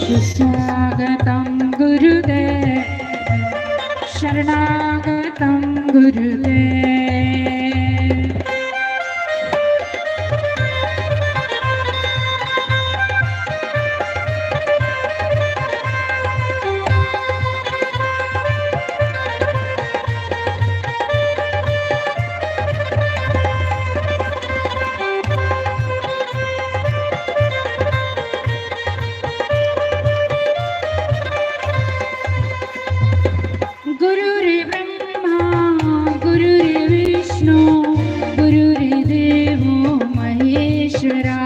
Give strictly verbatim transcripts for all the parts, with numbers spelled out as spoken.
स्वागतं गुरुदेव, शरणागतं गुरुदेव। गुरुर्ब्रह्मा गुरुर्विष्णु गुरुर्देवो महेश्वरा।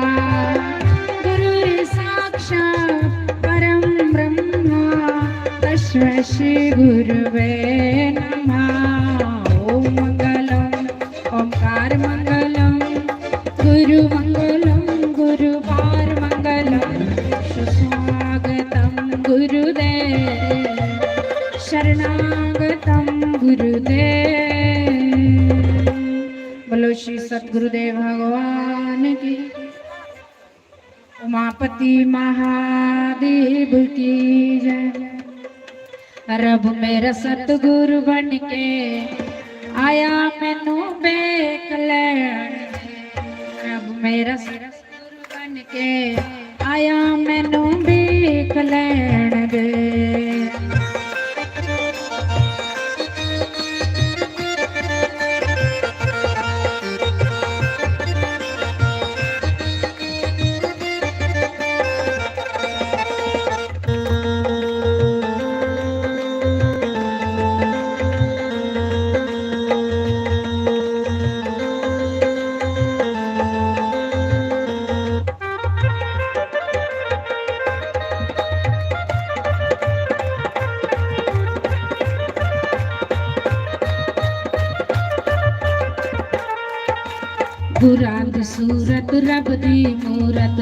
गुरुर्साक्षात् परं ब्रह्मा तस्मै श्री गुरुवे नमः। ॐ मङ्गलं ओंकार मंगलम गुरु मंगलम गुरुवार मंगलम सुस्वागतम गुरुदेव शरणागतम गुरुदेव। बोलो श्री सतगुरुदेव भगवान की। उमापति महादेव की जय। रब मेरा सतगुरु बन के आया मैनू बेख लैण दे। रब मेरा सतगुरु बन के आया मैनू बेख लैण दे। गुरां दी सूरत रब दी मूरत,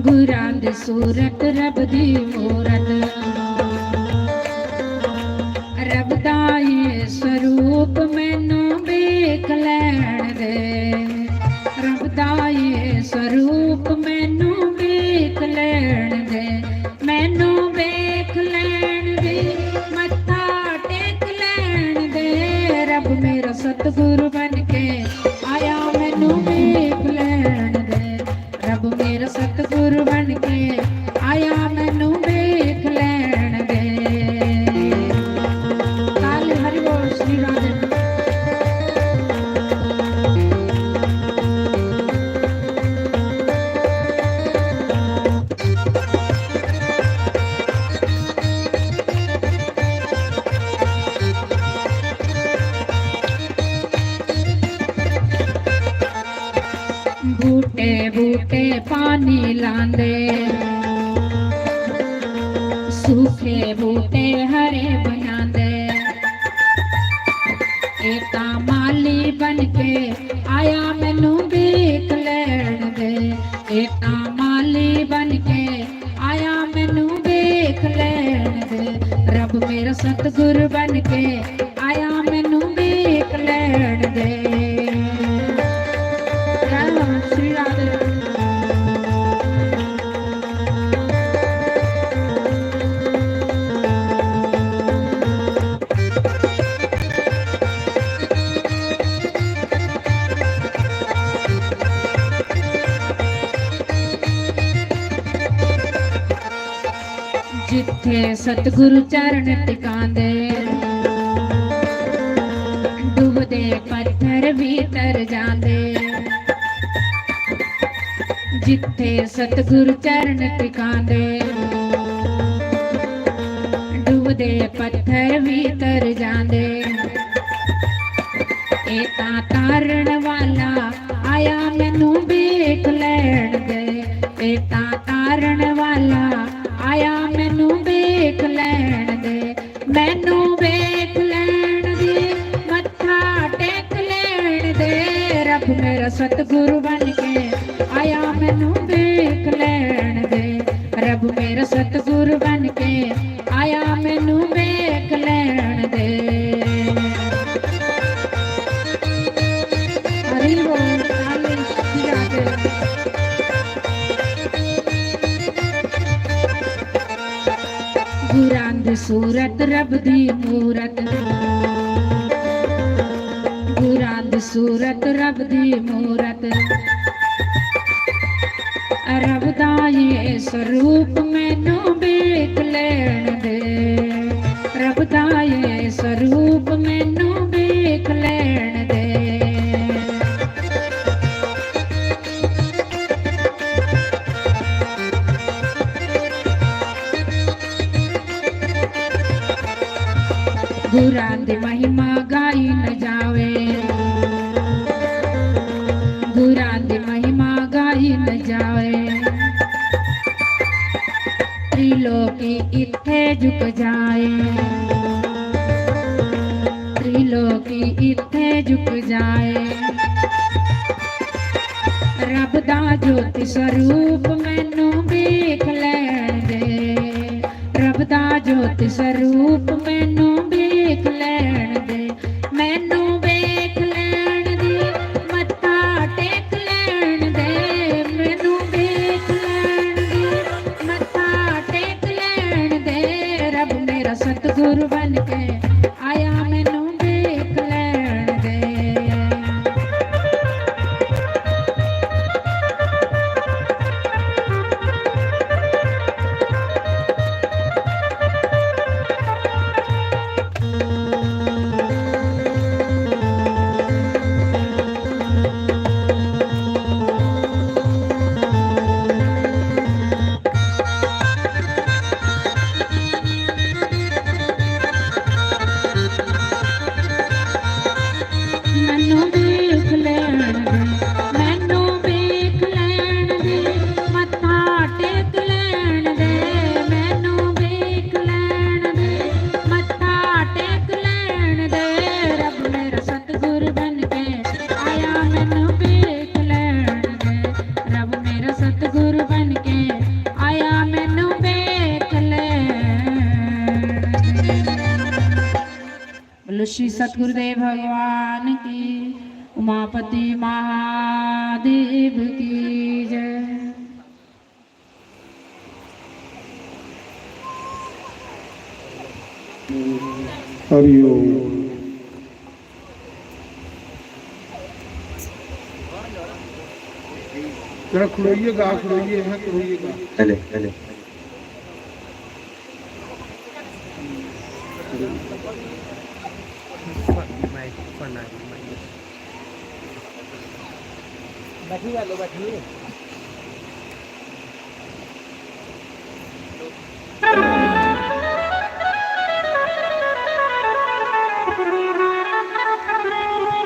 गुरां दी सूरत रब दी मूरत। रब दा ये स्वरूप मैनू देख लैण दे, रब दा ये स्वरूप मैनू देख लैण दे, मैनू देख लैण दे, मत्था टेक लैण दे। रब मेरा सतगुरु बन के आया मैनू देख लैण दे। रब मेरा सतगुरु बन के आया मैनू देख लैण दे। ताली हरि बोल श्री राधे। बूटे बूटे पानी लांदे, सूखे बूटे हरे बनांदे। एता माली बन के आया मैनू देख लैण दे, एता माली बन के आया मैनू देख लैण दे। रब मेरा सतगुरु बन के आया मैनू देख लैण दे। जय हो श्री राधे। जित्थे सतगुरु चरण टिकांदे, डुबदे पत्थर भी तर जांदे। जित्थे सतगुरु चरण टिकांदे, डुबदे पत्थर भी तर जांदे। एता तारण वाला आया मैनू देख लैण दे, एता तारण वाला आया मैनू देख लैण दे, मैनू देख लैण दे, मत्था टेक लैण दे। रब मेरा सतगुरु बन के आया मैनू देख लैण दे, रब मेरा सतगुरु बन के आया मैनू देख लैण दे। हरि बोल, ताली बजा के। कुरान दी सूरत रब दी मूरत, कुरान दी सूरत रब दी मूरत। रब दा ये स्वरूप मैनू वेख लैण दे, रब दा ये स्वरूप मैनू वेख लैण दे। गुरां दी महिमा गाई न जावे, गुरां दी महिमा गाई न जावे। त्रिलोकी इत्थे झुक जाए, त्रिलोकी इत्थे झुक जाए। रब दा ज्योति स्वरूप मैनू वेख लैण दे, रब दा ज्योति स्वरूप मैनू वेख लैण दे, मैनू वेख लैण दे, मत्था टेक लैण दे, मैनू वेख लैण दे, मत्था टेक लैण दे। रब मेरा सतगुरु बन के आया, मैनू वेख लैण दे। मैनू वेख लैण दे, मैनू वेख लैण दे, मत्था टेक लैण दे, मैनू वेख लैण दे, मत्था टेक लैण दे। रब मेरा सतगुर बन के आया, मैनू वेख लैण दे, रब मेरा सतगुर बन के आया, मैनू वेख लैण दे। बोलो श्री सतगुरुदेव भगवान की, उमापति महादेव की जय। हरि ओम। जरा खड़ोइए गा, खड़ोइए, हाँ, खड़ोइए गा। चले, चले। बैठी कर लो, बैठी।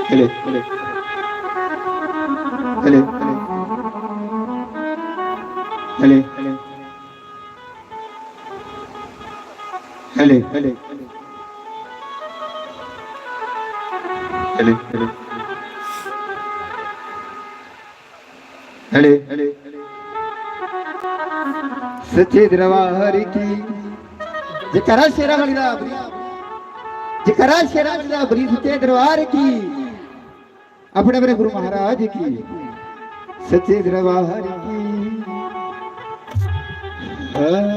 Hello, hello, hello, hello. Hello, hello, hello, hello, hello. सच्चे दरबार की जयकारा शेरां वाली दा बली, जयकारा शेरां वाली दा बली, सच्चे दरबार की। अपने अपने गुरु महाराज की, सच्चे दरबार की। हाँ,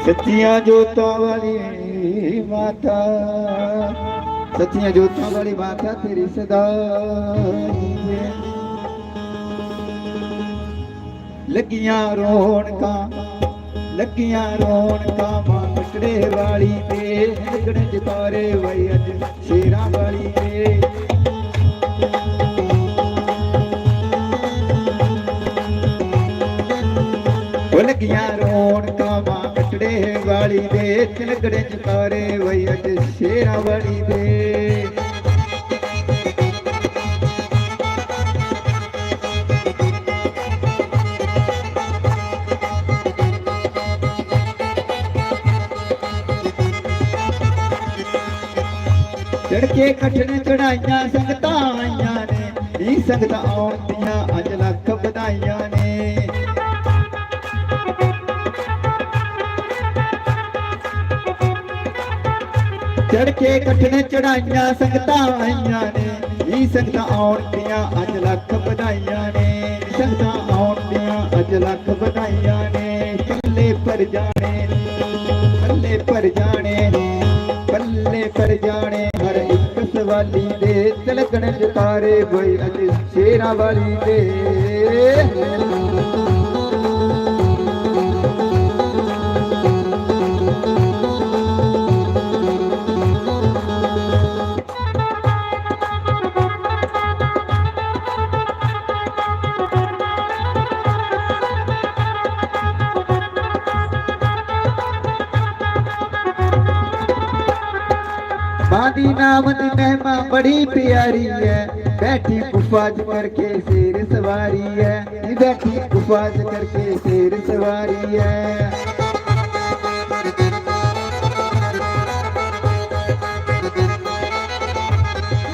सच्चियां जोतां वाली माता, सच्चियां जोतां वाली माता तेरी सदा। लगियां रौनकां, लगियां रौनकां मां कटड़े वाली दे, लगड़े जकारे वई अज शेरां वाली दे। ओ लगियां रौनकां मां कटड़े वाली दे, लगड़े जकारे वई अज शेरां वाली दे। चढ़ के कठिन चढ़ाइयां संगतां आइयां ने, नी संगतां औन दियां अज लख बधाइयां ने। चढ़ के कठिन चढ़ाइयां संगतां आइयां ने, नी संगतां औन दियां अज लख बधाइयां ने, संगतां औन दियां अज लख बधाइयां ने। कल्ले पर पर जाने, पल्ले पर जाने हर इक सवाली दे, ते लगन जकारे वै अज शेरां वाली दे। बांदी नाम दी महिमा बड़ी प्यारी है, बैठी गुफा च करके शेर सवारी है, बैठी गुफा च करके शेर सवारी है।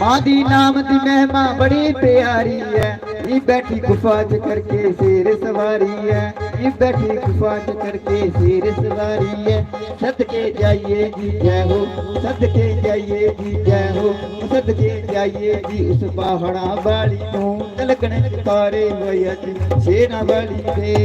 मां दी नाम दी महिमा बड़ी प्यारी है, ये बैठी गुफा च करके शेर सवारी है, ये बैठी गुफा च करके शेर सवारी है। सदके जाइए जी जय हो, सदके जाइए जी जय हो, सदके जाइए जी उस पहाड़ा वाली नू, लगने तारे वै अज शेरां वाली दे।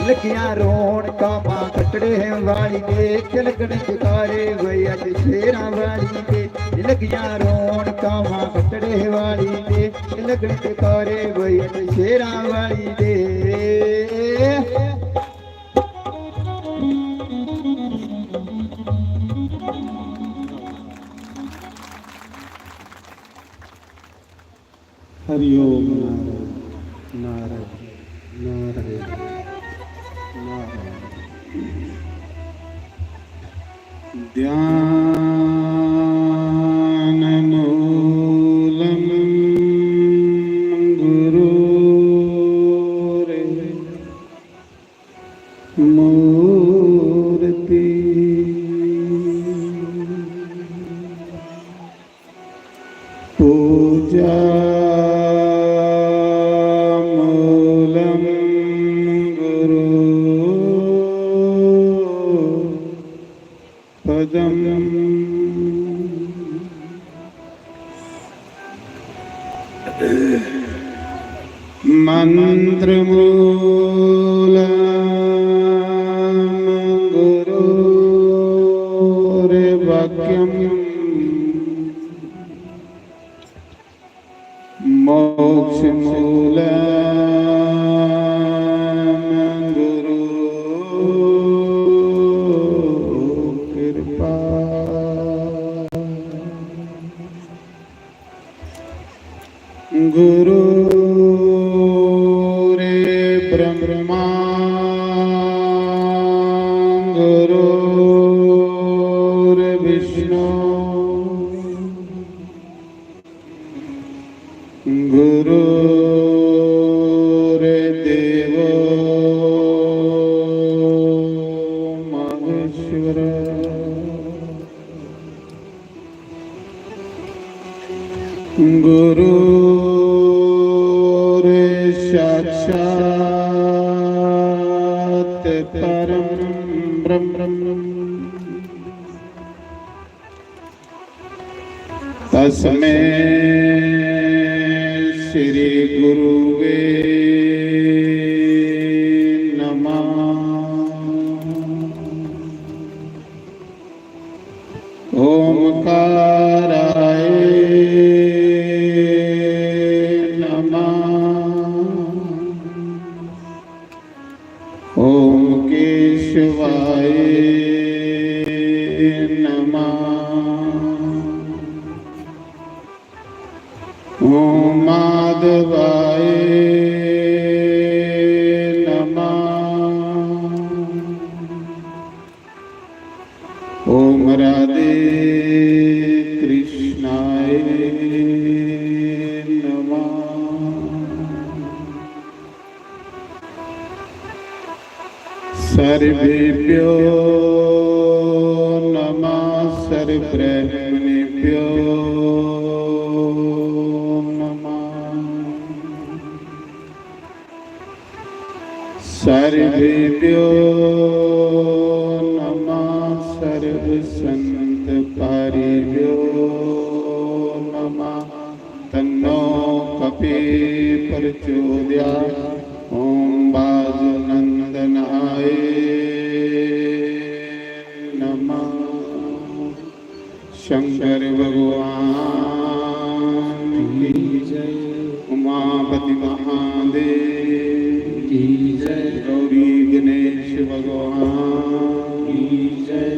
लगियां रौनकां मां कटड़े वाली दे, लगन जकारे वै अज शेरां वाली दे। लगियां रौनकां मां कटड़े वाली दे, लगन जकारे वै अज शेरां वाली दे। हरि ओम। नारायण, नारायण, नारायण, नारायण। ध्यान मूलं गुरोरे मूर्ति। पूजा मूलं गुरु पदम। मंत्र मूलं गुरोरे वाक्यम। मोक्ष मूलं गुरु कृपा। गुरु रे ब्रह्मा गुरु रे विष्णु गुरु रे देवो महेश्वर। गुरु रे साक्षात परम ब्रह्म। तस्मै श्री गुरुवे नमः। ओंकाराय नमः। ओम केशवाय नमः। ओम माधवाय नमः। ओम राधे कृष्णाय नमः। सर्वेभ्यो नमः, सर्वब्रह्मणेभ्यो नमः। सर्वेभ्यो नमः, सर्व संत परिवार। चोद्या। ओम बाजु नंदनाय नमः। शंकर भगवान की जय। उमापति महादेव की जय। गौरी गणेश भगवान की जय।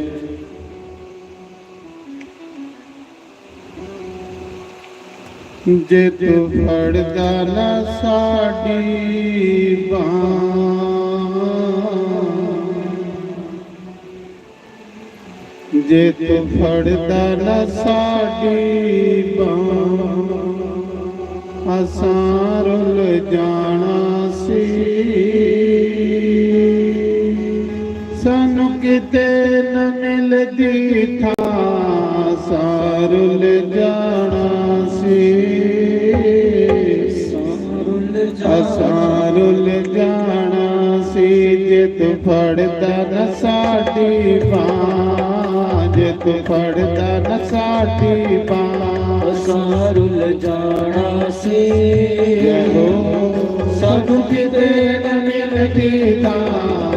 जे तू फड़दा ना साडी बांह, जे तू फड़दा ना साडी बांह, असां रुल जाना सी। सानू किते न मिलदी थां, असां रुल जाना सी। असां रुल जाना सी। जे तू फड़दा न साडी बांह, जे तू फड़दा न साडी बांह, असां रुल जाना सी। जय हो। सानू किते न मिलदी थां,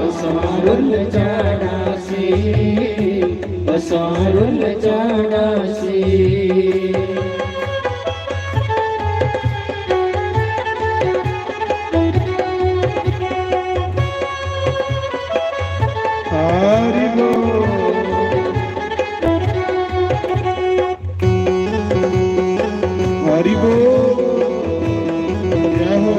असां रुल जाना सी, असां रुल जाना सी। हरि बोल। हरि बोल। जय हो।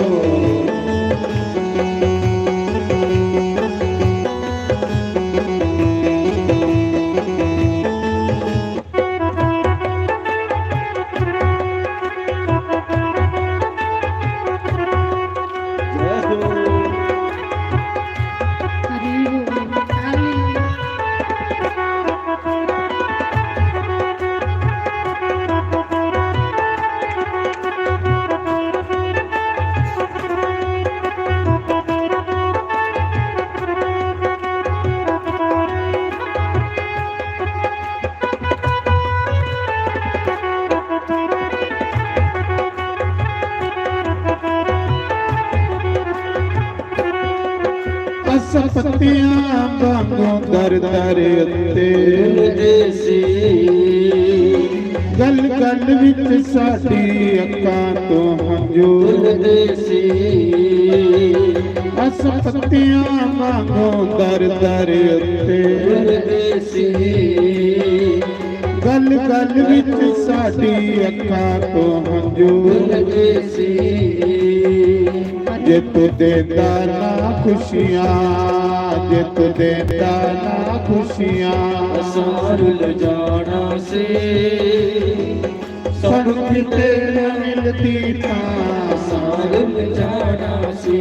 अस पत्तियां वांगू दर दर उत्ते रुलदे सी। गल गल विच साडी अक्खां तों हंजू रुलदे सी। अस पत्तियां वांगू दर दर उत्ते रुलदे सी। गल गल विच साडी अक्खां तों हंजू रुलदे सी। जे तू देंदा ना खुशियां, जे तू देंदा ना खुशियां, असां रुल जाना सी। सानू किते न मिलदी थां, असां रुल जाना सी,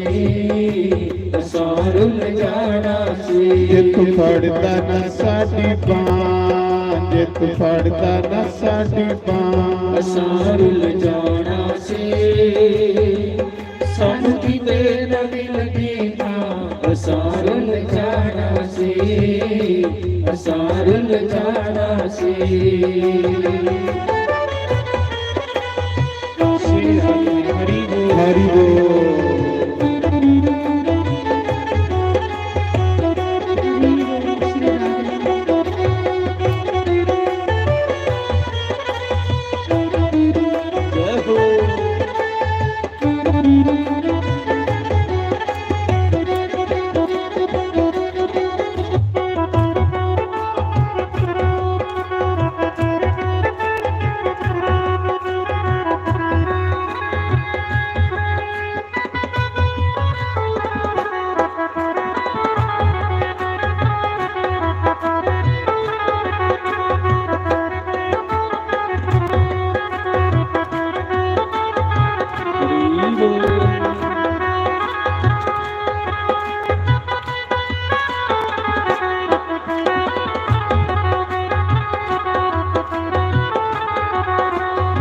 असां रुल जाना सी। जे तू फड़दा ना साडी बांह, जे तू फड़दा ना साडी बांह, असां रुल जाना सी। सानू किते न मिलदी थां, असां रुल जाना सी, असां रुल जाना सी। हरि बोल। जय हो।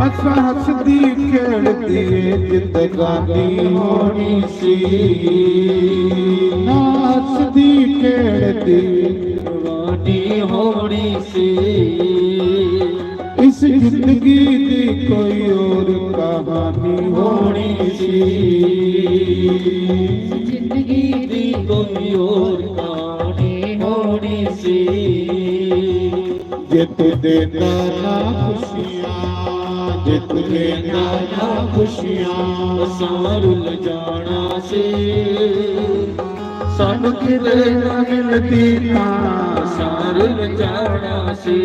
असां हसदी खेड़दी जिंदगानी होनी सी, ना हसदी खेड़दी जवानी होनी सी। इस जिंदगी दी कोई और कहानी होनी सी, जिंदगी दी कोई और कहानी होनी सी। जे तू देंदा ना खुशियां, जे तू देंदा ना खुशियां, असां रुल जाना सी। सानू किते ना मिलदी तां असां रुल जाना सी,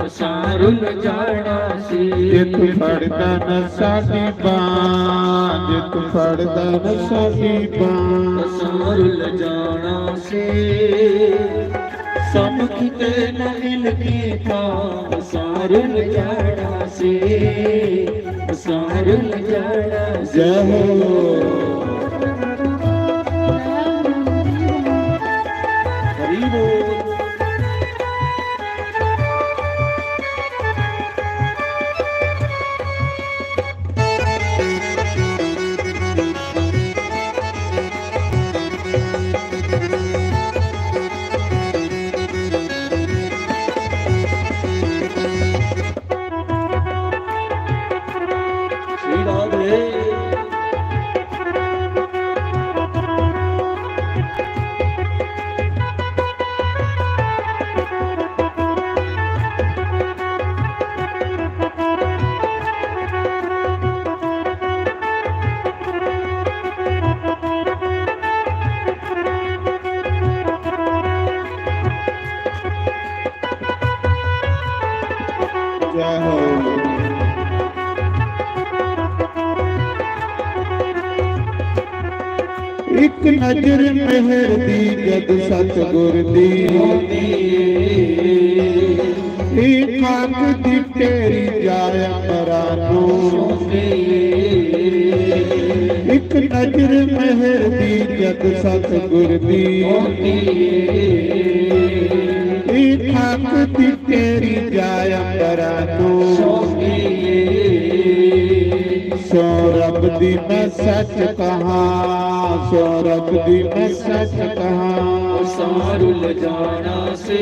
असां रुल जाना सी। जे तू फड़दा ना साडी बांह, जे तू फड़दा ना साडी बांह, असां रुल जाना सी। सानू किते ना मिलदी तां असां रुल जाना सी, असां रुल जाना सी। जय हो। हरी बोल। जय हो। एक नजर मेहर दी जद सतगुर दी, ए खाक दी ढेरी जाय अंबरां नू। एक नजर मेहर दी जद सतगुर दी, ए खाक दी ढेरी जाय अंबरां नू। सौं रब दी मैं सच कहां, सौं रब दी मैं सच कहां। असां रुल जाना सी,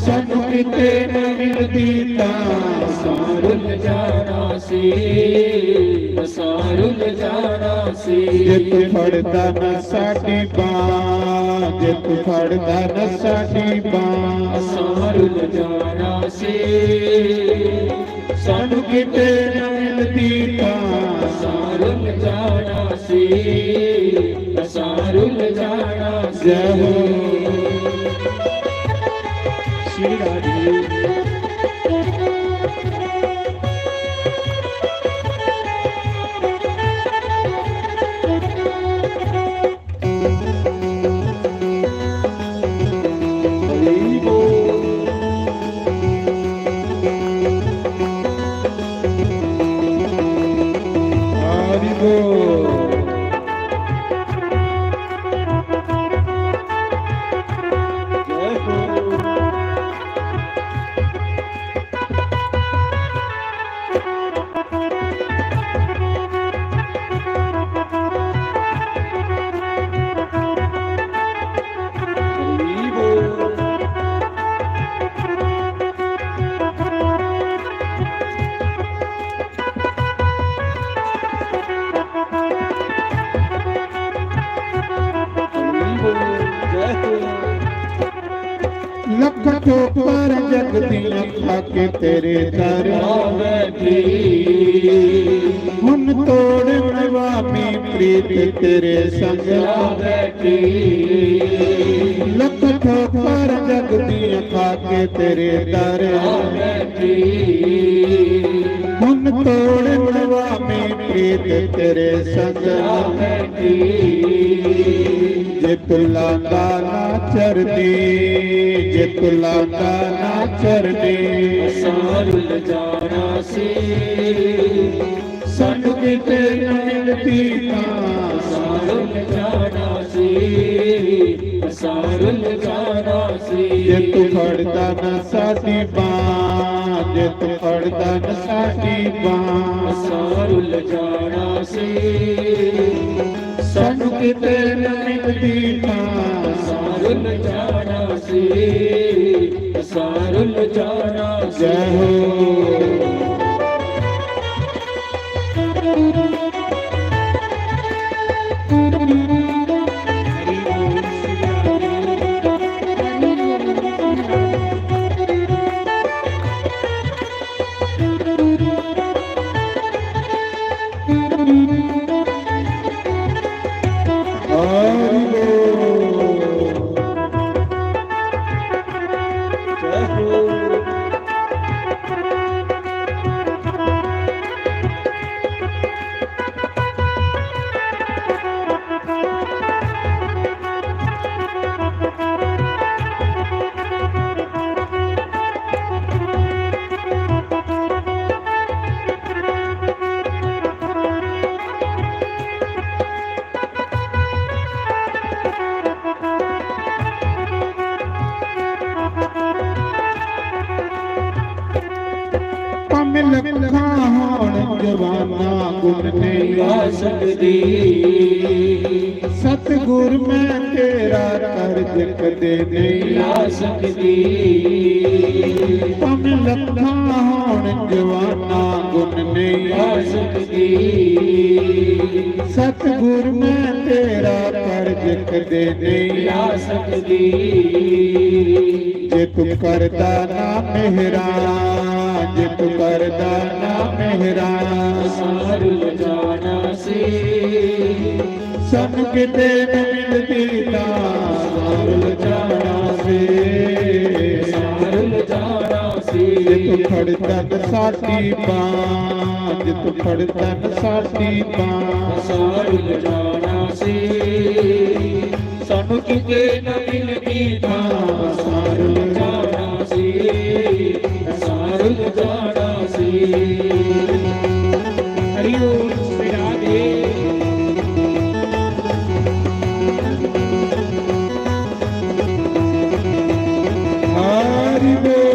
सानू किते ना मिलदी तां असां रुल जाना सी, असां रुल जाना सी। जे तू फड़दा ना साडी बांह, जे तू फड़दा ना साडी बांह, असां रुल जाना सी। सानू किते ना मिलदी तां असां रुल जाना सी, असां रुल जाना सी। जय हो। श्री राधे। लख ठोकर जग दियां खा के तेरे दर आ बैठी। हुन तोड़ नवामी प्रीत तेरे संग आ बैठी। लख ठोकर जग दियां खा के तेरे दर आ बैठी। हुन तोड़ नवामी प्रीत तेरे संग आ बैठी। जे तू लांदा ना चरनी, जे तू लांदा ना चरनी, असां रुल जाना सी। सानू किते ना मिलदी तां असां रुल जाना सी, असां रुल जाना सी। जे तू फड़दा ना साडी बांह, जे तू फड़दा ना साडी बांह, असां रुल जाना सी। सानू किते ना मिलदी तां असां रुल जाना सी। सारुल जाना जय हो। भामें लक्खां होन जवानां गुण नेईं ला सकदी। सतगुर मैं तेरा कर्ज कदे नेईं ला सकदी। भामें लक्खां होन जवानां गुण नेईं ला सकदी। सतगुर मैं तेरा कर्ज कदे नेईं ला सकदी। जे तू करदा ना मेहरा, जे तू करदा ना मेहरा, सारुल जाना सी। सानू किते न मिलदी तां सारुल जाना सी। सारुल जाना सी। जे तू फड़दा न साडी बांह, जे तू फड़दा न साडी बांह, सारुल जाना सी। सानू किते न मिलदी तां सारुल जाना सी, सारुल जाना सी। हरि ओम, विराजे। हरि बोल।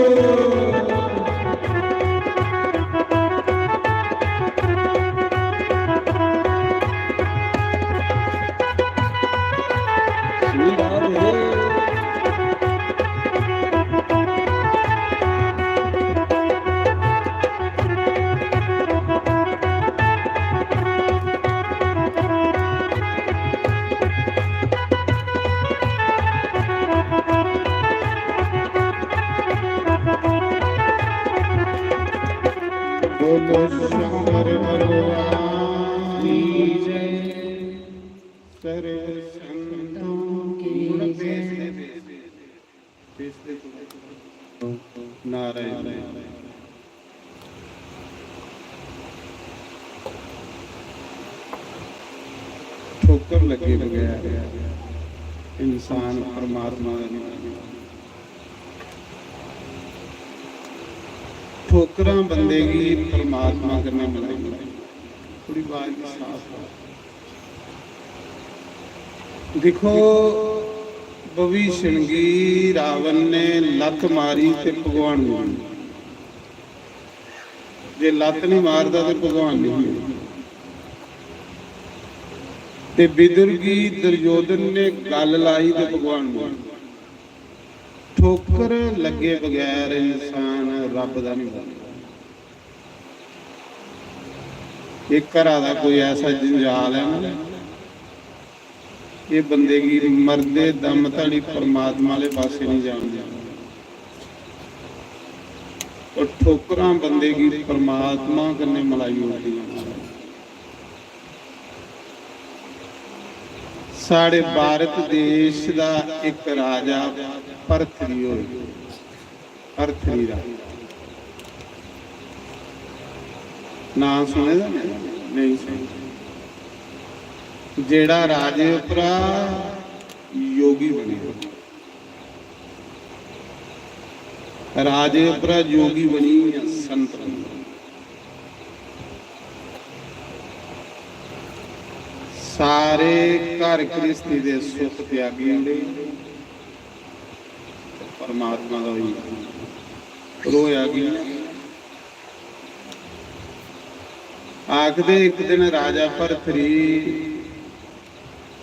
बोलो शंकर भगवान की जय। सर्व संतों की जय। नारायण। ठोकर लगे बगैर इंसान परमात्मा दा नहीं। ठोकरां बंदे गी परमात्मा कन्नै मिलाइयां। थोड़ी आवाज गी साफ करो। दिक्खो, विभीषण गी रावण ने लत्त मारी ते भगवान गी, जे लत्त नहीं मारदा ते भगवान नहीं होंदा। ते विदुर गी दुर्योधन ने गल लाई ते भगवान नहीं। ठोकर लग्गे बगैर इंसान रब दा नहीं बनदा। एह् घरा दा कोई ऐसा जंजाल ऐ ना, एह् बंदे गी मरदे दम धड़ी परमात्मा आह्ले पासै निं जान दिंदा। और ठोकरां बंदे गी परमात्मा कन्नै मलाई ओड़दियां। साढ़े भारत देश दा इक राजा भरथरी होई, भरथरी दा नांऽ सुने दा? नहीं सुने। जेड़ा राजे उप्परा योगी बने, राजे उप्परा योगी बनी या संत बनी, सारे घर गृहस्थी दे सुख त्यागी ओड़े, परमात्मा दा होई रोया की? आखदे इक दिन राजा भरथरी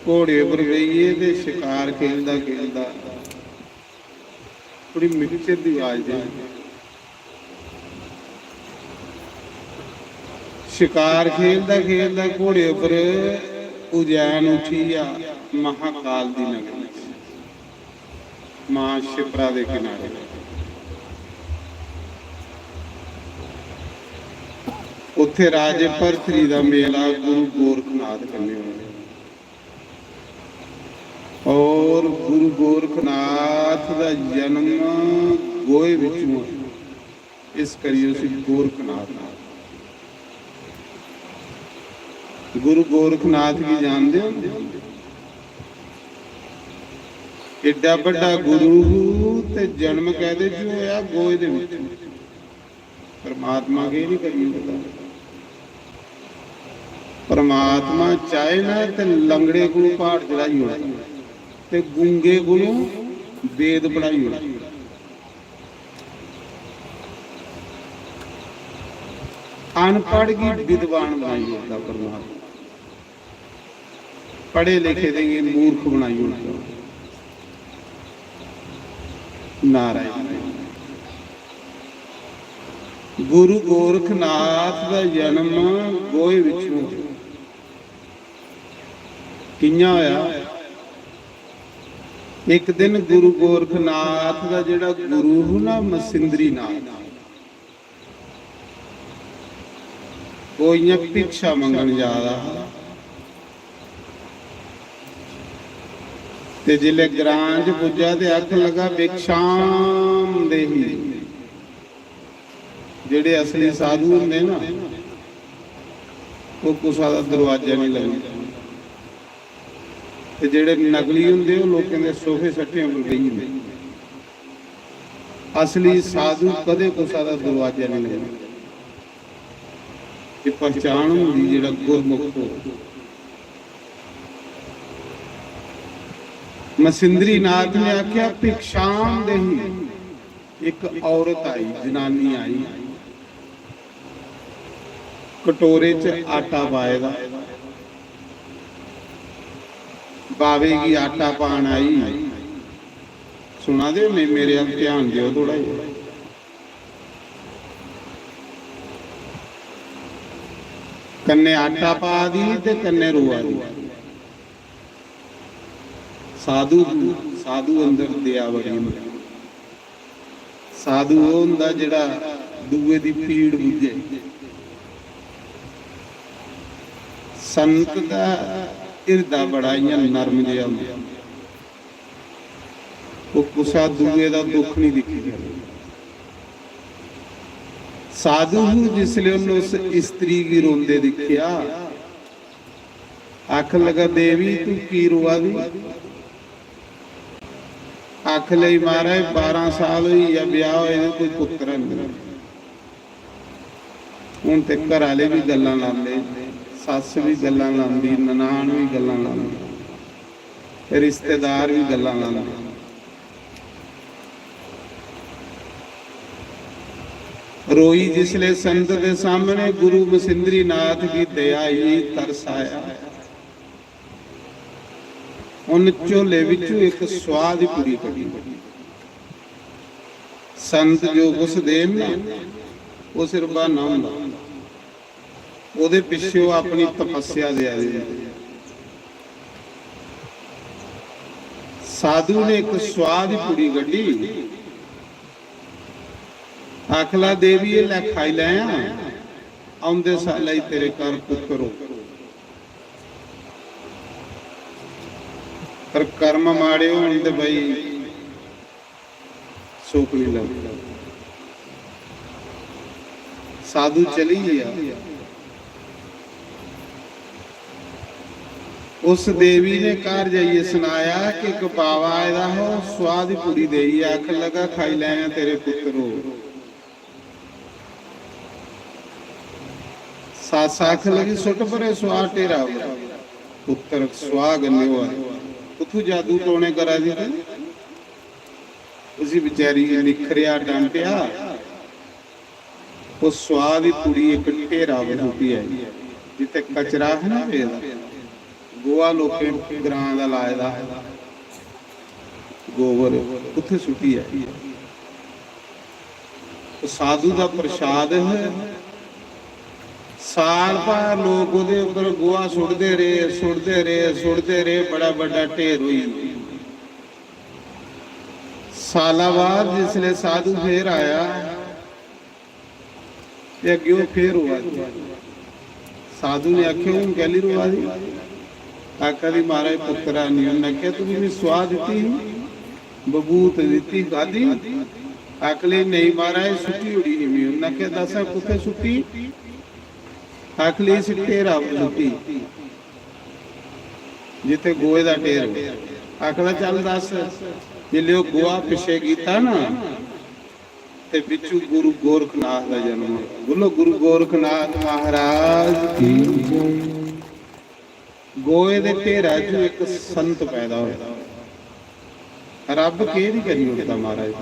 घोड़े पर बेहियै ते शकार खेलदा खेलदा थोड़ी मिक्सचर दी आवाज दे। शिकार खेलदा खेलदा घोड़े उप्पर उज्जैन उठी गेआ, महाकाल दी नगरी च, मां शिप्रा दे किनारे। उत्थे राजे भरथरी दा मेला गुरु गोरखनाथ कन्नै होया। और गुरु गोरखनाथ दा जन्म गोहे विचों होया, इस करियै उसी गोरखनाथ आखदे। गुरु गोरखनाथ गी जानदे हो? एड्डा बड्डा गुरु ते जन्म कैदे च होया? गोहे दे विच। परमात्मा केह् नहीं करी सकदा? परमात्मा चाहे ना ते लंगड़े कोलों प्हाड़ चढ़ाई ओड़दा ते गूंगे कोलों वेद पढ़ाई ओड़दा। अनपढ़ गी विद्वान बनाई ओड़दा परमात्मा। पढ़े लिखे दे गी मूर्ख बनाई ओड़दा। नारायण। गुरु गोरखनाथ दा जन्म गोहे विचों होया। कि'यां होया? एक दिन गुरु गोरखनाथ दा जेह्ड़ा गुरु हा ना, मसिंद्रीनाथ, ओह् इ'यां भिक्षा मंगन जा दा हा। ते जिसलै ग्रां च पुज्जा ते आखन लगा, "भिक्षाम देही।" जेह्ड़े असली साधु होंदे ना, ओह् कुसा दा दरवाजा नहीं लगदे। ते जेह्ड़े नकली होंदे, ओह् लोकें दे सोफे सट्टें पर बेही जंदे। असली साधु कदें कुसा दा दरवाजा नहीं लगदा। एह् पहचान होंदी जेह्ड़ा गुरमुख हो। मसिंद्री नाथ ने आख्या, "भिक्षाम देही।" एक औरत आई, जनानी आई, कटोरे च आटा पाए दा, बावे गी आटा पान आई। सुना दे हो? नहीं, मेरे अल ध्यान देओ थोड़ा जेहा। कन्नै आटा पा दी ते कन्नै रोआ दी। साधु, साधु अंदर दया बड़ी होंदी। साधु ओह् होंदा जेह्ड़ा दूए दी पीड़ बुज्झे। संत दा हिरदा बड़ा इ'यां नरम जेहा होंदा। ओह् कुसै दूए दा दुख नहीं दिक्खी सकदा। साधु हूँ जिसलै उन्नै उस स्त्री गी रोंदे दिक्खेआ, आखन लगा, "देवी, तू की रोआ दी?" आखन लगी, "महाराज, बारां साल होई गेआ ब्याह होए दे, कोई पुत्तर है नहीं।" हून ते घर आह्ले बी गल्लां लांदे, सस्स बी गल्लां लांदी, ननान बी गल्लां लांदी, रिश्तेदार बी गल्लां लांदे। रोई जिसले संत दे सामने, गुरु मसिंद्री नाथ गी दया आई, तरस आया। उन झोले विचों इक सुआह दी पुड़ी कड्ढी। संत जो कुछ देन ना, ओह् सिर्फ बहाना होंदा। ओह्दे पिच्छे ओह् अपनी तपस्या देआ दे होंदे। साधु ने इक सुआह दी पुड़ी कड्ढी, आखला, "देवी, एह् लै, खाई लैयां, औंदे सालै गी तेरे घर पुत्तर हो।" पर कर्म माड़े होन ते भाई सुख नहीं लगदा। साधु चली गया। उस देवी ने घर जाइयै सनाया कि इक बावा आए दा हा, ओह् सुआह दी पुड़ी देइयै आखन लगा, "खाई लैयां, तेरे पुत्तर हो।" सस्स आखन लगी, "सुट्ट परे सुआह ढेरा पर।" पुत्तर सुआह कन्नै होआ दे। कुत्थू जादू टोने करा दी ते उसी बेचारी गी निखरेआ, डांटेआ। ओह् सुआह दी पुड़ी इक ढेरा पर सुट्टी आई, जित्थै कचरा हा ना पेदा, गोहा लोकें ग्रां दा लाए दा हा, गोबर, उत्थै सुट्टी आई। साधु दा प्रसाद है। साल भर लोक ओह्दे उप्पर गोहा सुट्टदे रेह्, सुट्टदे रेह्, सुट्टदे रेह्, बड़ा बड्डा ढेर होई गेआ। साला बाद जिसलै साधु फिर आया, ते अग्गें ओह् फिर रोआ दी। साधु ने आखेआ, "हून कैल्ली रोआ दी?" आखा दी, "महाराज, पुत्तरा निं।" उन्नै आखेआ, "तूं मिगी सुआह् दित्ती ही, बबूत दित्ती, खाद्धी?" आखन लगी, "नेईं महाराज, सुट्टी ओड़ी ही में।" उन्नै आखेआ, "दस्स हां, कुत्थै सुट्टी?" आखन लगी, "इस ढेरा पर सुट्टी, जित्थै गोहे दा ढेर होऐ।" आखदा, "चल दस्स।" जिसलै ओह् गोहा पिच्छे कीता ना, ते बिच्चू गुरु गोरखनाथ दा जन्म होया। बोलो, गुरु गोरखनाथ महाराज की जय। गोहे दे ढेरा च इक संत पैदा होया। रब केह् नी करी ओड़दा महाराज।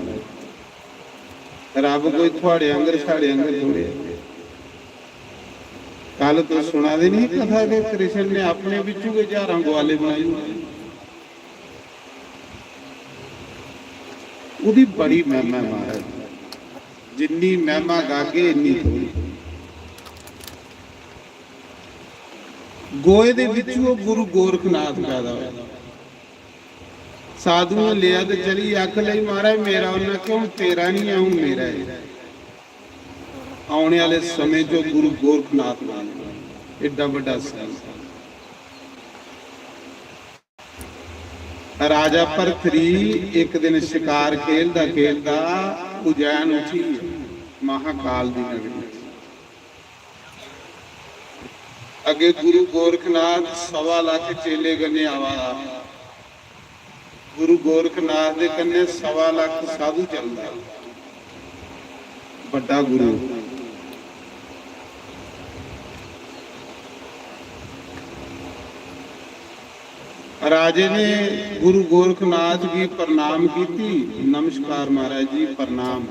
रब कोई थुआड़े आंगर, साढ़े आंगर थोड़े। कल तुस सुना दे नी कथा के कृष्ण ने अपने बिच्चू गै ज्हारां ग्वाले बनाई ओड़े। ओह्दी बड़ी महिमा ऐ महाराज, जिन्नी महिमा गागे इन्नी थोड़ी। गोहे दे बिच्चू ओह् गुरु गोरखनाथ पैदा होया। साधु ने लेआ ते चली आखन लगी, "महाराज मेरा।" उन्नै आखेआ, "हून तेरा निं ऐ, हून मेरा ऐ।" औने आह्ले समें च ओह् गुरु गोरखनाथ बनेगा, एड्डा बड्डा संत। राजा भरथरी इक दिन शकार खेलदा खेलदा उज्जैन उठी गेआ, महाकाल दी नगरी। अग्गे गुरु गोरखनाथ सवा लक्ख चेले कन्नै आवा दा। गुरु गोरखनाथ दे कन्नै सवा लक्ख साधु चलदा। बड्डा गुरु। राजे ने गुरु गोरखनाथ गी प्रणाम कीती, "नमस्कार महाराज जी, प्रणाम।"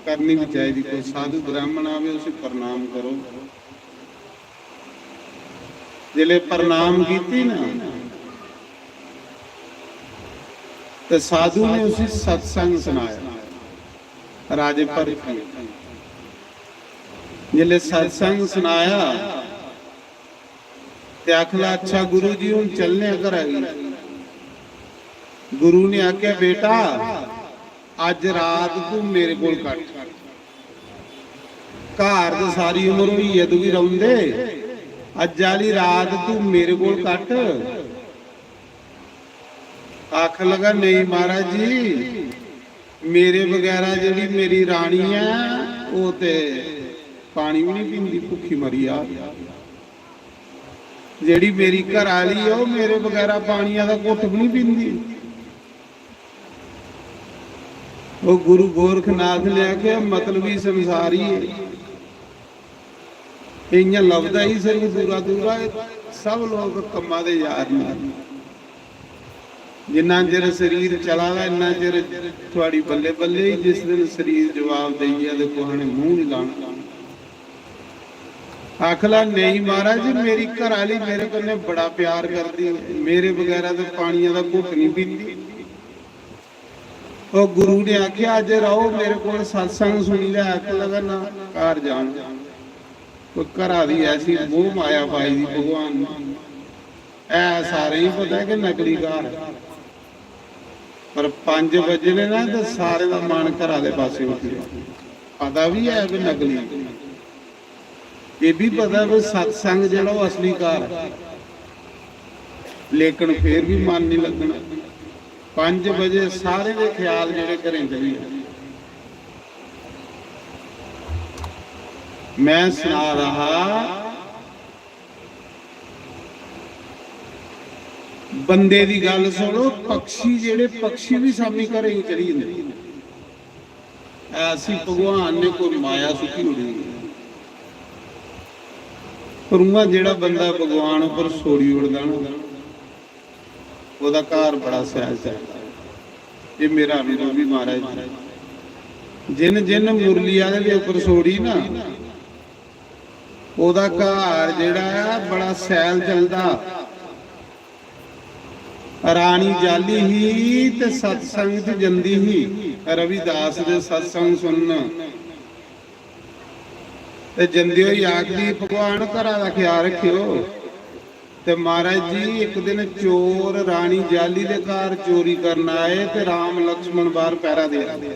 करनी भी चाहिदी, कोई साधु ब्राह्मण आवे उसी प्रणाम करो। जिसलै प्रणाम कीती ना, ते साधु ने उसी सत्संग सनाया। राजे भरत गी जिसलै सत्संग सनाया, ते आखन लगा, "अच्छा गुरु जी, हून चलने आं घरा गी।" गुरु ने आखेआ, "बेटा, अज्ज रात तू मेरे कोल कट्ट। घर ते सारी उम्र होई ऐ तुगी रौंह्दे, अज्ज आह्ली रात तू मेरे कोल कट्ट।" आखन लगा, "नेईं महाराज जी, मेरे बगैरा जेह्ड़ी मेरी रानी ऐ, ओह् ते पानी बी निं पींदी, भुक्खी मरी जाग। जेह्ड़ी मेरी घरै आह्ली ऐ, ओह् मेरे बगैरा पानिया दा घुट्ट बी निं पींदी।" ओह् गुरु गोरखनाथ ने आखेआ, "मतलबी संसारी ऐ।" इ'यां लभदा ही सिर्फ दूरा दूरा, सब लोक कम्मा दे यार न। जिन्ना चिर शरीर चला दा, इन्ना चिर थुआड़ी बल्ले बल्ले ही, जिस दिन शरीर जवाब देई गेआ ते कुसै ने मूंह निं लाना। आखला, "नेईं महाराज जी, मेरी घरै आह्ली मेरे कन्नै बड़ा प्यार करदी, मेरे बगैरा ते पानिया दा घुट्ट निं पींदी।" ओह् गुरु ने आखेआ, "अज्ज रहो मेरे कोल, सत्संग सुनी लै।" आखन लगा, "ना, घर जाना।" कोई घरा दी ऐसी मोह माया पाई दी भगवान ने। ऐ सारें गी पता ऐ कि नकली घर ऐ, पर पंज बजने ना ते सारें दा मन घरा दे पासे उठी गेआ। पता बी ऐ कि नकली। एह् बी पता कि सत्संग जेह्ड़ा ओह् असली घर ऐ, लेकिन फिर बी मन निं लग्गना। पंज बजे सारें दे ख्याल जेह्ड़े घरें चली गे। मैं सना दा हा, बंदे दी गल्ल सुनो, पक्षी जेह्ड़े, पक्षी बी शामी घरें गी चली जंदे। ऐसी भगवान ने कोई माया सुट्टी ओड़ी। पर उ'आं जेह्ड़ा बंदा भगवान उप्पर छोड़ी ओड़दा ना, ओह्दा घर बड़ा शैल चलदा। एह् मेरा अनुभव बी महाराज जी। जिन जिन मुरली आह्ले दे उप्पर छोड़ी ना, ओह्दा घर जेह्ड़ा ऐ बड़ा शैल चलदा। रानी जाली ही ते सत्संग च जंदी ही, रविदास दे सत्संग सुनन। ते जंदे होई आखदी, "भगवान, घरा दा ख्याल रक्खेओ।" ते महाराज जी, इक दिन चोर रानी जाली दे घर चोरी करन आए ते राम लक्ष्मण बाहर पैरा देआ दे।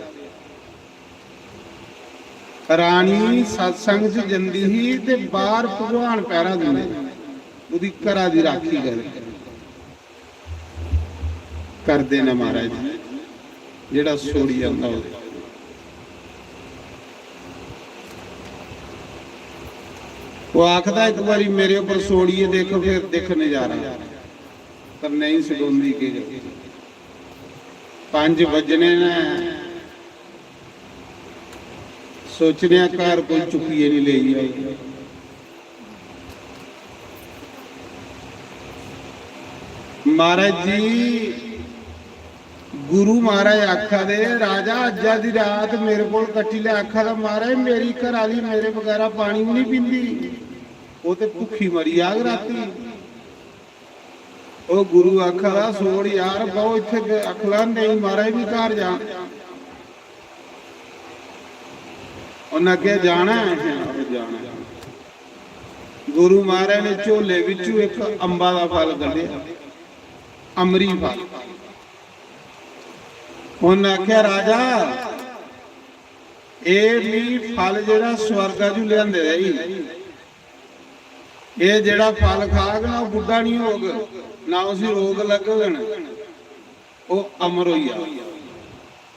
रानी सत्संग च जंदी ही ते बाहर भगवान पैरा दिंदे, ओह्दी घरा दी राखी करदे। करदे न महाराज जी, जेह्ड़ा सोड़ी आंदा होऐ। ओह् आखदा, "इक बारी मेरे उप्पर सोड़ियै दिक्ख, फिर दिक्ख नजारा।" पर नेईं सडोंदी केह् करै। पंज बज्जने न, सोचने आं घर कोई चुक्कियै निं लेई जाए। महाराज जी, गुरु महाराज आखा दे, "राजा, अज्जा दी रात मेरे कोल कट्टी लै।" आखा दा, "महाराज, मेरी घर आह्ली मेरे बगैरा पानी बी निं पींदी, ओह् ते भुक्खी मरी जाग राती।" ओह् गुरु आखा दा, "सोड़ यार, बौह् इत्थै।" आखा दा, "नेईं महाराज, में घर जां।" उन्नै आखेआ, "जाना ऐ?" "हां, जाना ऐ।" गुरु महाराज ने झोले बिच्चों इक अम्बा दा फल कड्ढेआ, अमरी फल। उन्नै आखेआ, "राजा, एह् मी फल जेह्ड़ा स्वर्गा चू लेआंदे दा ई, एह् जेह्ड़ा फल खाग ना, ओह् बुड्ढा निं होग, ना उसी रोग लग्गग, ओह् अमर होई जाग,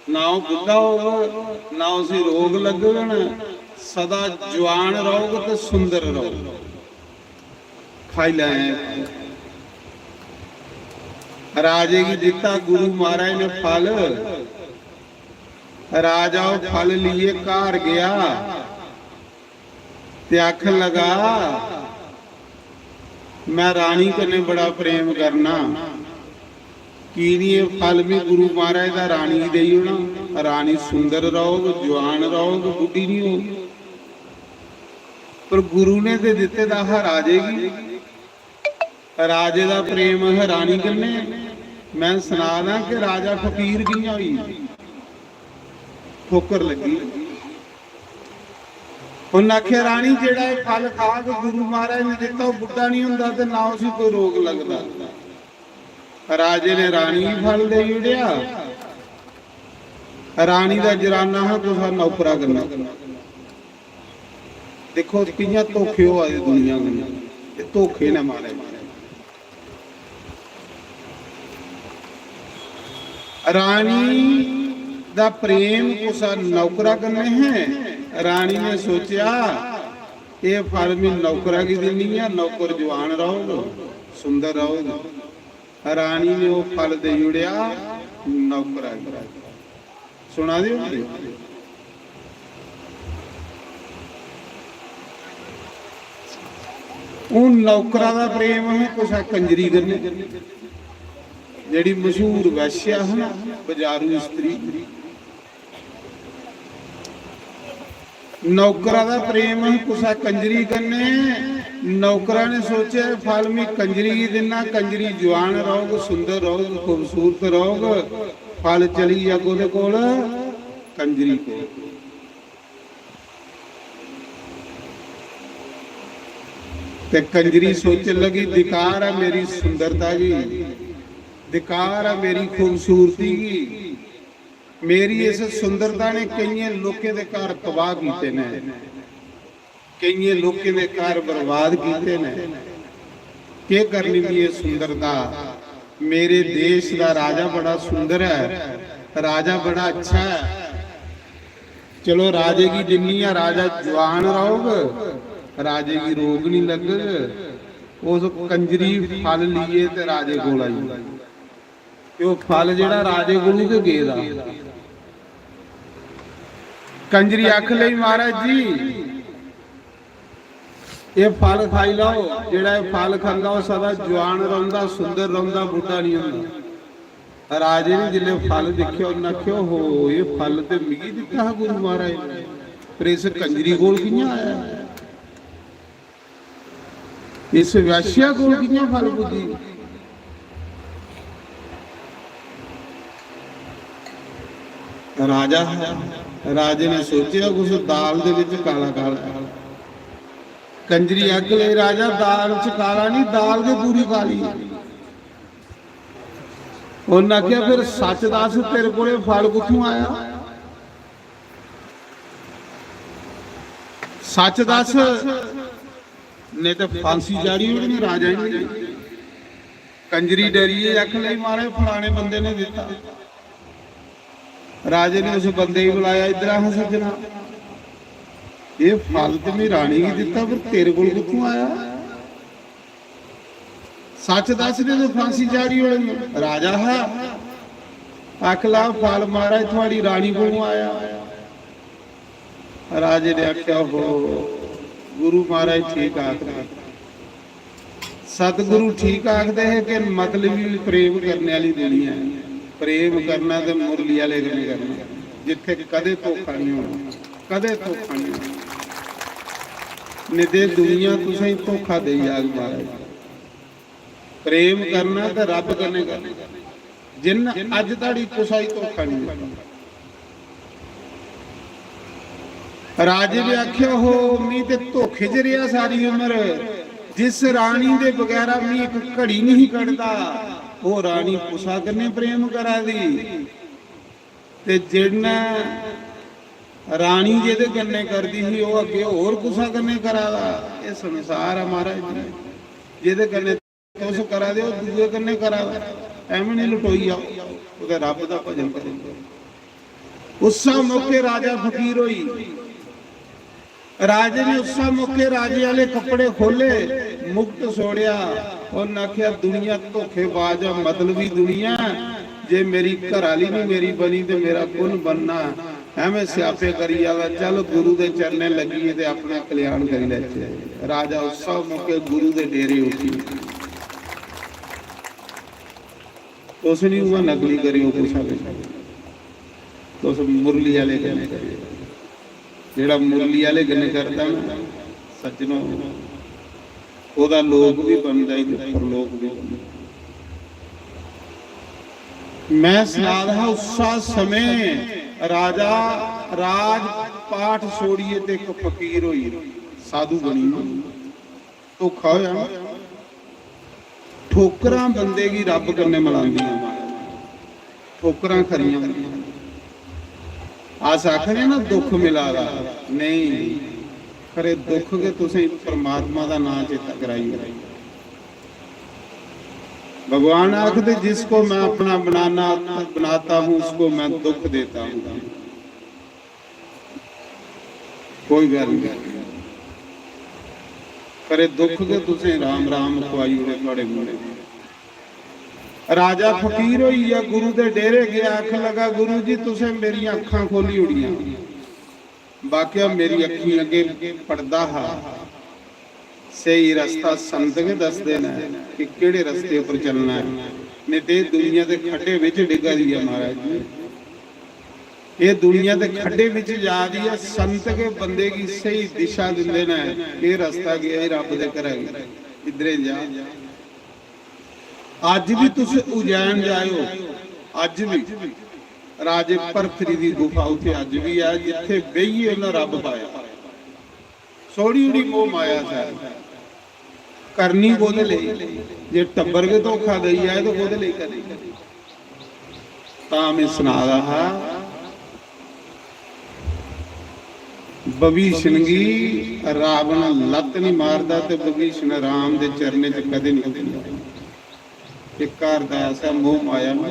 ना ओह् बुड्ढा होग, ना उसी रोग लग्गग, सदा जुआन रौह्ग ते सुंदर रौह्ग। खाई लैं।" राजे गी दित्ता गुरु महाराज ने फल। राजा ओह् फल लेइयै घर गेआ ते आखन लगा, "मैं रानी कन्नै बड़ा प्रेम करना, की निं एह् फल मी गुरु महाराज दा रानी गी देई ओड़ां? रानी सुंदर रौह्ग, जुआन रौह्ग, बुड्ढी निं होग।" पर गुरु ने ते दित्ते दा हा राजे गी। राजे दा प्रेम हा रानी कन्नै। मैं सना दा कि राजा फकीर कि'यां होई, ठोकर लग्गी। उन्नै आखेआ, "रानी, जेह्ड़ा एह् फल खाग, गुरु महाराज ने दित्ता, ओह् बुड्ढा निं होंदा ते ना उसी कोई रोग लगदा।" राजे ने रानी गी फल देई ओड़ेआ। रानी दा जराना हा कुसै नौकरा कन्नै। दिक्खो कि'यां धोखे होआ दे दुनिया कन्नै, एह् धोखे न मारे। रानी दा प्रेम कुसै नौकरा कन्नै है। रानी ने सोचेआ, "एह् फल में नौकरा गी दिन्नी आं, नौकर जुआन रौह्ग, सुंदर रौह्ग।" रानी ने ओह् फल देई ओड़ेआ नौकरा गी। सुना दे ओ? हून नौकरा दा प्रेम हा कुसै कंजरी कन्नै, जेह्ड़ी मशहूर वैश्या ही ना, बजारू स्त्री। नौकरा दा प्रेम हा कुसै कंजरी कन्नै। नौकरा ने सोचेआ, "एह् फल में कंजरी गी दिन्ना, कंजरी जुआन रौह्ग, सुंदर रौह्ग, खूबसूरत रौह्ग।" फल चली गेआ कोह्दे कोल? कंजरी कोल। ते कंजरी सोचन लगी, "धिकार ऐ मेरी सुंदरता गी, धिकार ऐ मेरी खूबसूरती गी। मेरी इस सुंदरता ने केइयें लोकें दे घर तबाह कीते ने, केइयें लोकें दे घर बर्बाद कीते ने। केह् करनी भी एह् सुंदरता? मेरे देश दा राजा बड़ा सुंदर ऐ, राजा बड़ा अच्छा ऐ। चलो, राजे गी दिन्नी आं, राजा जुआन रौह्ग, राजे गी रोग निं लग्गग।" उस कंजरी फल लेइयै ते राजे कोल आई। ते ओह् फल जेह्ड़ा राजे कोलू गै गेदा। कंजरी आख लेई, "महाराज जी, एह् फल खाई लैओ, जेह्ड़ा एह् फल खंदा ओह् सदा जुआन रौंह्दा, सुंदर रौंह्दा, बुड्ढा निं होंदा।" राजे ने जिसलै फल दिक्खेआ, उन्नै आखेआ, "ओहो, एह् फल ते मिगी दित्ता हा गुरु महाराज ने, पर इस कंजरी कोल कि'यां आया? इस वैश्या कोल कि'यां फल पुज्जी?" राजा, राजे ने सोचेआ, "कुछ दाल दे बिच काला काला है।" कंजरी आखन लगी, "राजा, दाल च काला नहीं, दाल गै पूरी काली है।" उन्नै आखेआ, "फिर सच दस, तेरे कोले फल कुत्थों आया? सच दस, नेईं ते फांसी चाढ़ी ओड़नी राजा ने।" कंजरी डरियै आखन लगी, "महाराज, फलाने बंदे ने दित्ता।" राजे ने उस बंदे गी बुलाया, "इद्धर आ सज्जना, एह् फल ते में रानी गी दित्ता, पर तेरे कोल कुत्थों आया? सच दस, ने तो फांसी चाढ़ी ओड़नी।" राजा हा, आख ला, "फल महाराज थुआड़ी रानी कोलों आया।" राजे ने आख्या, "हो, गुरु महाराज ठीक आखदे, सतगुरु ठीक आखदे हे कि मतलबी प्रेम करने आह्ली दुनिया ऐ। प्रेम करना ते मुरली आह्ले कन्नै करना, जित्थे कदे धोखा नहीं होना, कदे धोखा नहीं होना। नहीं ते दुनिया तुसें धोखा देई जाग महाराज।" प्रेम करना ते रब कन्नै करना। जिन्न अज्ज धोड़ी कुसै गी धोखा नहीं दित्ता। राजे ने आख्या, "हो, मी ते धोखे च रेहा सारी उम्र। जिस रानी दे बगैरा मी इक घड़ी नहीं कटदा, ओह् रानी कुसा कन्नै प्रेम करा दी, ते जिन्नै रानी जेह्दे कन्नै करदी ही, ओह् अग्गें होर कुसा कन्नै करा दा।" एह् संसार ऐ महाराज जी, जेह्दे कन्नै तुस करा दे ओ, दूए कन्नै करा दा। एवें नहीं लटोई जाओ, कुतै रब दा भजन करो। उस्सै मौके राजा फकीर होई। राजे ने उस्सै मौके राजे आह्ले कपड़े खोले, मुकट छोड़ेआ। उन्न आखेआ, "दुनिया धोखेबाज ऐ, मतलबी दुनिया ऐ। जे मेरी घर आह्ली नहीं मेरी बनी ते मेरा कु'न बनना?" एवें स्यापे करी जा दा, चल गुरु दे चरणें लग्गियै ते अपना कल्याण करी लैचे। राजा उस्सै मौके गुरु दे डेरे उठी। तुस नहीं उ'आं नकली करेओ कुसै कन्नै, तुस मुरली आह्ले कन्नै करेओ। जेह्ड़ा मुरली आह्ले कन्नै करदा ना, सज्जनो, ओह्दा लोक भी बनदा ई ते परलोक भी बनदा। मैं सना दा हा, उस्सा समें राजा राज पाठ छोड़ियै ते इक फकीर होई, साधु बनी। धोखा होया ना। ठोकरां बंदे गी रब कन्नै मलांदियां, ठोकरां खरियां होंदियां। अस आखने ना दुख मिला दा, नहीं, खरे दुख गै तुसें परमात्मा दा नां चेता कराई ओड़े। भगवान आखदे, "जिसको मैं अपना बनाना, बनाता हूं, उसको मैं दुख देता हूं।" कोई गल्ल नहीं, खरे दुख गै तुसें राम राम खुआई ओड़े थुआड़े मुंडे। राजा फकीर होई गेआ, गुरु दे डेरे गया, आखन लगा, "गुरु जी, तुसें मेरियां अक्खां खोली ओड़ियां।" वाकया मेरी अक्खीं अग्गे पर्दा हा। स्हेई रस्ता संत गै दसदे न कि केह्ड़े रस्ते उप्पर चलना ऐ, नेईं ते एह् दुनिया दे खड्डे बिच डिग्गा दी ऐ महाराज जी। एह् दुनिया दे खड्डे बिच जा दी ऐ, संत गै बंदे गी स्हेई दिशा दिंदे न, एह् रस्ता गेआ ई रब दे घरा गी, इद्धरे जा। अज्ज बी तुस उज्जैन जाओ, अज्ज बी राजे भरथरी दी गुफा उत्थे अज्ज बी ऐ, जित्थे बेहियै उन्हें रब पाया। छोड़ी ओड़ी मोह माया सारी। करनी कोह्दे लेई? जे टब्बर गै धोखा देई जाए ते कोह्दे लेई करनी? तां में सना दा हा, विभीषण गी रावण लत्त नहीं मारदा ते विभीषण राम दे चरणें च कदें नहीं उतरदा। ते घर दा ऐसा मोह माया ना।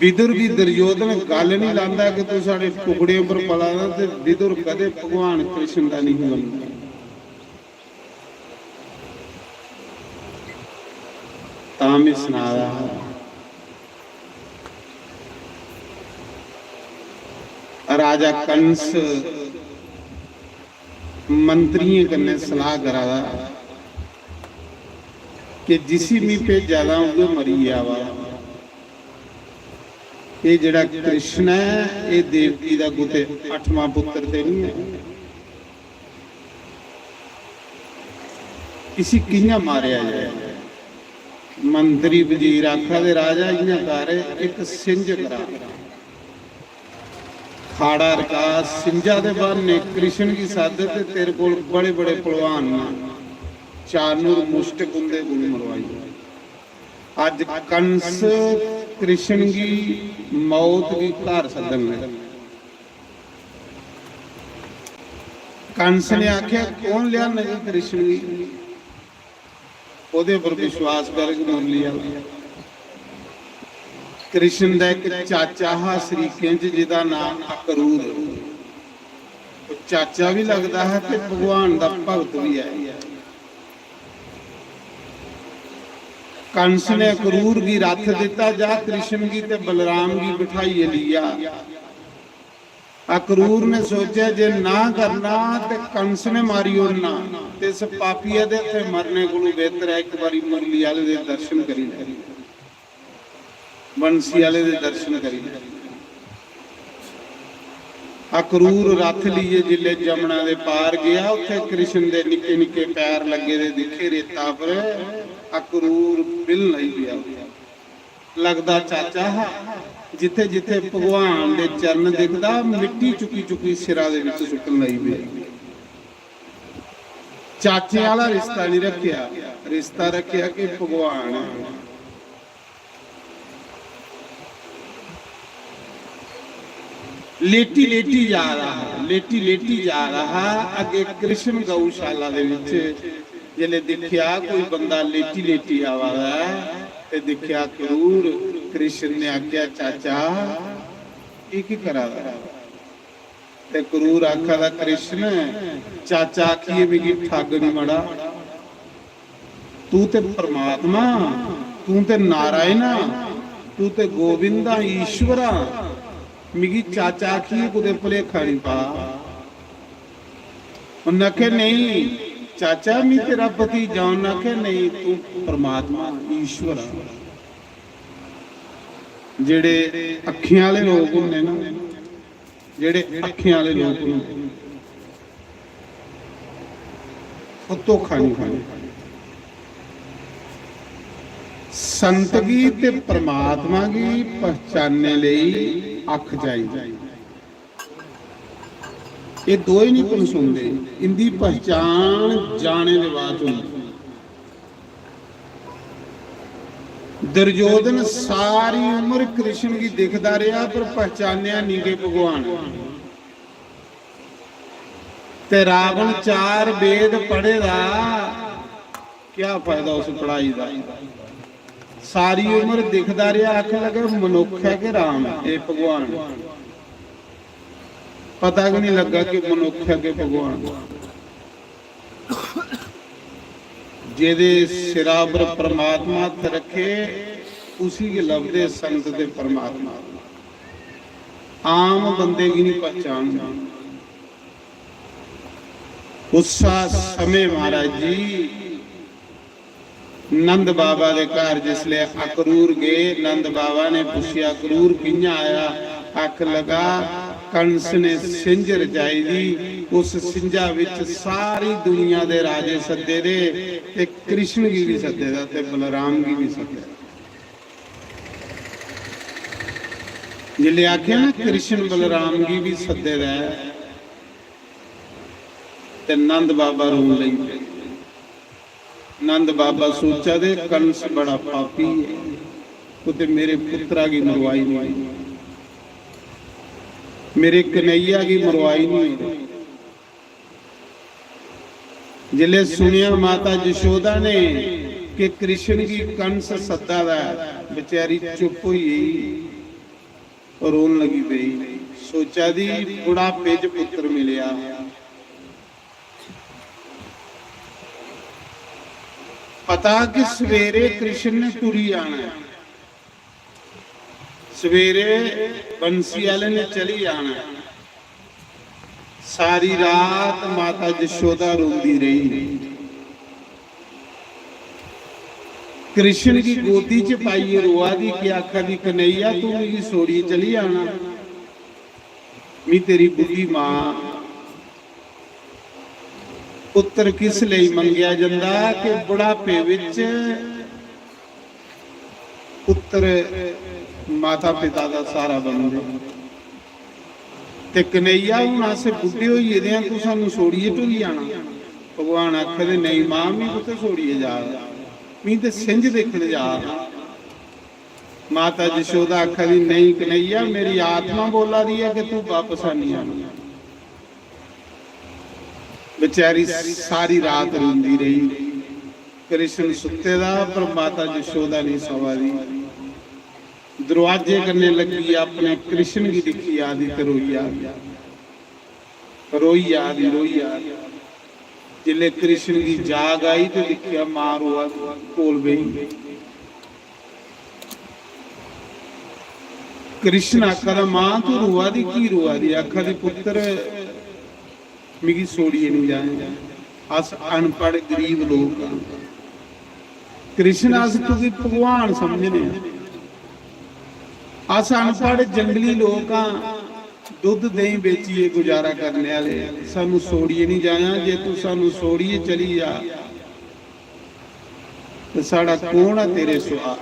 विदुर गी दुर्योधन गल्ल नहीं लांदा कि तू साढ़े टुकड़े उप्पर पला दा, ते विदुर कदे भगवान कृष्ण दा नहीं बनदा। तां में सना दा हा, राजा कंस मंत्रियें कन्नै सलाह करा दा कि जिसी मी भेजा दा उ'ऐ मरी जावा। एह् जेह्ड़ा कृष्ण ऐ, एह् देवकी दा कुतै अठवां पुत्तर ते निं ऐ। इसी कि'यां मारेआ जाए? मंत्री वजीर आखा दे, "राजा, इ'यां कर, इक सिंझ करा।" खाड़ा रका, सिंझा दे बहाने कृष्ण गी सद्द ते तेरे कोल बड़े बड़े पहलवान न, चानूर मुश्तक उंदे कोल मरवाई। अज्ज कंस कृष्ण गी मौत गी घर सद्दन लगा। कंस ने आखेआ, "कौन लेआनग कृष्ण गी? ओह्दे पर विश्वास करग मुरली आह्ला।" कृष्ण दा इक चाचा हा शरीकें च, जेह्दा नांऽ अक्रूर। ओह् चाचा बी लगदा हा ते भगवान दा भगत बी ऐ। कंस ने अक्रूर गी रथ दित्ता, "जा कृष्ण गी ते बलराम गी बठाइयै लिया।" अक्रूर ने सोचेआ जे ना करना ते कंस ने मारी ओड़ना, ते इस पापिया दे हत्थे मरने कोलू बेहतर ऐ इक बारी मुरली आह्ले दे दर्शन करी लै, बंसी आह्ले दे दर्शन करी लै। अक्रूर रथ लेइयै जिसलै जमुना दे पार गेआ, उत्थे कृष्ण दे निक्के निक्के पैर लग्गे दे दिक्खे रेता पर, अक्रूर बिल लई पेआ। लगदा चाचा हा, जित्थे जित्थे भगवान दे चरण दिखदा, मिट्टी चुकी चुकी सिरा दे विच सुट्टन लगी पे। चाचे आह्ला रिश्ता नहीं रखेआ, रिश्ता रखेआ कि भगवान ऐ। लेटी लेटी जा रहा हा, लेटी लेटी जा रहा हा। अगे कृष्ण गौशाला दे विच जिसलै दिक्खेआ कोई बंदा लेटी लेटी आवा दा ऐ, ते दिक्खेआ क्रूर। कृष्ण ने आखेआ, "चाचा, एह् की करा दा?" ते क्रूर आखा दा, "कृष्ण, चाचा आखिए मिगी ठग नहीं मड़ा। तू ते परमात्मा, तू ते नारायण आ, तू ते गोविंद आ, ईश्वर आ। मिगी चाचा आखिए कुतै भलेखा नहीं पा।" उन्नै आखेआ, "नहीं चाचा, मैं तेरा भतीजा।" उन्नै आखेआ, "नहीं, तू परमात्मा, ईश्वर आ।" जेह्ड़े अक्खियां आह्ले लोक होंदे ना, जेह्ड़े अक्खियां आह्ले लोक होंदे, ओह् धोखा नहीं खांदे। संत गी ते परमात्मा गी पहचानने लेई अक्ख चाहिदी। एह् दोए नहीं पनसोंदे, इंदी पहचान जाने दे बाद होंदी। दुर्योधन सारी उम्र कृष्ण गी दिखदा रेहा, पर पहचानेआ नहीं कि भगवान। ते रावण चार वेद पढ़े दा, क्या फायदा उस पढ़ाई दा? सारी उम्र दिखदा रेहा, आखन लगा, "मनुक्ख ऐ कि राम ऐ, एह् भगवान?" पता गै नहीं लग्गा कि मनुक्ख ऐ कि भगवान। जेह्दे सिरा पर परमात्मा हत्थ रखे, उसी गै लभदे संत ते परमात्मा। आम बंदे गी नहीं पहचानदा। उस्सा समें महाराज जी नंद बाबा दे घर जिसलै अक्रूर गे, नंद बाबा ने पुच्छेआ, "अक्रूर कि'यां आया?" आखन लगा, "कंस ने सिंझ रचाई दी, उस सिंझा विच सारी दुनिया दे राजे सद्दे दे, ते कृष्ण गी भी सद्दे दा, ते बलराम गी भी सद्दे दा।" जिसलै आखेआ ना, "कृष्ण बलराम गी भी सद्दे दा ऐ," ते नंद बाबा रोन लगी पे। नंद बाबा सोचा दे, "कंस बड़ा पापी है, कुते मेरे पुत्रा गी मरवाई नहीं, मेरे कन्हैया गी मरवाई नहीं।" जिसलै सुनेआ माता जशोदा ने कि कृष्ण गी कंस सद्दा दा ऐ, बेचारी चुप होई गेई, रोन लगी पेई। सोचा दी, बुढ़ापे च पुत्र मिलेआ। पता कि सवेरे कृष्ण ने टुरी जाना ऐ, सवेरे बंसी आह्ले ने चली जाना ऐ। सारी रात माता जशोदा रोंदी रेही। कृष्ण गी गोदी च पाइयै रोआ दी, कि आखा दी, "कन्हैया, तू मिगी छोड़ियै चली जाना, मी तेरी बुढ़ी मां।" पुत्र किस लेई मंगेआ जंदा कि बुढ़ापे विच पुत्र माता पिता दा सहारा बनदे। ते कन्हैया, हून अस बुड्ढे होई गेदे आं, तू सानू छोड़ियै टुरी जाना? भगवान आखदे, "नेईं मां, मी कुत्थै छोड़ियै जा दा, मी ते सिंझ दिक्खन जा दा।" माता जशोदा आखा दी, "नेईं कन्हैया, मेरी आत्मा बोला दी ऐ कि तू बापस आनी जाना।" बेचारी सारी रात रोंदी रेही। कृष्ण सुत्ते दा, पर माता जशोदा नहीं सवा दी। दरवाजे कन्नै लग्गी अपने कृष्ण गी दिक्खी आ दी ते रोई आ दी, रोई आ दी, रोई आ दी। जिसलै कृष्ण गी जाग आई ते दिक्खेआ मां रोआ दी, कोल बेही। कृष्ण आखा दा, "मां, तू रोआ दी, की रोआ दी?" आखा दी, "पुत्तर, मिगी छोड़ियै निं जाएं, अस अनपढ़ गरीब लोक आं।" कृष्ण, अस तुगी भगवान समझने आं, अस अनपढ़ जंगली लोक आं, दुद्ध देहीं बेचियै गुजारा करने आह्ले, सानू छोड़ियै निं जायां। जे तू सानू छोड़ियै चली जा ते साढ़ा कौन ऐ तेरे सुआ?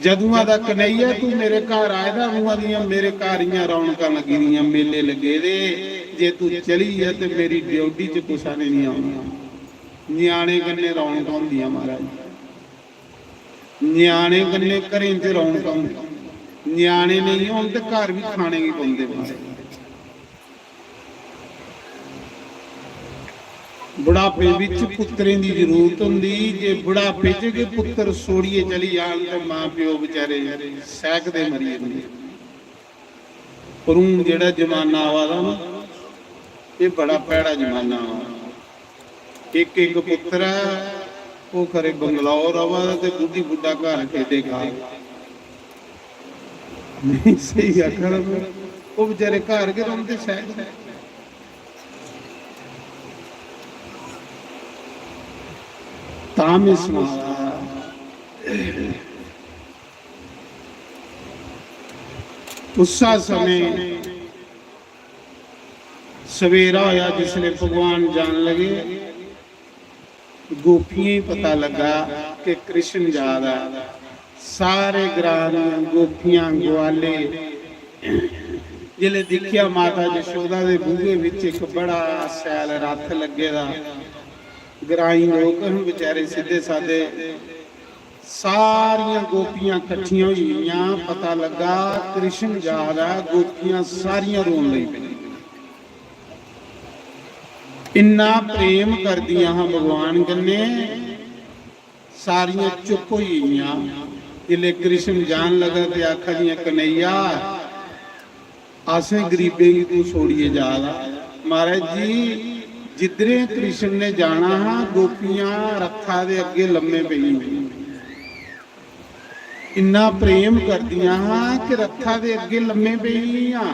जदुआं दा कन्हैया तू मेरे घर आए दा, उआं दियां मेरे घर इयां रौनकां लग्गी दियां, मेले लग्गे दे। जे तू चली जा ते मेरी ड्योढ़ी च कुसै ने नहीं औना। ञ्याणे कन्नै रौनकां होंदियां महाराज, ञ्याणे कन्नै घरें च रौनकां होंदियां। ञ्याणे नेईं होन ते घर बी खाने गी पौंदे महाराज। बुढ़ापे बिच पुत्तरें दी जरूरत होंदी, जे बुढ़ापे च गै पुत्तर छोड़ियै चली जान ते मां प्यो बेचारे सैह्कदे मरी जंदे। पर हून जेह्ड़ा जमाना आवा दा ना, एह् बड़ा भैड़ा जमाना आवा दा। इक इक पुत्तर ऐ, ओह् खरे बंगलौर र'वा दा ते बुड्ढी बुड्ढा घर ठेडे खा दा। नेईं, स्हेई आखा दा में। ओह् बेचारे घर गै रौंह्दे शायद। तां में सना दा। उस्सा समें सवेरा होया जिसले भगवान जान लगे, गोपियें गी पता लगा कि कृष्ण जा दा ऐ। सारे ग्रां दियां गोपियां, ग्वाले जिसले दिक्खेआ माता जशोदा दे बूहे विच इक बड़ा शैल रथ लग्गे दा, ग्राईं लोक हन बेचारे सिद्धे सादे, सारियां गोपियां कट्ठियां होई गेइयां। पता लगा कृष्ण जा दा ऐ, गोपियां सारियां रोन लगी पेइयां। इन्ना प्रेम करदियां हां भगवान कन्नै, सारियां चुप होई गेइयां। जिसलै कृष्ण जान लगा ते आखा दियां, "कन्हैया, असें गरीबें गी तू छोड़ियै जा दा।" महाराज जी, जिद्धरें कृष्ण ने जाना हा, गोपियां रथा दे अग्गे लम्मे पेई गेइयां। इन्ना प्रेम करदियां हां कि रथा दे अग्गे लम्मे पेई गेइयां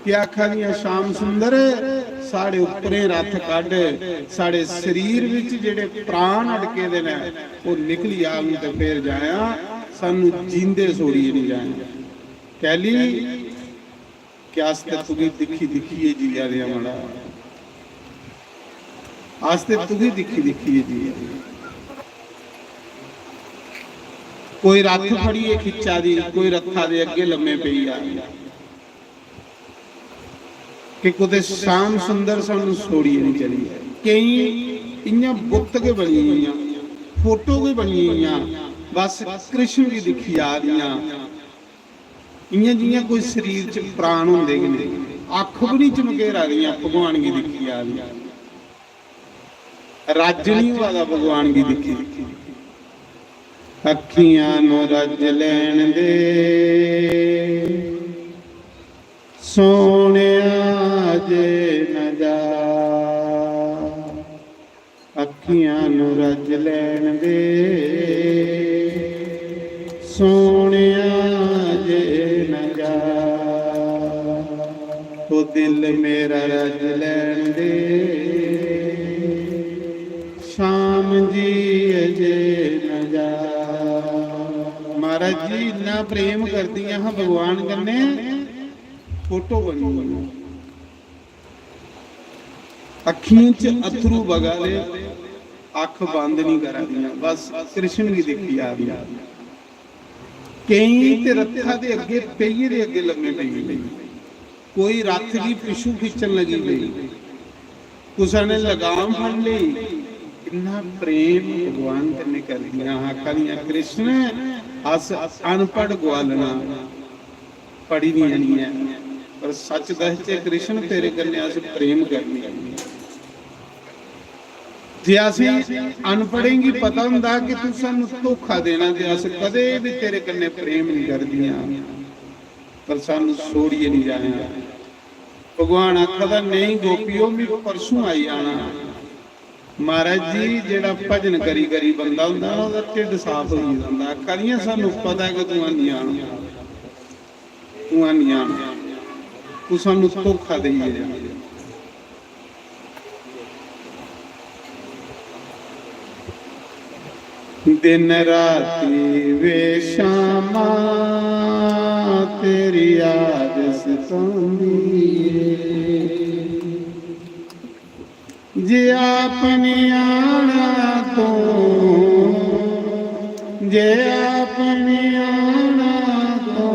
ते आखा दियां, "श्याम सुंदर, साढ़े उप्परें रथ कड्ढ, साढ़े शरीर विच जेह्ड़े प्राण अटके दे न, ओह् निकली आन ते फिर जायां, सानू जींदे छोड़ियै निं जायां।" कैली? कि अस ते तुगी दिक्खी दिक्खियै जीआ दे आं मड़ा, अस ते तुगी दिक्खी दिक्खियै जीआ दे आं। कोई रथ फड़ियै खिच्चा दी, कोई रथा दे अग्गे लम्मे पेई जा, कि कुतै श्याम सुंदर सानू छोड़ियै निं चली जाए। केईं इ'यां बुत्त गै बनी गेइयां, फोटो गै बनी गेइयां, बस कृष्ण गी दिक्खी जा दियां। इ'यां जि'यां कोई शरीर च प्राण होंदे गै नेईं, अक्ख बी निं चमकेरा दियां भगवान गी दिक्खी जा दियां। रज्ज निं होआ दा भगवान गी दिक्खी दिक्खी। अक्खियां नू रज्ज लैन दे, सोहणेआ जे न जा। अक्खियां नू रज्ज लैन दे, सोहणेआ जे न जा। ओ दिल मेरा रज्ज लैन दे, श्याम जी अजे न जा। महाराज जी इन्ना प्रेम करदियां हां भगवान कन्नै, फोटो बनी गेई। अक्खियें च अत्थरू बगा दे, अक्ख बंद नहीं करा दियां, बस कृष्ण गी दिक्खी जा दियां। केईं ते रथा दे अग्गे पेइये दे अग्गे लम्मे पेई गे, कोई रथ गी पिच्छू खिच्चन लगी पेई, कुसै ने लगाम फड़ लेई। इन्ना प्रेम भगवान कन्नै करदियां। आखा दियां, "कृष्ण, अस अनपढ़ ग्वालना, पढ़ी दियां निं ऐ, पर सच दसचै कृष्ण, तेरे कन्नै अस प्रेम करने आं।" जे असें अनपढ़ें गी पता होंदा कि तू सानू धोखा देना, ते अस कदें बी तेरे कन्नै प्रेम निं करदियां, पर सानू छोड़ियै निं जाना। भगवान आखा दा, "नेईं गोपियो, मी परसों आई जाना।" महाराज जी, जेह्ड़ा भजन करी करी बंदा होंदा ना, ओह्दा ढिड्ड साफ होई जंदा। आखा दियां, "सानू पता ऐ कि तू हैनी आना, तू हैनी आना, तू सानू धोखा देइयै जाना।" दिन राती वे शामा, तेरी याद सतांदी ਏ। जे आपने आना तो, जे आपने आना तो,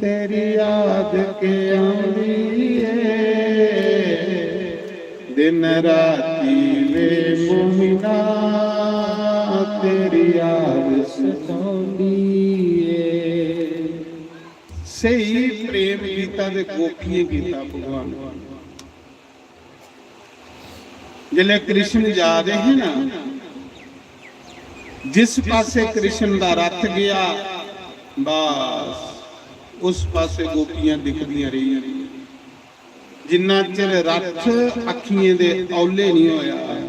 तेरी याद के आंदी ਏ। दिन राती वे मोमिना, तेरी याद सतांदी ਏ। ਸਹੀ ਪ੍ਰੇਮ ਗੀਤਾ ਦੇ ਗੋਪੀਏ ਗੀਤਾ ਭਗਵਾਨ। ਜਿਲੇ ਕ੍ਰਿਸ਼ਨ ਜਾ ਰਹੇ ਨਾ, ਜਿਸ ਪਾਸੇ ਕ੍ਰਿਸ਼ਨ ਦਾ ਰਥ ਗਿਆ, ਬਸ ਉਸ ਪਾਸੇ ਗੋਪੀਆਂ ਦਿਖਦੀਆਂ ਰਹੀਆਂ। ਜਿੰਨਾ ਚਿਰ ਰਥ ਅੱਖੀਆਂ ਦੇ ਔਲੇ ਨਹੀਂ ਹੋਇਆ,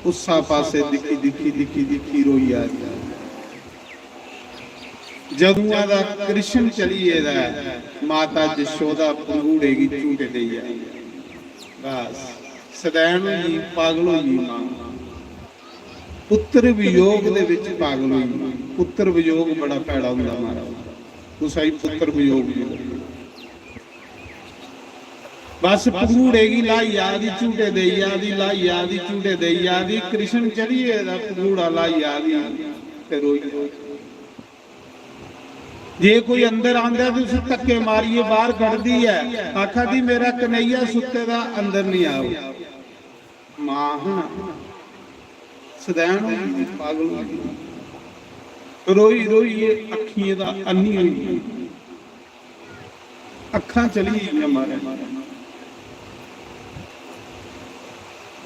ਉਸਾ ਪਾਸੇ ਦਿਖੀ, ਦਿਖੀ, ਦਿਖੀ, ਦਿਖੀ ਰੋਈ ਆ ਰਹੀ। ਜਦੋਂ ਆਦਾ ਕ੍ਰਿਸ਼ਨ ਚਲੀਏ ਦਾ, ਮਾਤਾ ਜਸ਼ੋਦਾ ਪੰਗੂੜੇ गी झूटे देई आ। बस सदैन होई, पागल होई मां। पुत्र वियोग दे विच पागल होई। पुत्र वियोग बड़ा भैड़ा हुंदा महाराज। कुसै गी पुत्र वियोग नहीं। बस पंगूड़े गी लाई आ दी, झूटे देई आ दी, लाई आ दी, झूटे देई आ दी। कृष्ण चढ़िए दा पंगूड़ा लाई आ दी ते रोई। जे कोई अंदर आंदा ते उसी धक्के मारिए बाहर कढदी ऐ, आखा दी, "मेरा कन्हैया सुत्ते दा अंदर नहीं आओ।" मां है ना, सदैन होई गेई, पागल होई गेई, रोई रोइयै अक्खियें दा अन्नी होई गेई, अक्खां चली गेइयां मारे।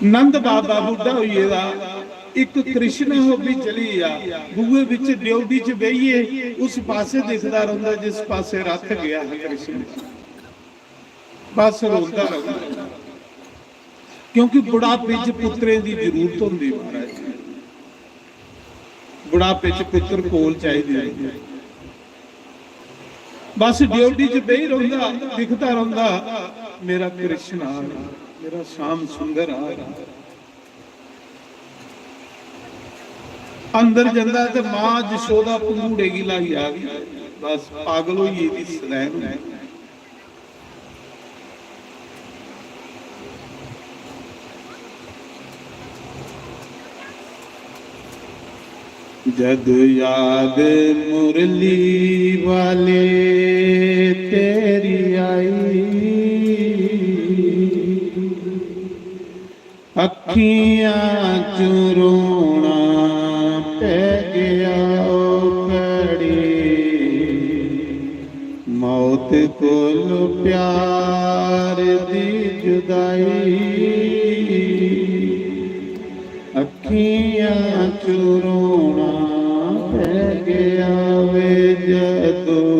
नंद बाबा बुड्ढा होई गेदा, इक कृष्ण ओह् बी चली गेआ, बूहे बिच ड्योढ़ी च बेहियै उस पासै दिखदा रौंह्दा जिस पासै रथ गेआ हा कृष्ण। बस रोंदा रौंह्दा। क्योंकि बुढ़ापे च पुत्तरें दी जरूरत होंदी महाराज, बुढ़ापे च पुत्तर कोल चाहिदे होंदे। बस ड्योढ़ी च बेही रौंह्दा, दिखदा रौंह्दा, "मेरा कृष्ण आ रहा, मेरा श्याम सुंदर आ रहा।" अंदर जंदा ते मां जशोदा पंगूड़े गी लाई आ गई, बस पागल होई गेदी सदैन। जद याद मुरली वाले तेरी आई, अखियां चों रोना पै गया ओ कड़ी, मौत कोल प्यार दी जुदाई। अखियां चों रोना पै गया वे जदों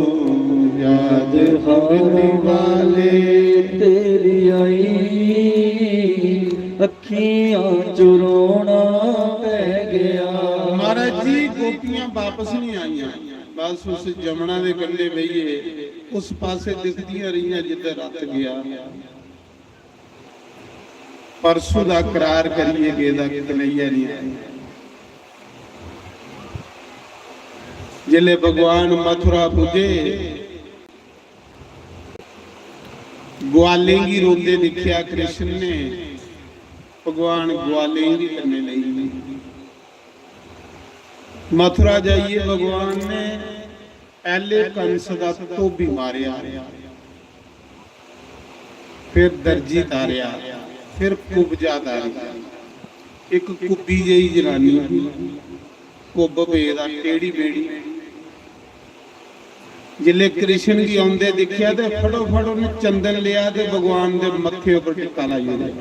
याद हर वाले तेरी आई। अखियां चों रोना पै गया। महाराज जी, गोपियां वापस नहीं आईयां, बस उस जमुना दे कंढे बेहिए उस पासे दिखदियां रहियां जिधर रथ गया। परसों दा करार करिए गेदा कन्हैया नहीं आया। जिसले भगवान मथुरा पुजे, ग्वालें गी रोंदे दिखेआ कृष्ण ने, भगवान ग्वालें गी कन्नै लेई गे। मथुरा जाइयै भगवान ने पैह्ले कंस दा धोबी मारेआ, फिर दर्जी तारेआ, फिर कुब्जा तारी। इक कुब्बी जेही जनानी, कुब्ब पेदा, टेढ़ी मेढ़ी। जिसलै कृष्ण गी औंदे दिक्खेआ ते फटोफट उ'नें चंदन लेआ ते भगवान दे मत्थे उप्पर टिक्का लाई ओड़ेआ।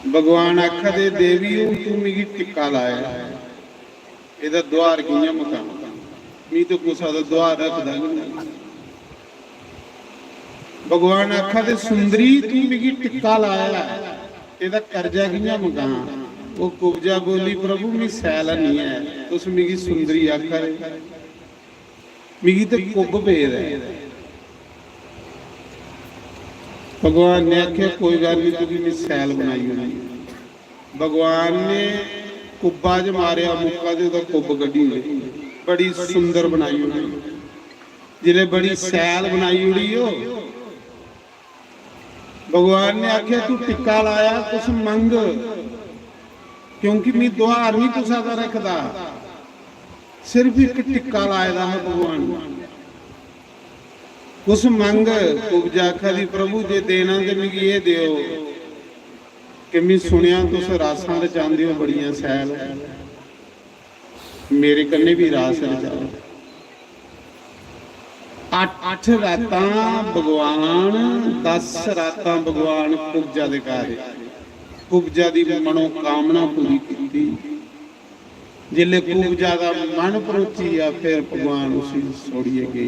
भगवान आखा दे, "देवी, हून तू मिगी टिक्का लाया, एह्दा दुहार कि'यां मकां? मी ते कुसै दा दुहार रखदा गै नेईं।" भगवान आखा दे, "सुंदरी, तू मिगी टिक्का लाया ऐ, एह्दा कर्जा कि'यां मकां?" ओह् कुब्जा बोली, "प्रभु, मी सैल निं ऐ, तुस मिगी सुंदरी आखा दे, मिगी ते कुब्ब पेदा ऐ।" भगवान ने आखेआ, "कोई गल्ल निं, तुगी में सैल बनाई ओड़नी।" भगवान ने कुब्बा च मारेआ मुक्का ते ओह्दा कुब्ब कड्ढी ओड़ेआ, बड़ी सुंदर बनाई ओड़ी। जिसलै बड़ी सैल बनाई ओड़ी ओह्, भगवान ने आखेआ, "तू टिक्का लाया, कुछ मंग, क्योंकि मी दुहार निं कुसै दा रखदा, सिर्फ इक टिक्का लाए दा हा भगवान ने। कुछ मंग।" कुब्जा आखा दी, "प्रभु, जे देना ते मिगी एह् देओ कि मी सुनेआ तुस रासां रचांदे ओ, बड़ियां सैल, मेरे कन्नै बी रास रचाओ।" अट्ठ रातां भगवान, दस रातां भगवान कुब्जा दे घर, कुब्जा दी मनोकामना पूरी कीती। जिसलै कुब्जा दा मन भरोची गेआ, फिर भगवान उसी छोड़ियै गे।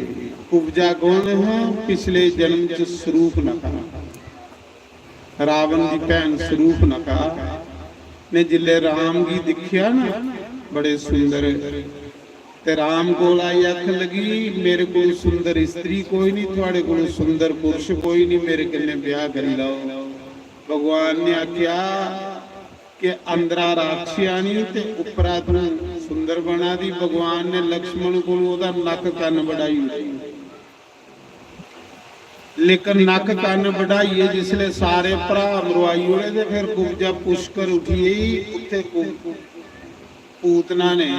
कुब्जा कौन है? पिछले जन्म च शूर्पणखा, रावण दी भैन शूर्पणखा ने जिसलै राम गी दिक्खेआ ना, बड़े सुंदर, ते राम कोल आई आखन लगी, "मेरे कोल सुंदर स्त्री कोई नहीं, थुआड़े कोल सुंदर पुरुष कोई नहीं, मेरे कन्नै ब्याह करी लैओ।" भगवान ने आखेआ कि अंदरा राक्षियानी ते उप्परा तू सुंदर बना दी। भगवान ने लक्ष्मण कोल ओह्दा नक्क कन्न बढ़ाई ओड़ेआ। लेकिन नक्क कन्न बढ़ाइयै जिसलै सारे भ्राऽ मरोआई ओड़े ते फिर कुब्जा पुष्कर उठी गेई। उत्थै कु-, पूतना ने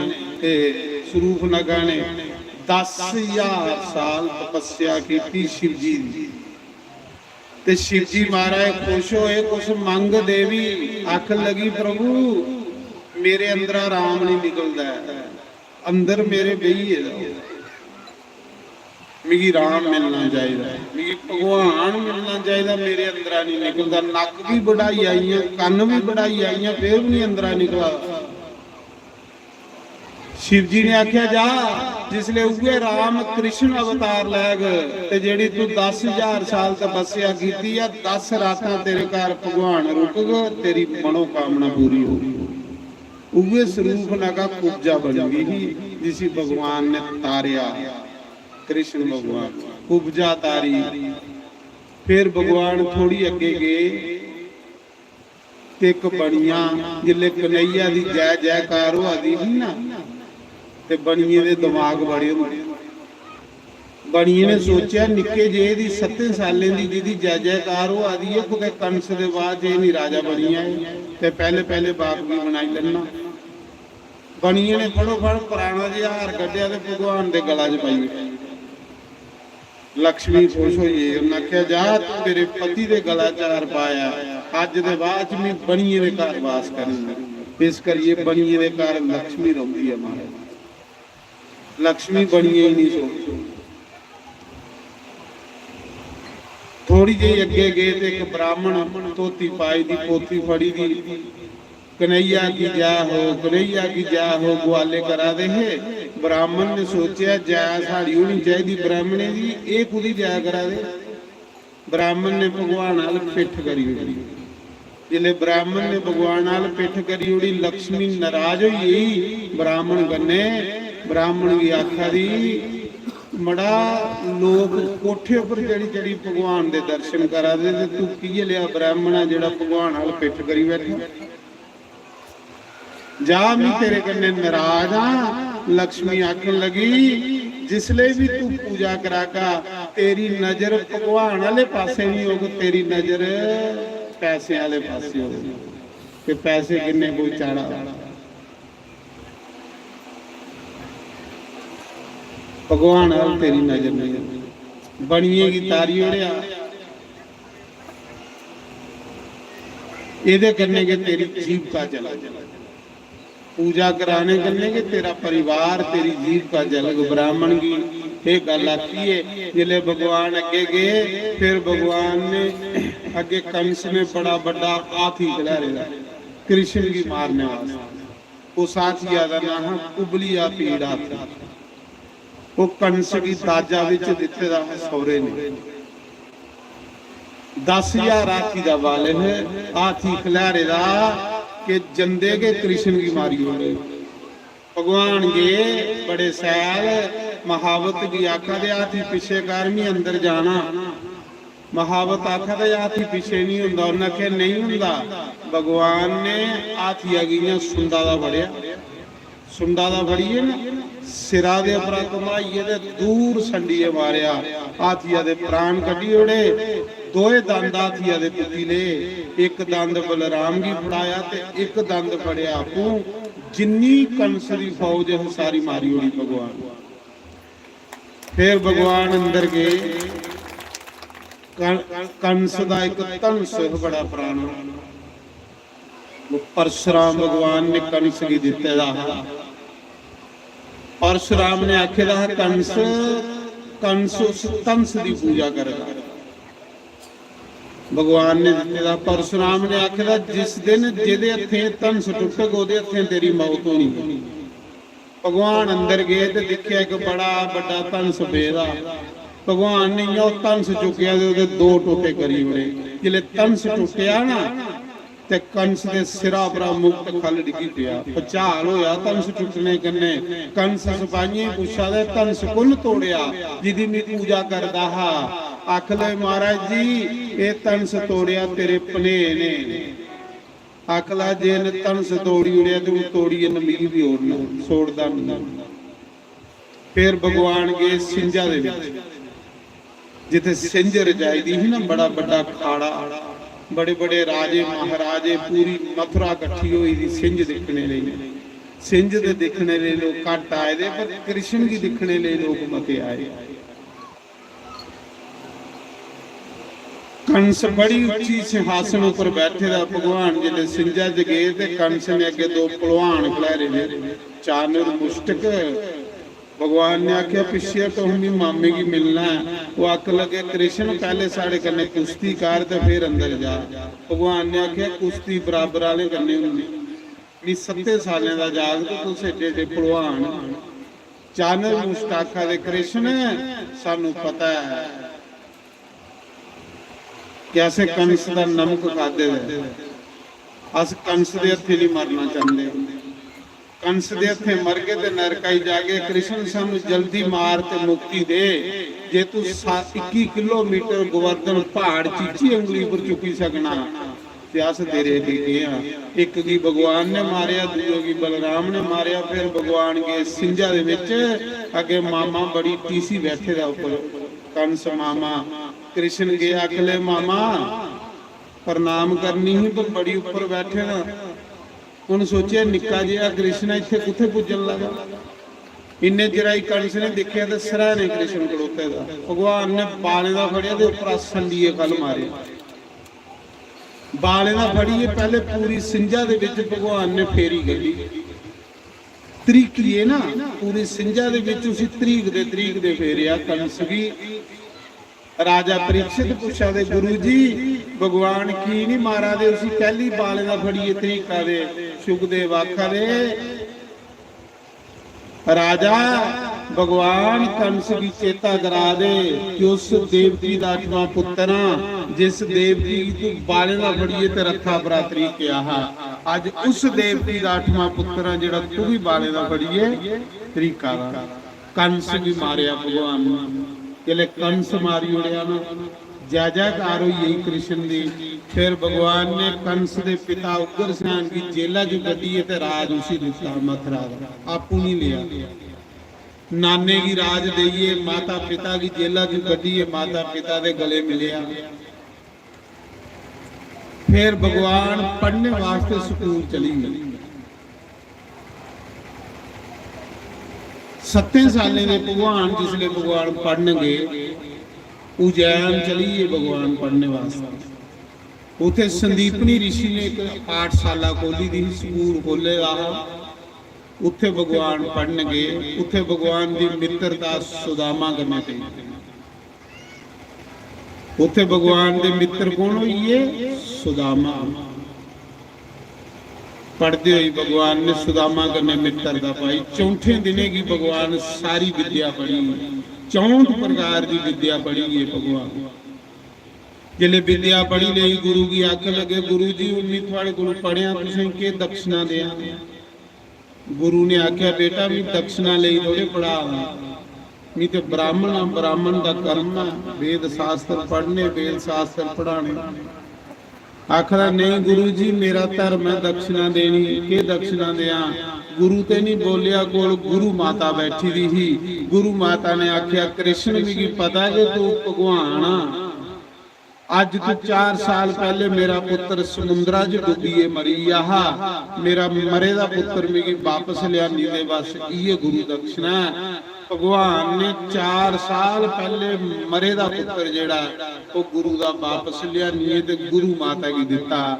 ते शूर्पणखा ने दस ज्हार साल तपस्या कीती शिवजी दी। ते शिवजी महाराज खुश होए, "कुछ मंग देवी।" आखन लगी, "प्रभु, मेरे अंदरा राम नहीं निकलदा ऐ, अंदर मेरे बेही गेदा, मिगी राम मिलना चाहिदा, मिगी भगवान मिलना चाहिदा, मेरे अंदरा नहीं निकलदा।" नक्क भी बढ़ाई आइयां, कन्न भी बढ़ाई आइयां, फिर भी नहीं अंदरा निकला। शिव जी ने आखेआ, "जा, जिसले उ'ऐ राम कृष्ण अवतार लैग ते जेह्ड़ी तू दस ज्हार साल तपस्या कीती ऐ, दस रातां तेरे घर भगवान रुकग, तेरी मनोकामना पूरी होग।" उ'ऐ शूर्पणखा कुब्जा बनी गई ही, जिसी भगवान ने तारेआ, कृष्ण भगवान कुब्जा तारी। फिर भगवान थोड़ी अग्गे गे, ते इक बनिया, जिसलै कन्हैया दी जय जयकार होआ दी ही ना, ते बनिये दे दमाग बड़े होंदे। बनिये ने सोचेआ, निक्के जेह् दी, सत्तें सालें दी, जेह्दी जय जयकार होआ दी ऐ, कुतै कंस दे बाद च एह् निं राजा बनी जाए, ते पैह्ले पैह्ले बाप गी बनाई लैना। बनिये ने फड़ोफड़ पराना जेहा हार कड्ढेआ ते भगवान दे गला च पाई ओड़ेआ। लक्ष्मी खुश होई गेई। उन्नै आखेआ, "जा, तू मेरे पति दे गला च हार पाया, अज्ज दे बाद च में बनिये दे घर वास करना।" इस करियै बनिये दे घर लक्ष्मी रौंह्दी ऐ महाराज। लक्ष्मी बनिये ही नहीं सौंदी। थोड़ी जेही अग्गे गे ते इक ब्राह्मण धोती पाई दी, पोथी फड़ी दी, "कन्हैया की जय हो, कन्हैया की जय हो" गुआले करा दे हे। ब्राह्मण ने सोचेआ, "जय साढ़ी होनी चाहिदी ब्राह्मणें दी, एह् कुदी जय करा दे?" ब्राह्मण ने भगवान अल पिट्ठ करी ओड़ी। जिसलै ब्राह्मण ने भगवान अल पिट्ठ करी ओड़ी, लक्ष्मी नाराज होई गेई ब्राह्मण कन्नै। ब्राह्मण गी आखा दी, "मड़ा, लोक कोठे उप्पर चढ़ी चढ़ी भगवान दे दर्शन करा दे ते तू कि'यै लेआ ब्राह्मण आ जेह्ड़ा भगवान अल पिट्ठ करी बैठा? जा, में तेरे कन्नै नाराज आं।" लक्ष्मी आखन लगी, "जिसलै बी तू पूजा करागा, तेरी नजर भगवान आह्ले पासै निं होग, तेरी नजर पैसें आह्ले पासै होग। ते पैसे किन्ने कोई चाढ़ा।" भगवान अल तेरी नजर नहीं। बनिये गी तारी ओड़ेआ, एह्दे कन्नै गै तेरी जीविका चलग। पूजा कराने कन्नै गै तेरा परिवार, तेरी जीविका चलग। ब्राह्मण गी एह् गल्ल आखी ऐ। जिसलै भगवान अग्गे गे, फिर भगवान ने अग्गे, कंस ने बड़ा बड्डा हाथी खलारे दा कृष्ण गी मारने वास्तै। उस हाथिया दा नांऽ हा कुबलिया पीड़ हाथी। ओह् कंस गी दाजा बिच दित्ते दा हा सौरे ने। दस ज्हार हाथी दा बल है, हाथी खलारे दा, कि जंदे गै कृष्ण गी मारी ओड़े। भगवान गे बड़े सैल, महावत गी आखा दे, "हाथी पिच्छे कर, मी अंदर जाना।" महावत आखा दे, "हाथी पिच्छे नहीं होंदा।" उन्नै आखेआ, "नहीं होंदा।" भगवान ने हाथिया गी इ'यां सुंडा दा फड़ेआ, सुंडा दा फड़ियै ना सिरा दे उप्परा घुमाइयै ते दूर संडियै मारेआ। हाथिया दे प्राण कड्ढी ओड़े। दोए दंद हाथिया दे पुट्टी ले। इक दंद बलराम गी फड़ाया ते इक दंद फड़ेआ आपूं। जिन्नी कंस दी फौज ही, सारी मारी ओड़ी भगवान। फिर भगवान अंदर गए। कं-, कंस दा इक धनुष बड़ा पराना, वो परशुराम भगवान ने कंस गी दित्ते दा हा। परशुराम ने आखे दा हा, "कंस, कंस उस धनुष दी पूजा करेगा।" भगवान ने दित्ते दा। परशुराम ने आखे दा, "जिस दिन जेह्दे हत्थें धनुष टुटग, ओह्दे हत्थें तेरी मौत होनी है।" भगवान अंदर गए ते दिक्खेआ, इक बड़ा बड्डा धनुष पेदा। भगवान ने इ'यां ओह् धनुष चुक्केआ ते ओह्दे दो टोटे करी ओड़े। जिसलै धनुष टुट्टेआ ना, ते कंस दे सिरा परा मुकट ख'ल्ल डिग्गी पेआ। भचाल होआ धनुष टुट्टने कन्नै। कंस सपाहियें गी पुच्छा दे, "धनुष कु'न तोड़ेआ, जिदी में पूजा करदा हा?" आखले, "महाराज जी, एह् धनुष तोड़ेआ तेरे भने ने।" आखला, "जे इ'न्न धनुष तोड़ी ओड़ेआ ते हून तोड़ियै न मिगी बी ओड़ना, छोड़दा निं।" फिर भगवान गे सिंझा दे बिच, जित्थै सिंझ रजाई दी ही ना, बड़ा बड्डा खाड़ा, बड़े बड़े राजे महाराजे, पूरी मथुरा कट्ठी होई दी सिंझ दिक्खने लेई। सिंझ ते दिक्खने लेई लोक घट्ट आए दे, पर कृष्ण गी दिक्खने लेई लोक मते आए। कंस बड़ी उच्ची सिंहासन उप्पर बैठे दा। भगवान जिसलै सिंझा च गे ते कंस ने अग्गे दो पहलवान खलारे दे, चानुर मुष्टक। भगवान ने आखेआ, "पिच्छे तुस मी मामे गी मिलना ऐ।" ओह् आखन लगे, "कृष्ण, पैह्ले साढ़े कन्नै कुश्ती कर ते फिर अंदर जा।" भगवान ने आखेआ, "कुश्ती बराबर आह्ले कन्नै होंदी, मी सत्तें सालें दा जागत, तुस एड्डे एड्डे पहलवान।" चानुर मुष्टक आखा दे, "कृष्ण, सानू पता ऐ कि असें कंस दा नमक खाद्धे दा ऐ। अस कंस दे हत्थें निं मरना चांह्दे। कंस दे हत्थें मरगे ते नरकाई जागे। कृष्ण, सानू जल्दी मार ते मुक्ति दे। जे तू सा-, इक्की किलोमीटर गोवर्धन प्हाड़ चीची उंगली पर चुक्की सकना, ते अस तेरे अग्गें केह् आं?" इक गी भगवान ने मारेआ, दूए गी बलराम ने मारेआ। फिर भगवान गे सिंझा दे बिच, अग्गें मामा बड़ी टीसी बैठे दा उप्पर, कंस मामा। कृष्ण गे आखले, "मामा, प्रणाम करनी ही, पर बड़ी उप्पर बैठे ना।" उन सोचेआ, "निक्का जेहा कृष्ण इत्थै कुत्थै पुज्जन लगा?" इन्ने चिरा गी कंस ने दिक्खेआ ते सराहने कृष्ण खड़ोते दा। भगवान ने बालें दा फड़ेआ ते उप्परा संडिये ख'ल्ल मारे। बालें दा फड़ियै पैह्ले पूरी सिंझा दे बिच भगवान ने फेरी कड्ढी। त्रीकियै ना, पूरी सिंझा दे बिच उसी त्रीकदे त्रीकदे फेरेआ कंस गी। राजा परीक्षित पुच्छा दे, "गुरु जी, भगवान की निं मारा दे? उसी कैह्ली बालें दा फड़ियै त्रीका दे?" शुकदेव आखा दे, "राजा, भगवान कंस गी चेता करा दे कि उस देवकी दा अठवां पुत्तर आं, जिस देवकी गी तू बालें दा फड़ियै ते रथा परा त्रीकेआ हा। अज्ज उस देवकी दा अठवां पुत्तर आं, जेह्ड़ा तू बी बालें दा फड़ियै त्रीका दा।" कंस गी मारेआ भगवान ने। जिसलै कंस मारी ओड़ेआ ना, जय जयकार होई गेई कृष्ण दी। फिर भगवान ने कंस दे पिता उग्रसेन गी जेला च कड्ढियै ते राज उसी दित्ता मथुरा दा, आपूं नहीं लिया। नाने गी राज देइयै माता पिता गी जेला च कड्ढियै माता पिता दे गले मिलेआ। फिर भगवान पढ़ने वास्ते स्कूल चली गे। सत्तें सालें दे भगवान जिसलै भगवान पढ़न गे, उज्जैन चली गे भगवान पढ़ने वास्तै। उत्थै संदीपनी ऋषि ने इक पाठशाला खोली दी ही, स्कूल खोले दा हा। उत्थै भगवान पढ़न गे। उत्थै भगवान दी मित्रता सुदामा कन्नै पेई। उत्थै भगवान दे मित्र कौन होई गे? सुदामा। पढ़दे होई भगवान ने सुदामा कन्नै मित्रता पाई। चौंठें दिनें गी भगवान सारी विद्या पढ़ी, चौंठ प्रकार दी विद्या पढ़ी गे भगवान। जिसलै विद्या पढ़ी लेई, गुरु गी आखन लगे, "गुरु जी, हून में थुआढ़े कोल पढ़ेआ, तुसें केह् दक्षिणा देआं?" गुरु ने आखेआ, "बेटा, में दक्षिणा लेई थोड़े पढ़ा दा, में ते ब्राह्मण आं, ब्राह्मण दा कर्म ऐ, वेद शास्त्र पढ़ने, वेद शास्त्र पढ़ाने।" आखदा, "नेईं गुरु जी, मेरा धर्म ऐ दक्षिणा देनी, केह् दक्षिणा देआं?" गुरु ते नहीं बोलेआ, कोल गुरु माता बैठी दी ही। गुरु माता ने आखेआ, "कृष्ण, मिगी पता कि तू भगवान आ। अज्ज तू चार साल पैह्ले मेरा पुत्तर समुंदरा च डुब्बियै मरी गेआ हा। मेरा मरे दा पुत्तर मिगी बापस लेआनी दे, बस इ'यै गुरु दक्षिणा ऐ।" भगवान ने चार साल पैह्ले मरे दा पुत्तर जेह्ड़ा ऐ, ओह् गुरु दा बापस लेआनियै ते गुरु माता गी दित्ता।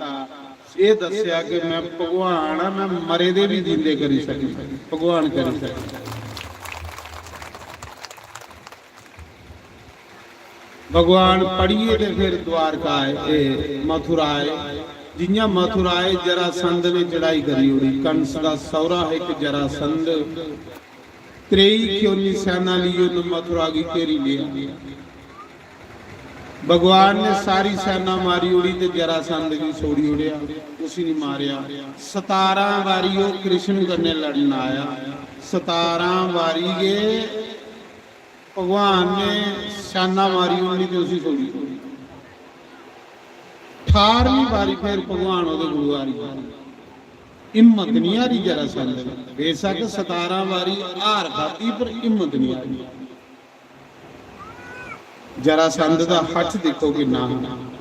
एह् दस्सेआ कि में भगवान आं, में मरे दे बी जींदे करी सकना, भगवान करी सकना। भगवान पढ़ियै ते फिर द्वारका आए, ए, मथुरा आए। जि'यां मथुरा आए, जरासंध ने चढ़ाई करी ओड़ी। कंस दा सौरा हा इक जरासंध, त्रेई क्योनी सैना लेई उन्न मथुरा गी घेरी लेआ। भगवान ने सारी सैना मारी ओड़ी ते जरासंध गी छोड़ी ओड़ेआ, उसी नहीं मारेआ। सतारां बारी ओह् कृष्ण कन्नै लड़न आया, सतारां बारी गै भगवान ने सैना मारी ओड़ी ते उसी छोड़ी ओड़ी। ठारमीं बारी फिर भगवान ओह्दे कोलू हारी गे। हिम्मत नहीं हारी जरासंध ने। बेशक सतारां बारी हार खादी, पर हिम्मत नहीं हारी। जरासंध दा हठ दिक्खो किन्ना हा।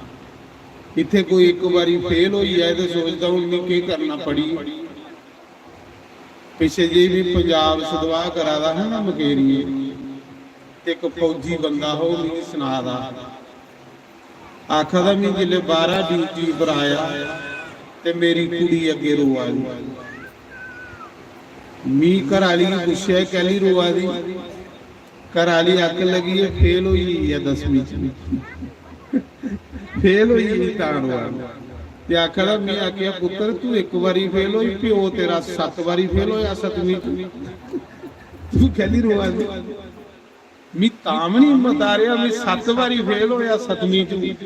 इत्थै कोई इक बारी फेल होई जाए ते सोचदा, "हून में केह् करना पढ़ी।" पिच्छे जेही बी पंजाब सदवाह करा दा हा ना मकेरियें, ते इक फौजी बंदा हा, ओह् मिगी सना दा हा। आखा दा, "में जिसलै बाह्रा ड्यूटी पर आया ते मेरी कुड़ी अग्गें रोआ दी।" मी घर आह्ली गी पुच्छेआ, "कैह्ली रोआ दी?" घर आह्ली आखन लगी, "एह् फेल होई गेई ऐ दसमीं च।" फेल होई गेई तां रोआ दी। ते आखा दा, में आखेआ, "पुत्तर, तू इक बारी फेल होई, प्यो तेरा सत्त बारी फेल होया सतमीं च, तू कैह्ली रोआ दी?" मी तां बी निं हिम्मत आ रेहा, मी सत्त बारी फेल होया सतमीं च,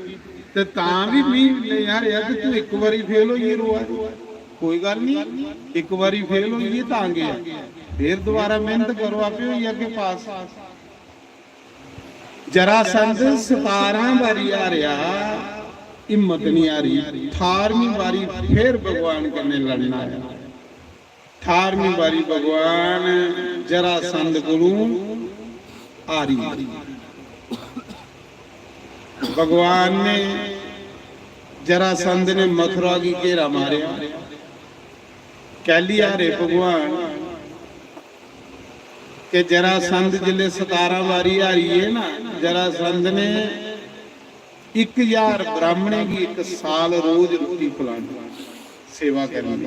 ते तां बी मी नेईं आ रेहा कि तू इक बारी फेल होइयै रोआ दी। कोई गल्ल निं, इक बारी फेल होइयै तां केह् ऐ, फिर दोबारा मेह्नत करो, आपे होई जागे पास। जरासंध सतारां बारी हारेआ, हिम्मत निं हारी, ठारमीं बारी फिर भगवान कन्नै लड़ना आया। ठारमीं बारी भगवान जरासंध कोलू हारी। भगवान ने, जरासंध ने मथुरा गी घेरा मारेआ। कैह्ली हारे भगवान? कि जरासंध जिसलै सतारां बारी हारी गे ना, जरासंध ने इक ज्हार ब्राह्मणें गी इक साल रोज रुट्टी खलानी, सेवा करनी।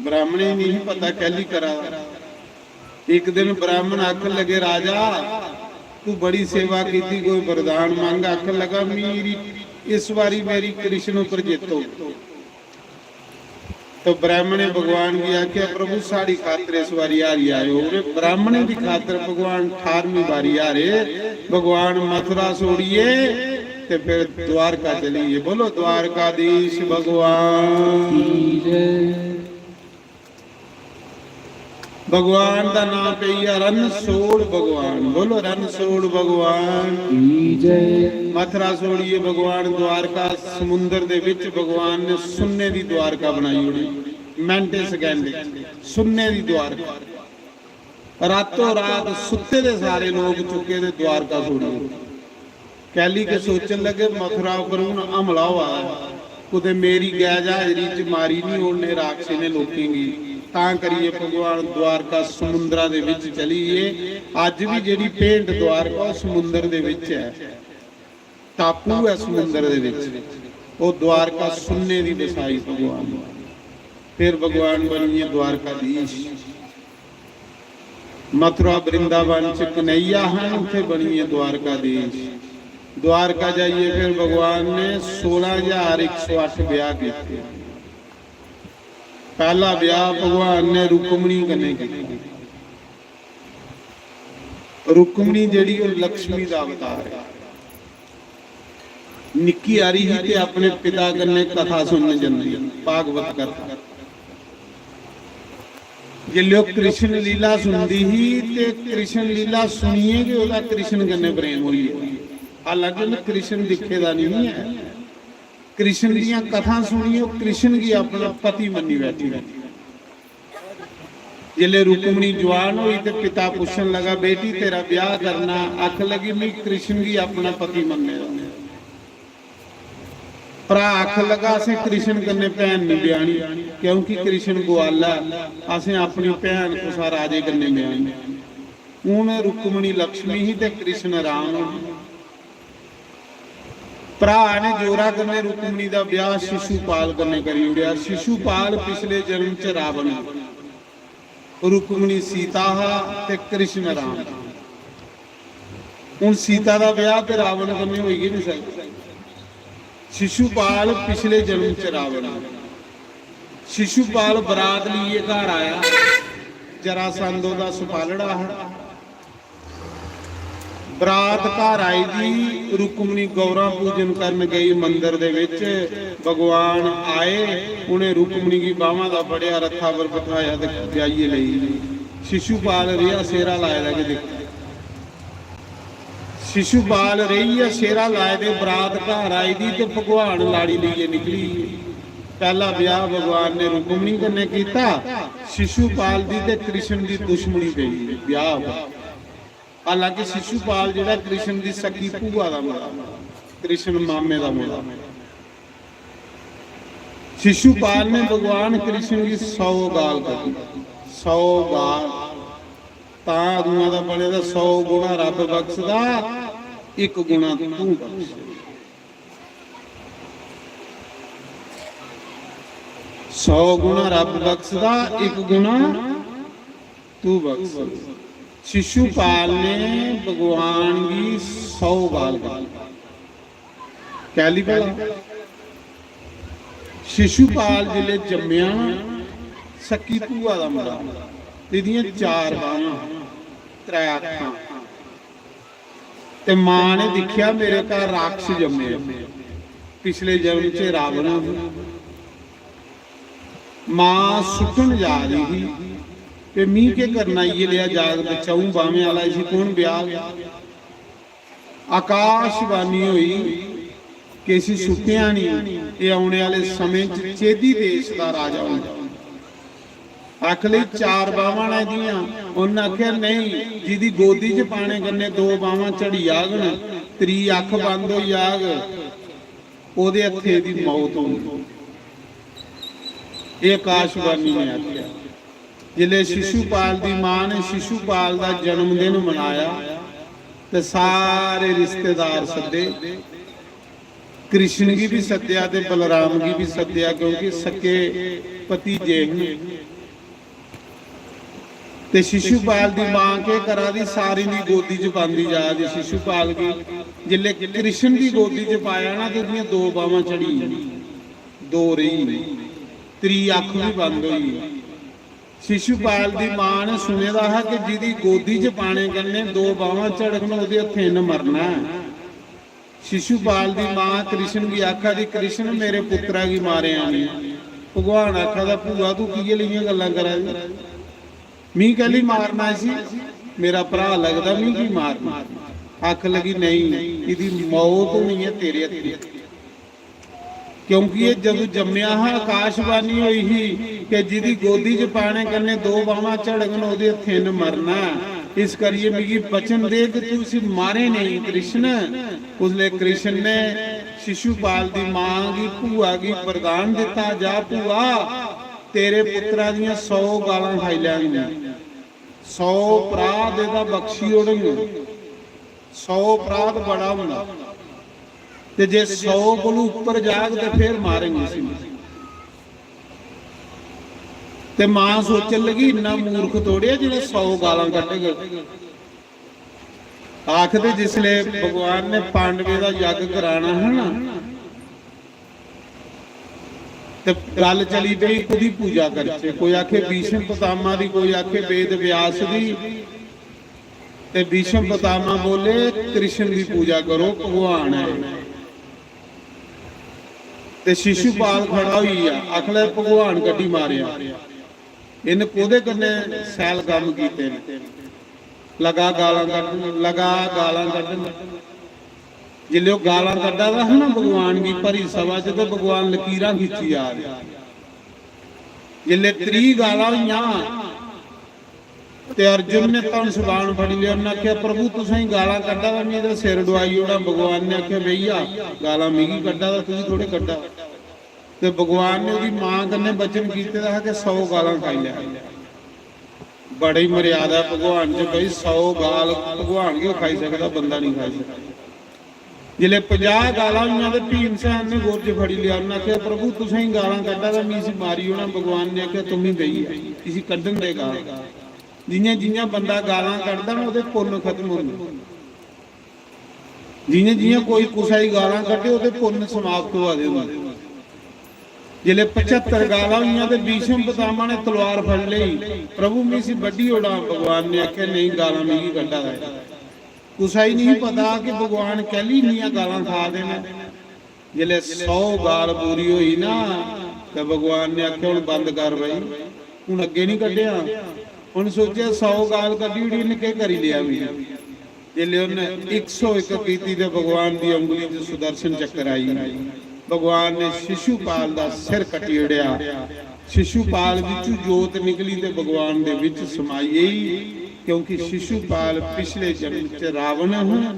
ब्राह्मणें गी नेईं पता कैह्ली करा दा। इक दिन ब्राह्मण आखन लगे, "राजा, तू बड़ी सेवा कीती, कोई वरदान मंग।" आखन लगा, "मेरी, इस बारी मेरी कृष्ण उप्पर जित्तो।" तो ब्राह्मणे भगवान गी आखेआ, "प्रभु, साढ़ी खातर इस बारी हारी आए ओ।" उ'नें ब्राह्मणे दी खातर भगवान ठारमीं बारी हारे। भगवान मथुरा छोड़ियै ते फिर द्वारका चली गे। बोलो, द्वारकाधीश भगवान। भगवान दा नाम पेई गेआ रणछोड़ भगवान। बोलो, रणछोड़ भगवान। मथुरा छोड़ियै भगवान द्वारका, समुंदर दे विच भगवान ने सुन्ने दी द्वारका बनाई ओड़ी। मैंटे सकैंडे सुन्ने दी द्वारका। रातों रात सुत्ते दे सारे लोग चुक्के ते द्वारका छोड़ी ओड़ी। कैह्ली के सोचन लगे, मथुरा उप्पर हून हमला होआ दा ऐ, कुतै मेरी गैर हाजरी च मारी निं ओड़ने राक्षसें ने लोकें गी। तां करियै भगवान द्वारका समुंदरा दे विच चली गे। अज्ज भी जेह्ड़ी भेंट द्वारका, ओह् समुंदर दे विच ऐ, टापू ऐ समुंदर दे विच। ओह् द्वारका सुन्ने दी बसाई भगवान ने। फिर भगवान बनिए द्वारकाधीश। मथुरा वृंदावन च कन्हैया हन, उत्थे बनिए द्वारकाधीश। द्वारका जाइए फिर भगवान ने सोलह हजार एक सौ अट्ठ ब्याह कीते। पहला ब्याह भगवान ने रुक्मणी कन्नै कीता। रुक्मणी जेह्ड़ी, ओह् लक्ष्मी दा अवतार है। निक्की हारी ही ते अपने पिता कन्नै कथा सुनने जंदी, भागवत कथा। जिसलै ओह् कृष्ण लीला सुनदी ही ते कृष्ण लीला सुनियै गै ओह्दा कृष्ण कन्नै प्रेम होई गेआ। हालांकि उन्नै कृष्ण दिक्खे दा नेईं ऐ। कृष्ण दियां कथां सुनियै ओह् कृष्ण गी अपना पति मन्नी बैठी। जिसलै रुक्मणी जवान होई ते पिता पुच्छन लगा, "बेटी, तेरा ब्याह करना?" आखन लगी, "मैं कृष्ण गी अपना पति मन्ने दा।" भ्रा आखन लगा, "असें कृष्ण कन्नै भैन नहीं ब्याहनी, क्योंकि कृष्ण ग्वाला ऐ, असें अपनी भैन कुसै राजे कन्नै ब्याहनी।" हून रुक्मणी लक्ष्मी ही ते कृष्ण राम। भ्रा ने जोरा कन्नै रुक्मणी दा ब्याह शिशुपाल कन्नै करी ओड़ेआ। शिशुपाल पिछले जन्म च रावण, रुक्मणी सीता हा ते कृष्ण राम। हून सीता दा ब्याह ते रावण कन्नै होई गै नहीं सकदा। शिशुपाल पिछले जन्म च रावण। शिशुपाल बरात लेइयै घर आया। जरासंध ओह्दा सुपालड़ा हा। बरात घर आई दी, रुक्मणी गौरा पूजन करन गई मंदर दे विच। भगवान आए, उ'नें रुक्मणी गी बांह्‌वां दा फड़ेआ, रथा पर बठाया ते ब्याहियै लेई गे। शिशुपाल रेहा सेह्‌रा लाए दा कि दिक्ख। शिशुपाल रेहियै सेह्‌रा लाए दे, बरात घर आई दी ते भगवान लाड़ी लेइयै निकली गे। पैह्‌ला ब्याह भगवान ने रुक्मणी कन्नै कीता। शिशुपाल दी ते कृष्ण दी दुश्मनी पेई ब्याह पर। हालांकि शिशुपाल जेह्‌ड़ा कृष्ण दी सक्की भूआ दा मुड़ा, कृष्ण मामे दा मुड़ा। शिशुपाल ने भगवान कृष्ण गी सौ गाल कड्ढी, सौ गाल। तां अदुआं दा बने दा, "सौ गुणा रब्ब बख्शदा, इक गुणा तूं बख्श।" सौ गुणा रब्ब बख्शदा, इक गुणा तू बख्श। शिशुपाल ने भगवान गी सौ गाल कड्ढी। कैली भला? शिशुपाल जिसलै जम्मेआ ना, सक्की भूआ दा मुड़ा, एह्‌दियां चार बांह्‌वां, त्रै अक्खां। ते मां ने दिक्खेआ, "मेरे घर राक्षस जम्मे, पिछले जन्म च रावण हा।" मां सुट्टन जा दी ही, "ते मी केह् करना, इ'यै लेआ जागत च'ऊं बाह्‌वें आह्‌ला, इसी कु'न ब्याह्‌ग?" आकाशवाणी होई कि इसी सुट्टेआ निं, एह् औने आह्‌ले समें च चेदी देश दा राजा होना। आखन लगी, "चार बांह्‌वां न एह्‌दियां।" उन्न आखेआ, "नेईं, जिदी गोदी च पाने कन्नै दो बांह्‌वां झड़ी जाङन, त्री अक्ख बंद होई जाग, ओह्‌दे हत्थे दी मौत होनी।" एह् आकाशवाणी ने आखेआ। जिसलै शिशुपाल दी मां ने शिशुपाल दा जन्मदिन मनाया ते सारे रिश्तेदार सद्दे, कृष्ण गी बी सद्देआ ते बलराम गी बी सद्देआ, क्योंकि सक्के भतीजे हे। ते शिशुपाल दी मां केह् करा दी, सारें दी गोदी च पांदी जा दी शिशुपाल गी। जिसलै कृष्ण दी गोदी च पाया ना, ते ओह्‌दियां दो बांह्‌वां झड़ी गेइयां, दो रेही गेई, त्री अक्ख बी बंद होई गेई। शिशुपाल दी मां ने सुने दा हा कि जिदी गोदी च पाने कन्नै दो बांह्‌वां झड़कन, ओह्‌दे हत्थें ने मरना ऐ। शिशुपाल दी मां कृष्ण गी आखा दी, "कृष्ण, मेरे पुत्तरा गी मारेआं निं।" भगवान आखा दा, "भूआ, तूं कि'यै लेइयां गल्लां करा दी? मी कैह्‌ली मारना इसी? मेरा भ्राऽ लगदा, मी की मारना?" आखन लगी, "नेईं, एह्‌दी मौत होनी ऐ तेरे हत्थें।" क्योंकि एह् जदूं जम्मेआ हा, आकाशवाणी होई ही कि जिदी गोदी च पाने कन्नै दो बांह्‌वां झड़कन, ओह्‌दे हत्थें न मरना। इस करियै मिगी वचन दे कि तू इसी मारे नेईं, कृष्ण। उसलै कृष्ण ने शिशुपाल दी मां गी, भूआ गी वरदान दित्ता, "जा भूआ, तेरे पुत्तरा दियां सौ गालां खाई लैंग, सौ अपराध एह्दा बख्शी ओड़ंग। सौ अपराध बड़ा होंदा, ते जे सौ कोलू उप्पर जाग ते फिर मारेंगे इसी। ते मां सोचन लगी, इन्ना मूर्ख थोड़े ऐ जेह्ड़ा सौ गालां कड्ढग। आखदे जिसले भगवान ने पांडवें दा यज्ञ कराना हा ना, ते गल्ल चली पेई कुदी पूजा करचै। कोई आखे भीष्म पितामह दी, कोई आखे वेद व्यास दी। ते भीष्म पितामह बोले, कृष्ण दी पूजा करो, भगवान है। ते शिशुपाल खड़ा होई गेआ, आखले भगवान कड्ढी मारेआ। इन्न कोह्दे कन्नै सैल कम्म कीते न? लगा गालां कड्ढन, लगा गालां कड्ढन। जिसलै ओह् गालां कड्ढा दा हा ना भगवान गी भरी सभा च, ते भगवान लकीरां खिच्ची जा दे। जिसलै त्रीह् गालां होइयां, ते अर्जुन ने धनुष बाण फड़ी लेआ। उन्नै आखेआ, "प्रभु, तुसें गालां कड्ढा दा, मिगी ते सिर डुआई ओड़ां।" भगवान ने आखेआ, "बेही जा, गालां मिगी कड्ढा दा, तुगी थोड़े कड्ढा।" ते भगवान ने ओह्दी मां कन्नै वचन कीते दा हा कि सौ गालां खाई लै। बड़ी मर्यादा भगवान च, भाई, सौ गाल भगवान गै खाई सकदा, बंदा नहीं खाई सकदा। जिसलै पंजाह् गालां होइयां ते भीमसेन ने गुरज फड़ी लेआ। उन्नै आखेआ, "प्रभु, तुसें ही गालां कड्ढा दा, मी इसी मारी ओड़ां।" भगवान ने आखेआ, "तुम ही बेही जा, इसी कड्ढन दे गाल।" जियां जियां बंदा गालां कड्ढदा ना, ओह्दे पुन्न खत्म होंदे। जियां जियां कोई कुसै गी गालां कड्ढे, ओह्दे पुन्न समाप्त होआ दे होंदे। जिसलै पचहत्तर गालां होइयां ते भीष्म पितामह ने तलवार फड़ लेई, "प्रभु, मी इसी बड्ढी ओड़ां।" भगवान ने आखेआ, "नेईं, गालां मिगी कड्ढा दा ऐ।" कुसै गी नहीं पता कि भगवान कैली इन्नियां गालां खा दे न। जिसलै सौ गाल पूरी होई ना, ते भगवान ने आखेआ, "हुन बंद कर भाई, हुन अग्गें नहीं कड्ढेआ।" हुन सोचेआ, "सौ गाल कड्ढी ओड़ी, इन्नै केह् करी लेआ मिगी?" जिसलै उन्नै इक सौ इक कीती, ते भगवान दी उंगली च सुदर्शन चक्कर आई। भगवान ने शिशुपाल दा सिर कट्टी ओड़ेआ। शिशुपाल बिच्चू जोत निकली ते भगवान दे बिच समाई गेई, क्योंकि शिशुपाल पिछले जन्म च रावण हा,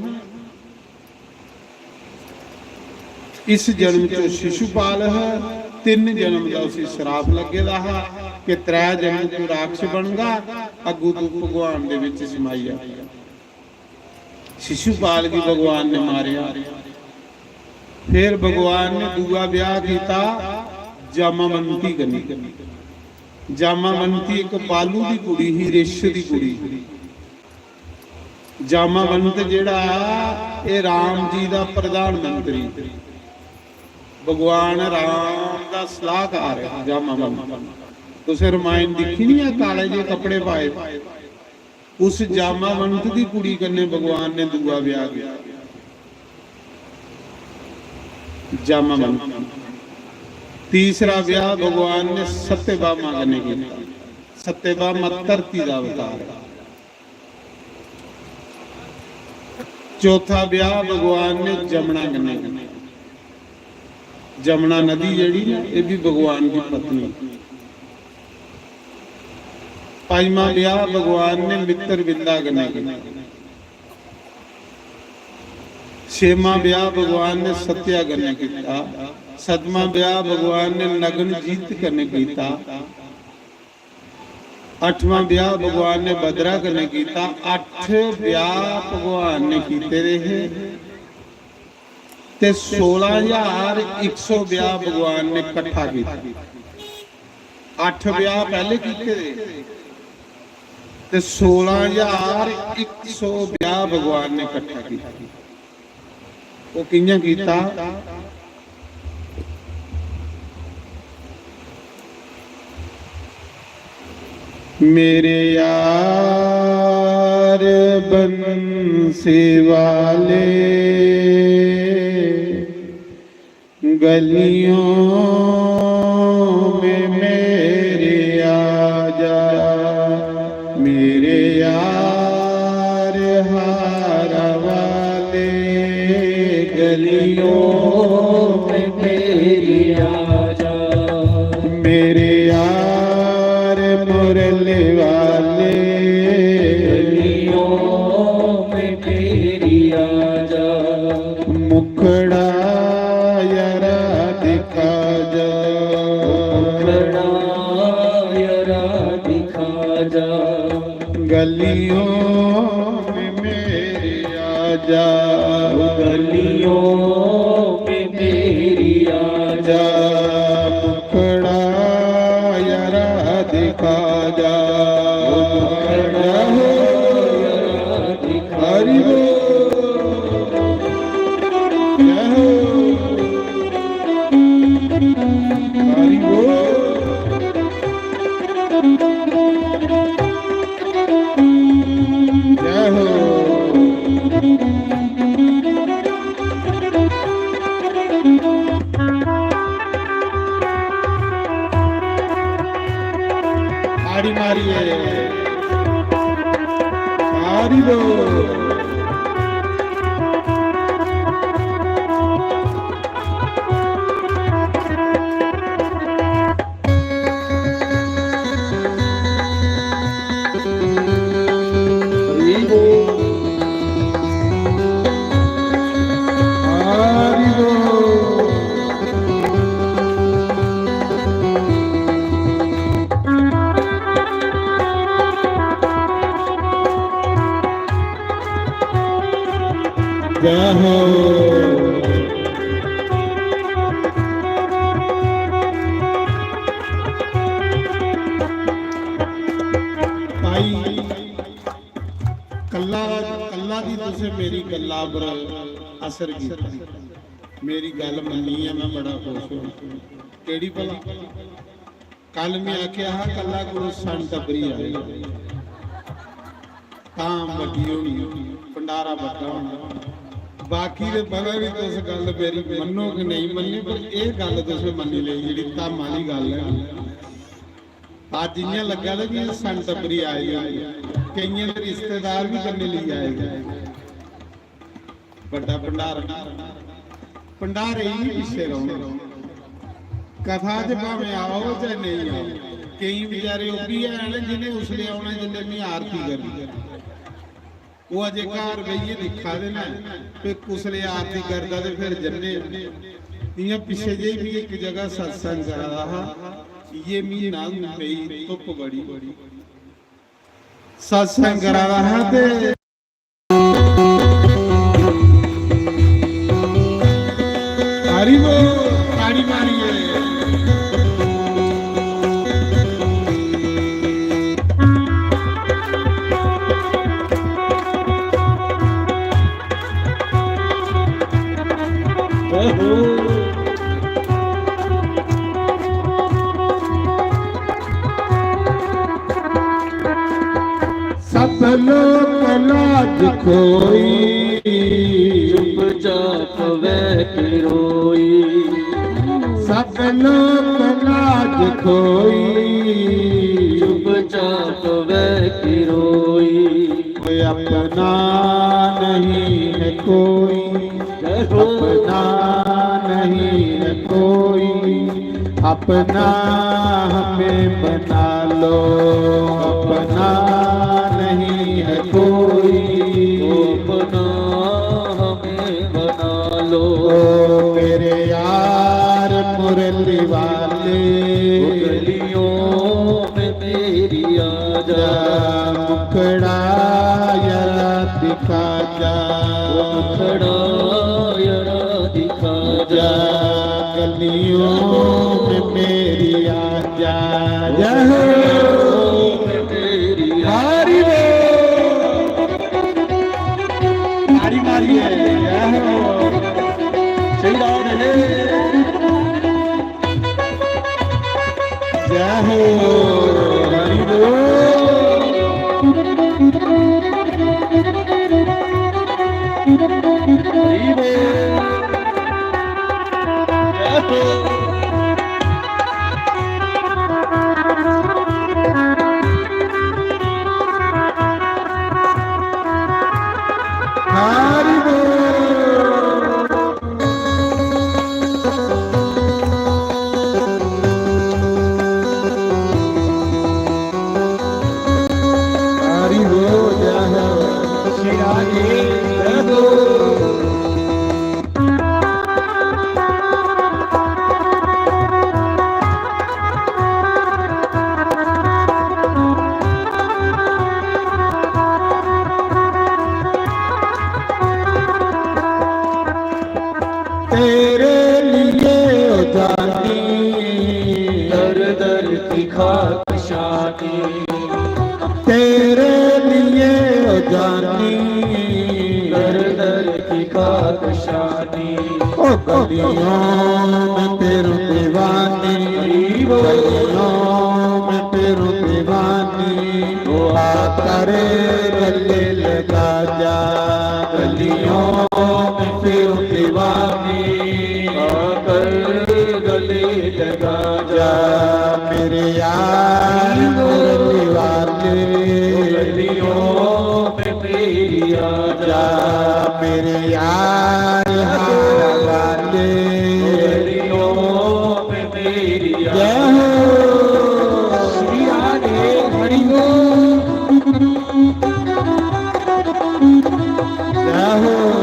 इस जन्म च शिशुपाल हा। तिन्न जन्म दा उसी श्राप लग्गे दा हा कि त्रै जन्म तू राक्षस बनगा, अग्गू तू भगवान दे बिच समाई जा। शिशुपाल गी भगवान ने मारेआ। फिर भगवान ने दूआ ब्याह कीता जामावंती कन्नै। जामावंती इक बालू दी कुड़ी ही, रिश दी कुड़ी। जामावंत जेह्ड़ा, एह् राम जी दा प्रधानमंत्री, भगवान राम दा सलाहकार ऐ जामावंत। तुसें रमायण दिक्खी नी ऐ, काले जे कपड़े पाए? उस जामावंत दी कुड़ी कन्नै भगवान ने दूआ ब्याह कीता। जामावंत। तीसरा ब्याह भगवान ने सत्यभामा कन्नै कीता। सत्यभामा धरती दा अवतार ऐ। चौथा ब्याह भगवान ने जमुना कन्नै कीता। जमुना नदी जेह्ड़ी ना, एह् भी भगवान दी पत्नी। पंजमा ब्याह भगवान ने मित्र विंदा कन्नै कीता। छेमा ब्याह भगवान ने सत्या कन्नै कीता। सतमा ब्याह भगवान ने नगन जीत कन्नै कीता। अठवां ब्याह भगवान ने बदरा कन्नै कीता। अठ ब्याह भगवान ने कीते दे हे ते सोलां ज्हार इक सौ ब्याह भगवान ने कट्ठा कीता। अठ ब्याह पैह्ले कीते दे ते सोलां ज्हार इक सौ ब्याह भगवान ने कट्ठा कीता। ओह् कि'यां कीता? मेरे यार बंसी वाले, गलियों में मेरे आजा, मेरे यार हारा वाले, गलियों में मेरे आजा, मेरे यार मुरली वाले, गलियों में मेरे आजा, मुखड़ा यारा दिखा जा, मुखड़ा गलियों में मेरी आजा, गलियों में मेरी आजा, मुखड़ा यारा दिखा जा, मुखड़ा यारा दिखा जा। हरि बोल। जय हो। हरि बोल। जय हो। ताड़ी मारिए। हरि बोल। जय हो। भाई, कल्ला, कल्ला दी तुसें मेरी गल्ला पर असर कीता। मेरी गल्ल मन्नी ऐ, मैं बड़ा खुश हूँ। केड़ी भला? कल मैं आखेआ हा, कल्ला गुरु सन टब्बरी आए, तां बड्डी होनी, भंडारा बड्डा होना। बाकी ते पता नहीं तुस गल्ल मेरी मन्नो कि नेईं मन्नी, पर एह् गल्ल तुसें मन्नी लेई, जेह्ड़ी धामा आह्ली गल्ल ऐ। अज्ज इ'यां लग्गा दा कि सन टब्बरी आए दे होंदे, केइयें दे रिश्तेदार बी कन्नै लेई आए दे। बड्डा भंडारा, भंडारे ही पिच्छे रौहना। कथा च भामें आओ चाहे नेईं आओ, केईं बेचारे ओह् बी हैन जि'नें उसलै औना जिसलै में आरती करनी। ओह् अजें घर बेहियै दिक्खा दे न, ते कुसलै आरती करदा ते फिर जन्ने। इ'यां पिच्छे जेही बी इक जगह सत्संग करा दा हा, इ'यै म्हीना हून पेई धुप्प बड़ी, सत्संग करा दा हा ते हरि बोल, ताड़ी मारिए। सब लोक लाज खोई, चुपचाप वह की रोई। सब लोक लाज खोई, चुपचाप वह की रोई। कोई अपना नहीं है कोई, जय हो। अपना नहीं है कोई, अपना हमें बना लो। अपना नहीं है कोई, अपना हमें बना लो। ओ मेरे यार मुरली वाले, गलियों में मेरी आजा, मुखड़ा यारा दिखा जा, मुखड़ा यारा दिखा जा, गलियों में मेरी आजा। जय हो। हरि बोल। ताड़ी मारिए। जय हो। सही बात है। जय हो, हरि बोल। हरि बोल। जय हो। शानी, तेरे लिए ओ जानी, दर दर की खाक शानी। ओ गलियों में फिरूं दीवानी, गलियों में फिरूं दीवानी, ओ आकर गले लगा जा, गलियों में फिरूं दीवानी, आकर गले लगा जा, मेरे यार मुरली वाले, गलियों में मेरी आजा, मेरे यार हार वाले, गलियों में मेरी आजा। जय हो श्री राधे, हरि बोल। जय हो।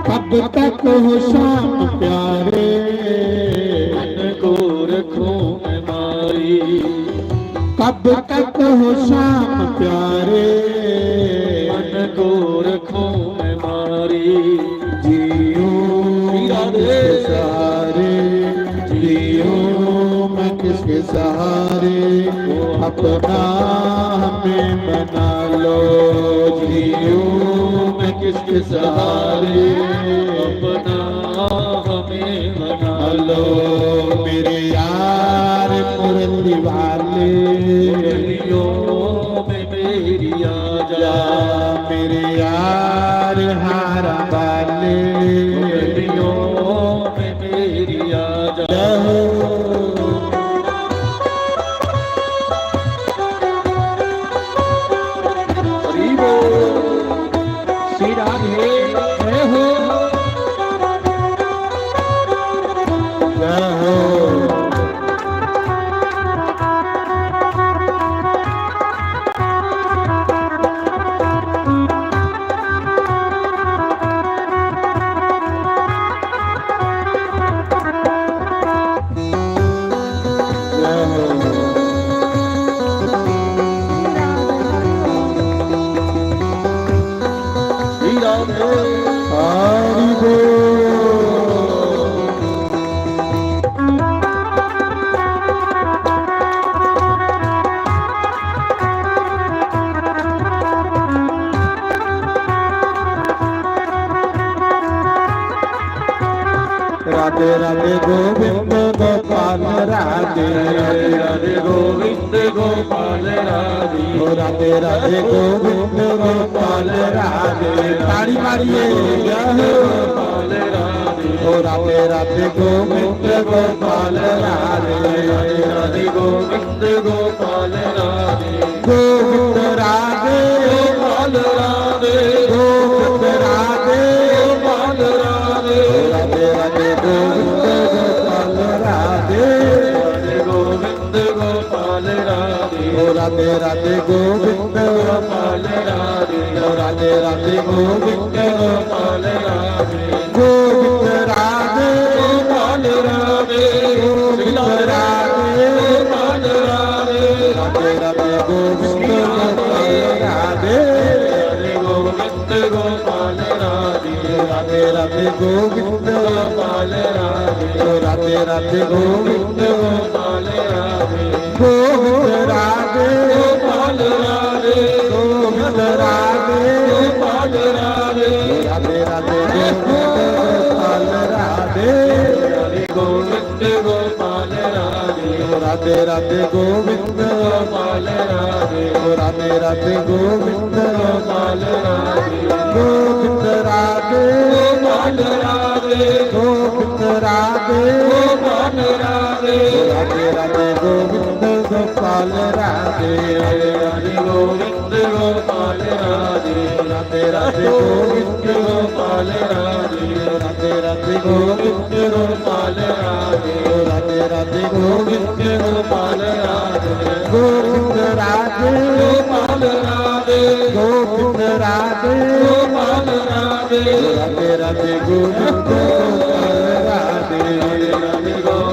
कब तक हो श्याम प्यारे, मन को रखूं मैं मारी। कब तक हो श्याम प्यारे, मन को रखूं मैं मारी। जीऊं किसके सहारे, जीऊं मैं किसके सहारे, अपना हमें बना लो। जीऊं मैं किसके सहारे, अपना हमें बना लो। मेरे यार मुरली वाले, गलियों में मेरी आजा, मेरे यार हारा वाले, गलियों में मेरी आजा। जय हो। हरि बोल। श्री राधे, जय हो। जय हो। राधे राधे गोविंद गोपाल राधे। राधे राधे गोविंद गोपाल राधे। ओ राधे राधे गोविंद गोपाल राधे। ताड़ी मारिए। जय हो। गोपाल राधे। ओ राधे राधे गोविंद गोपाल राधे। राधे राधे गोविंद गोपाल राधे। गोविंद राधे। गोपाल राधे। गोविंद राधे। गोपाल राधे। राधे राधे गोविंद गोपाल राधे। राधे गोविंद गोपाल राधे। ओ राधे राधे गोविंद गोपाल राधे। ओ राधे राधे गोविंद गोपाल राधे। गोविंद राधे। गोपाल राधे। गोविंद राधे। गोपाल राधे। राधे राधे गोविंद गोपाल राधे। राधे गोविंद गोपाल राधे। राधे राधे गोविंद गोपाल राधे। राधे राधे गोविंद गोपाल राधे। गोविंद राधे। गोपाल राधे। गोविंद राधे। गोपाल राधे। राधे राधे गोविंद गोपाल राधे। गोविंद गोपाल राधे। राधे राधे गोविंद गोपाल राधे। राधे राधे गोविंद गोपाल राधे। गोविंद राधे। गोपाल राधे। गोविंद राधे। गोपाल राधे। राधे राधे गोविंद गोपाल राधे। राधे राधे गोविंद गोपाल राधे। राधे राधे गोविंद गोपाल राधे। राधे राधे गोविंद गोपाल राधे। राधे राधे गोविंद गोपाल राधे। गोविंद राधे। गोपाल राधे। गोविंद राधे। गोपाल राधे। राधे राधे गोविंद गोपाल राधे। राधे राधे गोविंद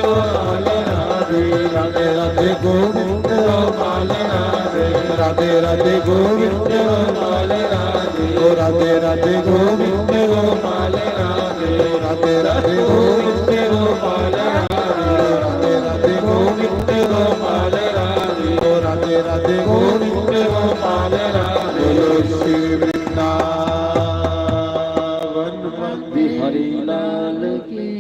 गोपाल राधे। राधे राधे गोविंद गोपाल राधे। राधे राधे गोविंद गोपाल राधे। ओ राधे राधे गोविंद गोपाल राधे। राधे राधे गोविंद गोपाल राधे। राधे राधे गोविंद गोपाल राधे। ओ राधे राधे गोविंद गोपाल राधे। बोलो श्री वृंदावन बिहारी लाल की।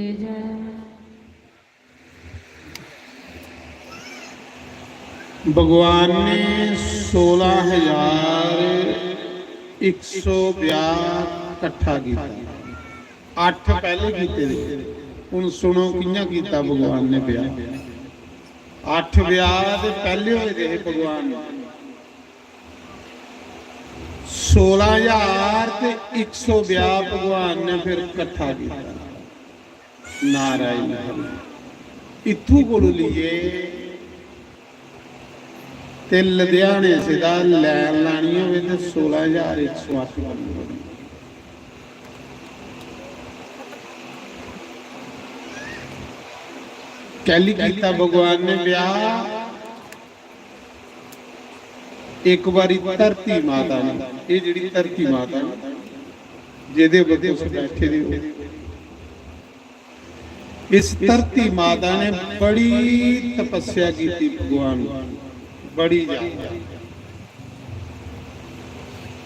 भगवान ने सोलां हजार इक सौ ब्याह कट्ठा कीता। अठ पैह्ले कीते दे, हुन सुनो कि'यां कीता भगवान ने ब्याह। अठ ब्याह ते पैह्ले होए दे हे भगवान ने। सोलां हजार ते इक सौ ब्याह भगवान ने फिर कट्ठा कीता। नारायण हरि। इत्थू कोलू लेइयै ते लुधियाने सिद्धा लैन लानी होवे ते सोलां हजार इक सौ अट्ठ बनदी। कैली कीता भगवान ने ब्याह? इक बारी धरती माता ने, एह् जेह्ड़ी धरती माता ने, जेह्दे पर तुस बैठे दे हो, इस धरती माता ने बड़ी तपस्या कीती भगवान, बड़ी ज्यादा।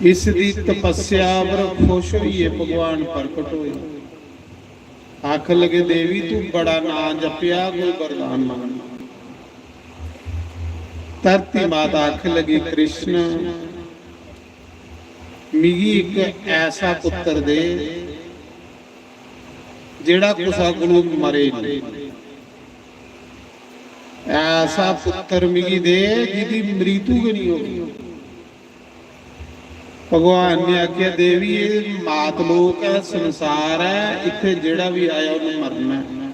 इस दी तपस्या पर खुश होइयै भगवान प्रकट होए। आखन लगे, "देवी, तू बड़ा नां जपेआ, कोई वरदान मंग।" धरती माता आखन लगी, "कृष्ण, मिगी इक ऐसा पुत्र दे जेह्ड़ा कुसा कोलू मरे नेईं। ऐसा पुत्र मिगी दे जिदी मृत्यु गै निं होगी।" भगवान ने आखेआ, "देवी, एह् मात लोक ऐ, संसार ऐ, इत्थै जेह्ड़ा बी आया उन्नै मरना ऐ,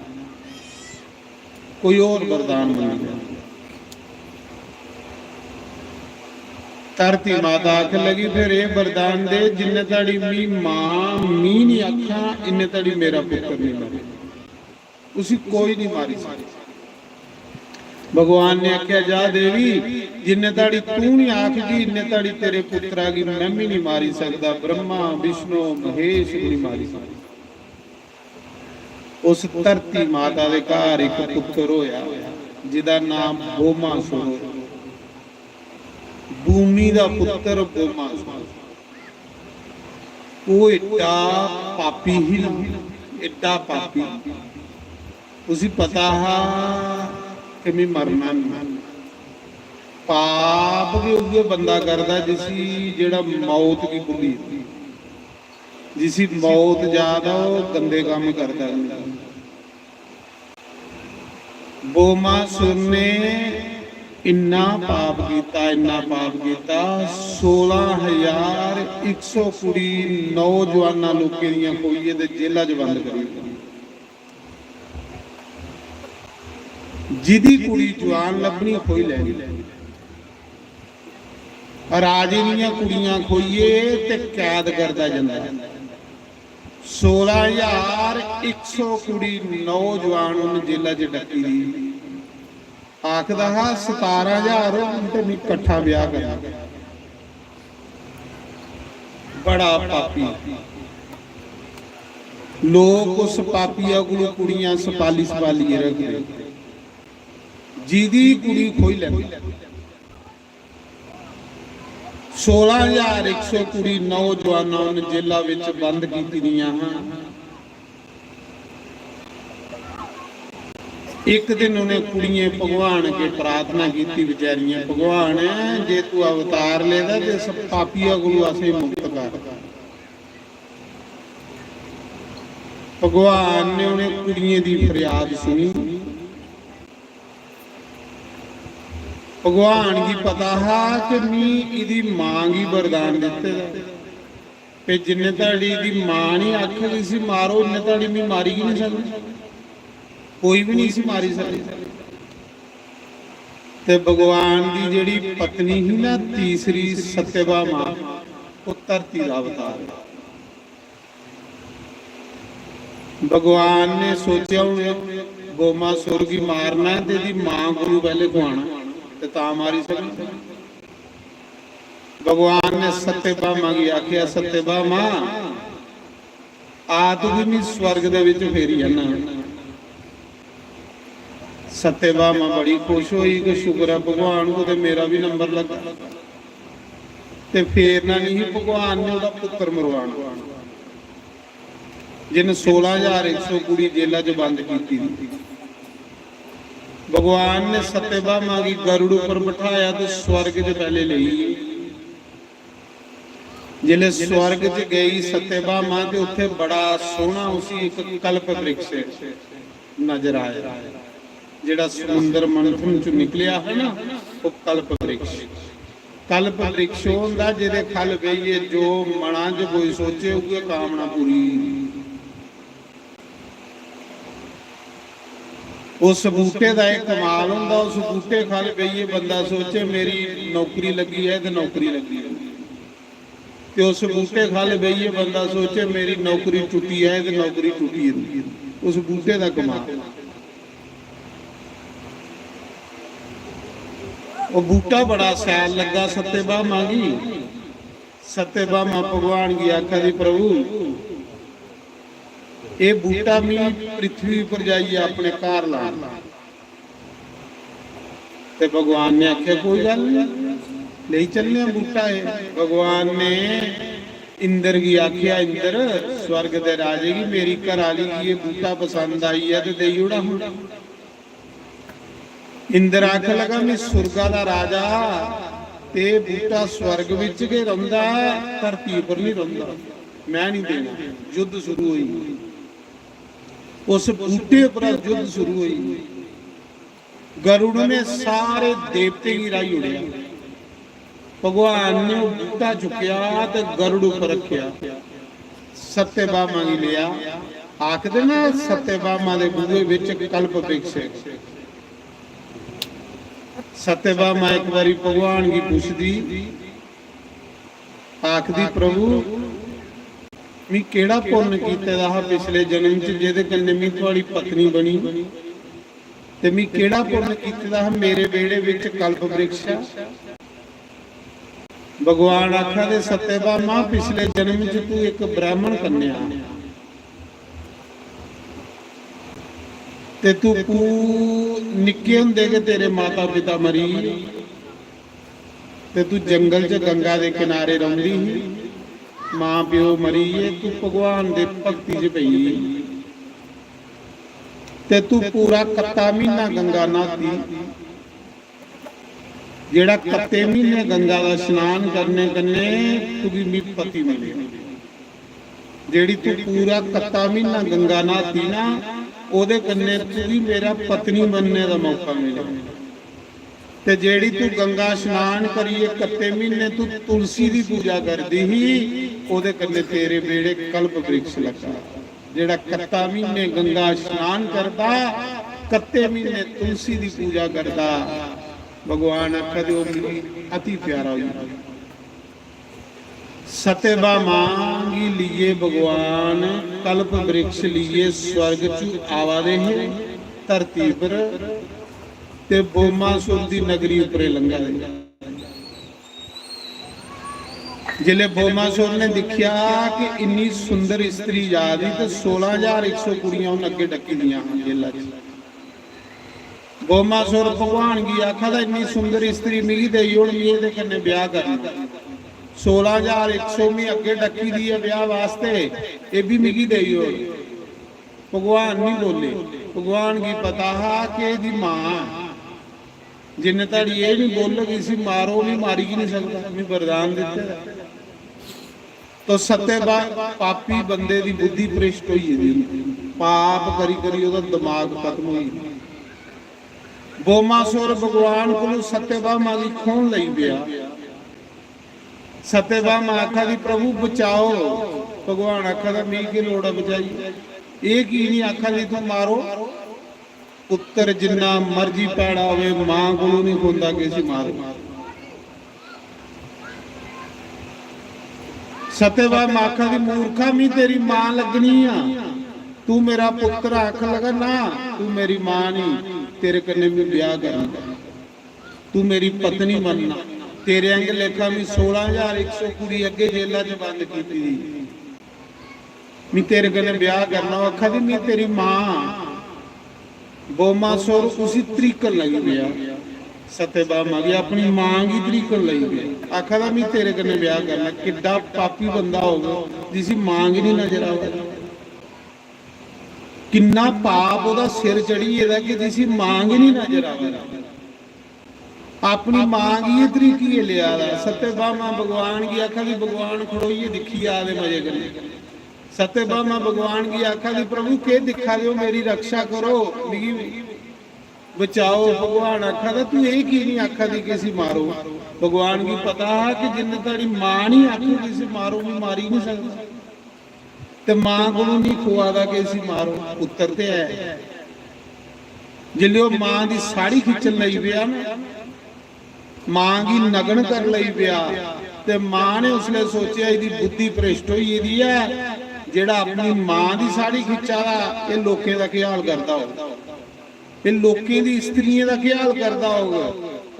कोई होर वरदान मंगी लै।" धरती माता आखन लगी, "फिर एह् वरदान दे, जिन्ने धड़ी मी मां मी निं आखां, इन्ने धड़ी मेरा पुत्तर निं मरे।" उसी कोई नहीं मारी सकता। भगवान ने आख्या, "जा देवी, जिन्ने ताड़ी तू नहीं आखगी, इन्ने ताड़ी तेरे पुत्रा गी मैं भी नहीं मारी सकता, ब्रह्मा, विष्णु, महेश भी नहीं मारी सकता।" उस धरती माता दे घर एक पुत्र होया, जिदा नाम बोमासुर होया। भूमि दा पुत्र बोमासुर। ओह् एड्डा पापी ही ना, एड्डा पापी। उसी पता हा कि मैं मरना नहीं। पाप गै उ'ऐ बंदा करदा जिसी, जेह्ड़ा मौत गी भुल्ली जंदा। जिसी मौत याद आ, ओह् गंदे कम्म करदा नहीं। बोमासुर ने इन्ना पाप कीता, इन्ना पाप कीता, सोलां हजार इक सौ कुड़ी नौजवानां लोकें दियां खोइयै ते जेला च बंद करी दित्ती। जिदी कुड़ी जवान लब्भनी, खोई लैनी। राजे दियां कुड़ियां खोइयै ते कैद करदा जंदा। सोलां हजार इक सौ कुड़ी नौजवान उन्न जेला च डक्की दी। आखदा हा, "सतारां हजार होन ते मी कट्ठा ब्याह करना।" बड़ा पापी। लोक उस पापिया कोलू कुड़ियां सपाली सपालियै रखदे। जिदी कुड़ी खोई लैंदे। सोलां हजार इक सौ कुड़ी नौजवानां उन्न जेला विच बंद कीती दियां हां। इक दिन उ'नें कुड़ियें भगवान अग्गें प्रार्थना कीती, बेचारियें, "भगवान, जे तू अवतार लेदा ते इस पापिया कोलू असेंगी मुक्त कर।" भगवान ने उ'नें कुड़ियें दी फरियाद सुनी। भगवान गी पता हा कि मी इदी मां गी वरदान दित्ते दा, ते जिन्ने धड़ी इदी मां नहीं आखग इसी मारो, इन्ने धड़ी मी मारी गै नहीं सकदी, कोई भी नहीं इसी मारी सकदा। ते भगवान दी जेड़ी पत्नी ही ना, तीसरी सत्यभामा, वो धरती दा अवतार है। भगवान ने सोचेआ, "हून बोमासुर गी मारना ऐ ते एह्दी मां कोलू पैह्ले खुआना ते तां मारी सकना।" भगवान ने सत्यभामा गी आखेआ, "सत्यभामा, आ तुगी मी स्वर्ग दे विच फेरी आना।" सत्यभामा बड़ी खुश होई कि शुक्र ऐ भगवान, कुतै मेरा भी नंबर लग्गा। ते फेरना नहीं ही भगवान ने, ओह्दा पुत्तर मरवाना। जिन सोलां हजार इक सौ कुड़ी जेला च बंद कीती दी। भगवान ने सत्यभामा गी गरुड़ उप्पर बठाया ते स्वर्ग च पैह्ले लेई गे। जिसलै स्वर्ग च गई सत्यभामा ते उत्थे बड़ा सोहना उसी इक कल्प वृक्ष नजर आया, जेड़ा समुंदर मंथन च निकलिया है ना, वो कल्प वृक्ष। कल्प वृक्ष ओह होंदा जेदे खल बेहियै जो मना च कोई सोचे उ'ऐ कामना पूरी। उस बूटे दा एक कमाल होंदा, उस बूटे खल बेहियै बंदा सोचे मेरी नौकरी लग्गी है ते नौकरी लग्गी है, ते उस बूटे खल बेहियै बंदा सोचे मेरी नौकरी टुट्टी है ते नौकरी टुट्टी है। उस बूटे दा कमाल। ओह बूटा बड़ा सैल लग्गा सत्यभामा गी। सत्यभामा भगवान गी आखा दी, "प्रभु, एह बूटा मी पृथ्वी पर जाइयै अपने घर लाना।" ते भगवान ने आखेआ, "कोई गल्ल नहीं, लेई चलने आं बूटा एह।" भगवान ने इंद्र गी आखेआ, "इंद्र, स्वर्ग दे राजे गी, मेरी घर आह्ली गी एह बूटा पसंद आई ऐ ते देई ओड़ा हां।" इंद्र आखन लगा, "मैं सुरगा दा राजा, ते बूटा स्वर्ग विच गै रौंह्दा, धरती पर नहीं रौंह्दा, मैं नहीं देना।" युद्ध शुरू होई, उस बूटे पर युद्ध शुरू होई। गरुड़ ने सारे देवते गी राही उड़ेआ। भगवान ने ओह बूटा चुक्केआ ते गरुड़ उप्पर रखेआ, सत्यभामा गी लेआ। आखदे ना, सत्यभामा दे बूहे विच कल्प वृक्ष है। सत्यभामा इक बारी भगवान गी पुछदी, आखदी, "प्रभु, मी केड़ा पुन्न कीते दा हा पिछले जन्म च जेदे कन्नै मी थुआड़ी पत्नी बनी? ते मी केड़ा पुन्न कीते दा हा, मेरे बेड़े विच कल्प वृक्ष ऐ?" भगवान आखा दे, "सत्यभामा, पिछले जन्म च तू इक ब्राह्मण कन्या, ते तू पू-, निक्के होंदे गै तेरे माता पिता मरी गे, ते तू जंगल च गंगा दे किनारे रौंह्दी ही, मां प्यो मरी गे, तू भगवान दे भक्ति च पेई गेई, ते तू पूरा कत्ता म्हीना गंगा न्हाती।" जेड़ा कत्ते म्हीने गंगा दा स्नान करने कन्ने तुगी मी पति मिले, जेड़ी तू पूरा कत्ता म्हीना गंगा न्हाती ना, ओदे कन्ने तुगी मेरा पत्नी बनने दा मौका मिले। ते जेड़ी तू गंगा स्नान करिए कत्ते म्हीने तू तुलसी दी पूजा करदी ही, ओदे कन्ने तेरे बेड़े कल्प वृक्ष लगा। जेड़ा कत्ता म्हीने गंगा स्नान करदा, कत्ते म्हीने तुलसी दी पूजा करदा, भगवान आखा दे, "ओह मिगी अति प्यारा होई गेआ।" सत्यभामा गी लिए भगवान कल्प वृक्ष लिए स्वर्ग च आवा दे हे धरती पर, ते बोमासुर दी नगरी उपरे लंघा दे। जिसलै बोमासुर ने दिक्खेआ कि इन्नी सुंदर स्त्री जा दी ते सोलां हजार इक सौ कुड़ियां उन्न अग्गें डक्की दियां हां जेला च। बोमासुर भगवान गी आखा दा, "इन्नी सुंदर स्त्री मिगी देई ओड़, में एह्दे कन्नै ब्याह करना। सोलां हजार इक सौ मी अग्गें डक्की दी ऐ ब्याह वास्ते, एह् बी मिगी देई ओड़।" भगवान नहीं बोले। भगवान गी पता हा कि एह्दी मां जिन्ने धड़ी एह् नहीं बोलग, इसी मारो, मैं मारी गै नहीं सकदा, मैं वरदान दित्ते दा। तो सत्यभामा पापी बंदे दी बुद्धि भ्रष्ट होई गेदी होंदी, पाप करी करी ओह्दा दिमाग खत्म होई गेदा। बोमासुर भगवान कोलू सत्यभामा गी खोहन लगी पेआ। सत्यभामा आखा दी, "प्रभु बचाओ।" भगवान आखा दा, "मिगी केह् लोड़ ऐ बचाई? एह् की नहीं आखा दी तू मारो?" पुत्तर जिन्ना मर्जी भैड़ा होवे, मां कोलू नहीं खोंदा कि इसी मारो। सत्यभामा आखा दी, "मूर्खा, मी तेरी मां लगनी आ। तू मेरा पुत्तर आखन लगा, ना, तू मेरी मां नहीं, तेरे कन्नै मैं ब्याह करना, तू मेरी पत्नी बनना। तेरे आंगे लेखा मी सोलां हजार इक सौ कुड़ी अग्गे जेला च बंद कीती दी, मी तेरे कन्नै ब्याह करना।" ओह् आखा दी, "मी तेरी मां।" बोमासुर उसी तरीकन लगी पेआ, सत्यभामा गी, अपनी मां गी तरीकन लगी पेआ, आखा दा, "मी तेरे कन्नै ब्याह करना।" किड्डा पापी बंदा होग जिसी मां गी नहीं नजर आवा दी, किन्ना पाप ओह्दा सिर चढ़ी गेदा कि जिसी मां गी नहीं नजर आवा दी। अपनी मां गी एह् तरीकियै लेआ दा। सत्यभामा भगवान गी आखा दी, "भगवान खड़ोइयै दिक्खी जा दे मजे कन्नै।" सत्यभामा भगवान गी आखा दी, "प्रभु, केह् दिक्खा दे ओ? मेरी रक्षा करो, मिगी बचाओ।" भगवान आखा दा, "तू एह् की नहीं आखा दी कि इसी मारो?" भगवान गी पता हा कि जिन्ने धड़ी मां नहीं आखू कि इसी मारो, मैं मारी नहीं सकदा। ते मां कोलू नहीं खोआ दा कि इसी मारो, पुत्तर ते ऐ। जिसलै ओह् मां दी साड़ी खिच्चन लगी पेआ ना, मां गी नग्न कर लगी पेआ, ते मां ने उसलै सोचेआ, "एह्दी बुद्धि भ्रष्ट होई गेदी ऐ, जेह्ड़ा अपनी मां दी साड़ी खिच्चा दा, एह् लोकें दा केह् हाल करदा होग? एह् लोकें दी स्त्रियें दा केह् हाल करदा होग?"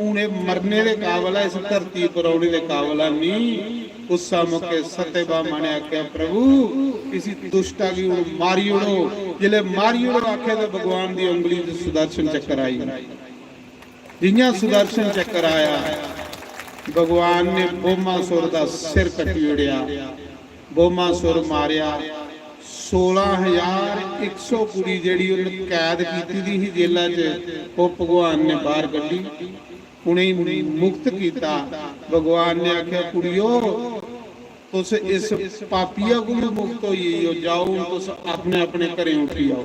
हून एह् मरने दे काबल ऐ, इस धरती पर औने दे काबल ऐ नहीं। उस मौके सत्यभामा ने आखेआ, "प्रभु, इसी दुष्टा गी हून मारी ओड़ो।" जिसलै मारी ओड़ो आखेआ, ते भगवान दी उंगली च सुदर्शन चक्कर आई। जियां सुदर्शन चक्कर आया, भगवान ने बोमासुर दा सिर कट्टी ओड़ेआ। बोमासुर मारेआ। सोलां हजार इक सौ कुड़ी जेह्ड़ी उन्न कैद कीती दी ही जेला च, ओह् भगवान ने बाहर कड्ढी, उ'नेंगी मुक्त कीता। भगवान ने आखेआ, "कुड़ियो, तुस इस पापिया कोलू मुक्त होई गेई ओ, जाओ हून तुस अपने अपने घरें उठी आओ।"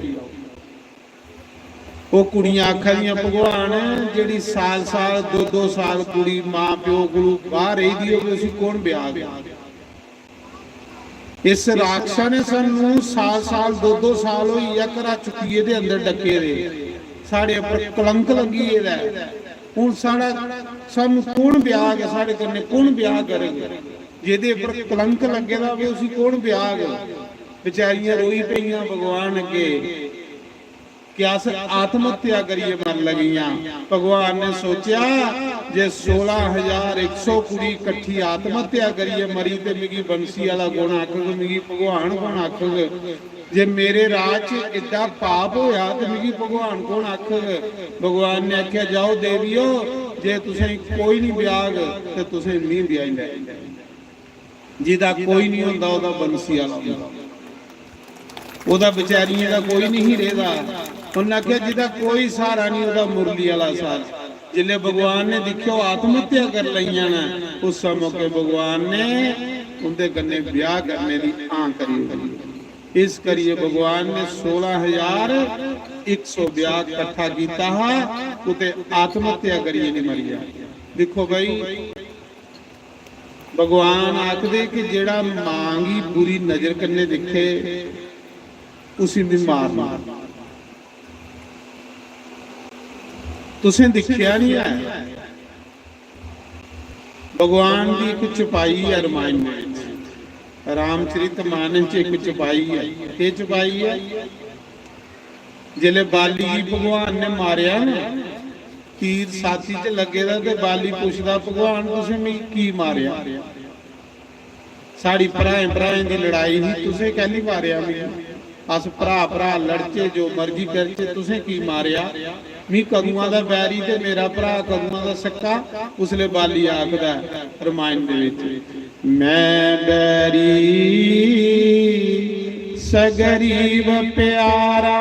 ओह् कुड़ियां आखा दियां, "भगवान, जेह्ड़ी साल साल, दो दो साल कुड़ी मां प्यो कोलू बाहर रेही दी होवे, उसी कौन ब्याह दे? इस राक्षसा ने सानू साल साल, दो दो साल होई गेआ घरा चुक्कियै ते अंदर डक्के दे। साढ़े उप्पर कलंक लग्गी गेदा ऐ। हून साढ़ा, सानू कौन ब्याह, साढ़े कन्नै कौन ब्याह करग? जेह्दे उप्पर कलंक लग्गे दा होवे, उसी कौन ब्याह?" बेचारियां रोई पेइयां भगवान अग्गे कि अस आत्म हत्या करियै मर लगियां। भगवान ने सोचेआ जे सोलां हजार इक सौ कुड़ी कट्ठी आत्म हत्या करियै मरी ते मिगी बंसी आह्ला कौन आखग, मिगी भगवान कौन आखग? जे मेरे राज च एड्डा पाप होया ते मिगी भगवान कौन आखग? भगवान ने आखेआ, "जाओ देवियो, जे तुसें कोई नहीं ब्याहग ते तुसें मी ब्याही लै।" जिदा कोई नहीं होंदा, ओह्दा बंसी आह्ला होंदा। ओह्दा बेचारियें दा कोई नहीं रेहदा। उन्नै आखेआ, "जिदा कोई सहारा नहीं, ओह्दा मुरली आह्ला सहारा।" जिसलै भगवान ने दिक्खेआ, ओह् आत्म हत्या कर लगियां न, उस मौके भगवान ने उंदे कन्नै ब्याह करने दी हां करी ओड़ी। इस करियै भगवान ने सोलां हजार इक सौ ब्याह कट्ठा कीता हा, कुतै आत्म हत्या करियै नहीं मरी जा। दिक्खो भाई, भगवान आखदे कि जेह्ड़ा मां गी बुरी नजर कन्नै दिक्खे, उसी भी मारना। तुसें दिक्खेआ नहीं ऐ, भगवान दी इक चपाई ऐ रामायण दे विच, रामचरित मानस च इक चपाई ऐ। केह् चपाई ऐ? जिसलै बाली गी भगवान ने मारेआ ना, तीर साथी च लग्गे दा, ते बाली पुछदा, "भगवान, तुसें मिगी की मारेआ? साढ़ी भ्राएं भ्राएं दी लड़ाई ही, तुसें कैल्ली मारेआ मिगी? अस भ्रा भ्रा लड़चे, जो मर्जी करचे, तुसें की मारेआ? मी कदुआं दा बैरी ते मेरा भ्रा कदुआं दा सक्का?" उसलै बाली आखदा ऐ रामायण दे विच, "मैं बैरी सगरीब प्यारा,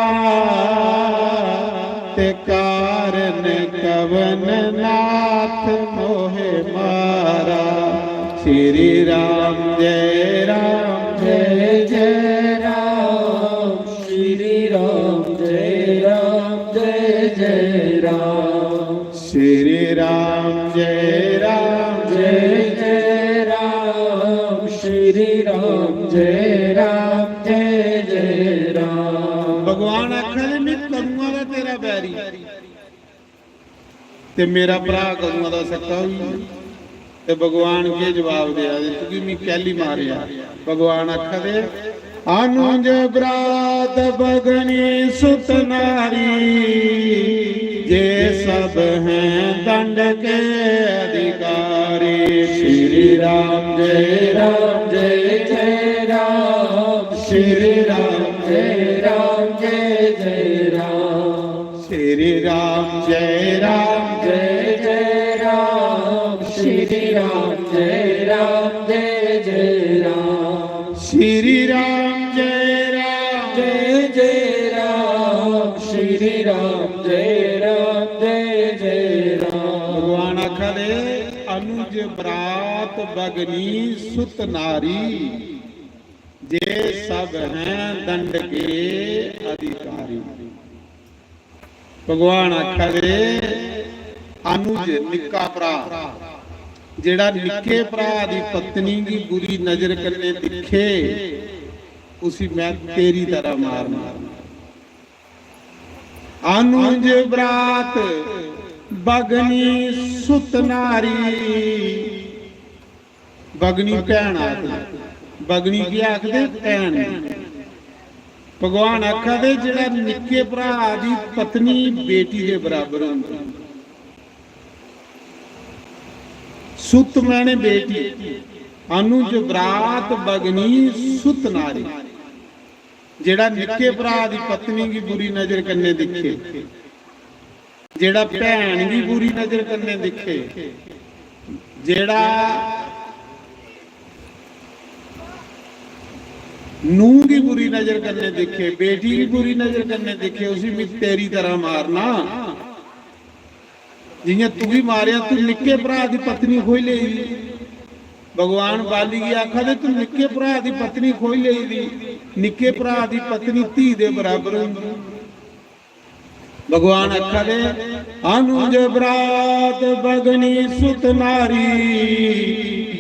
कारण कवन नाथ मोहे मारा। श्री राम जय राम जय जय राम। श्री राम जय राम जय जय राम। श्री राम जय राम जय जय राम। श्री राम जय राम जय जय राम। भगवान आखा दे, मैं कदुआं दा तेरा बैरी ते मेरा भ्राऽ कदुआं दा सक्का होई गेआ? ते भगवान केह् जवाब देआ दे, तुगी मी कैह्ली मारेआ? भगवान आखा दे, अनुज बरात बगनी सुत नारी, जे सब हैं दंड के अधिकारी। श्री राम जय राम जय जय राम। श्री राम जय राम जय जय राम। श्री राम जय राम जय जय राम। श्री राम जय राम जय जय राम। श्री राम जय राम जय जय राम। श्री राम जय राम जय जय राम। भगवान आखा दे, अनुज बरात बगनी सुत नारी, जे सब हैं दंड के अधिकारी। भगवान आखा दे, अनुज, निक्का भ्रा, जेड़ा निक्के भ्रा दी पत्नी गी बुरी नजर कन्नै दिक्खे, उसी मैं तेरी तरह मारना। अनुज बरात बगनी सुत नारी, बगनी भैन आखदे। बगनी की आखदे? भैन। भगवान आखा दे, जेड़ा निक्के भ्रा दी पत्नी बेटी दे बराबर होंदी। सुत मैने बेटी, अनुज बरात बगनी सुत नारी। जेड़ा निक्के भ्रा दी पत्नी गी बुरी नजर कन्नै दिक्खे, जेड़ा भैन गी बुरी नजर कन्नै दिक्खे, जेड़ा नूंह गी बुरी नजर कन्नै दिक्खे, बेटी गी बुरी नजर कन्नै दिक्खे, उसी मैं तेरी तरह मारना। जियां तुगी मारेआ, तू निक्के भ्रा दी पत्नी खोई लेई दी। भगवान बाली गी आखा दे, तू निक्के भ्रा दी पत्नी खोई लेई दी। निक्के भ्रा दी पत्नी धी दे बराबर होंदी। भगवान आखा दे, अनुज बरात बगनी सुत नारी,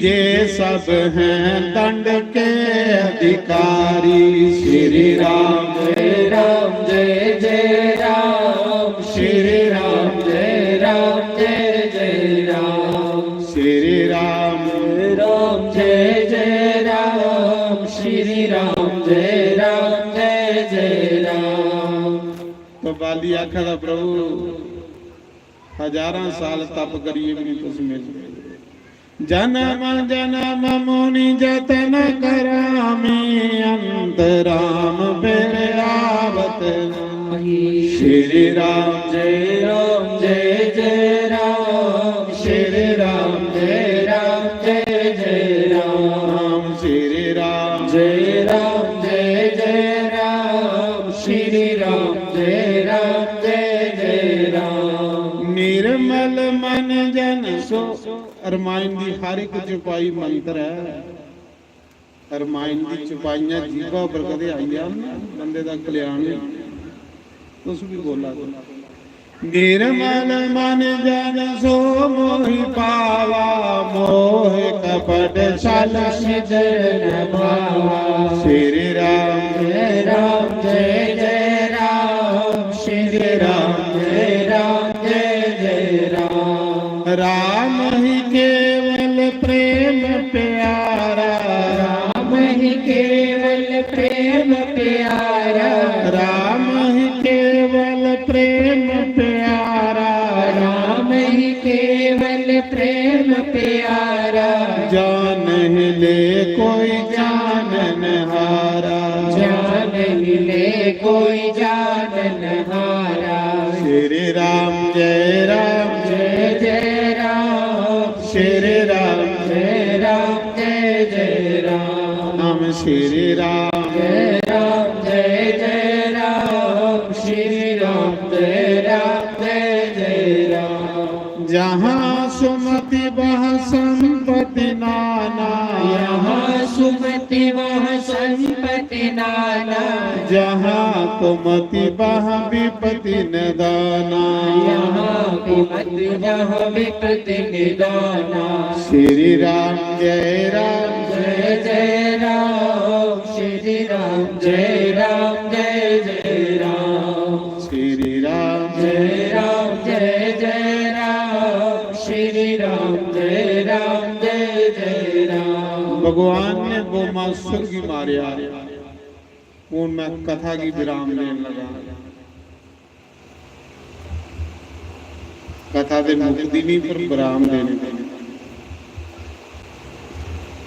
जे सब हैं दंड के अधिकारी। श्री राम जय राम जय जय राम। श्री राम जय राम जय जय राम। श्री राम जय राम जय जय राम। श्री राम जय राम जय जय राम। तो बाली आखा दा, प्रभु, हजारां साल तप करिए भी नहीं तुस मिल सके। जन्म जन्म मुनि जतन करामी, अंत राम फिर आवत नाही। श्री राम जय राम जय जय राम। श्री राम जय राम जय जय राम। श्री राम जय राम जय जय राम। श्री राम जय राम जय जय राम। निर्मल मन जन सो, रामायण दी हर एक चौपाई मंत्र है। रामायण दी चौपाइयां जीभा पर कदे आई जान ना, बंदे दा कल्याण होई। तुस भी बोला करो। निर्मल मन जन सो मोहि पावा, मोह कपट छल छिद्र न भावा। श्री राम जय राम जय जय राम। श्री राम जय राम जय जय राम। राम ही केवल प्रेम प्यारा। राम ही केवल प्रेम प्यारा। राम ही केवल प्रेम प्यारा। राम ही केवल प्रेम प्यारा। जान ही ले कोई जानन हारा। जान ही ले कोई जानन हारा। श्री राम जय राम। जय जय राम। श्री राम। जय राम जय जय राम। हम श्री राम। जय राम जय जय राम। श्री राम जय राम जहाँ सुमति वह संपत्ति नाना। यहाँ सुमति वह संपत्ति नाना। जहाँ कुमति वह विपत्ति निदाना। यहाँ कुमति वह विपत्ति निदाना। श्री राम जय राम। जय जय राम श्री राम। जय राम जय जय राम। श्री राम। जय राम जय जय राम। श्री राम जय राम जय जय राम। भगवान ने बोमासुर गी मारेआ। हुन मैं कथा गी विराम देन लगा। कथा ते मुकदी नहीं, पर विराम देने दे।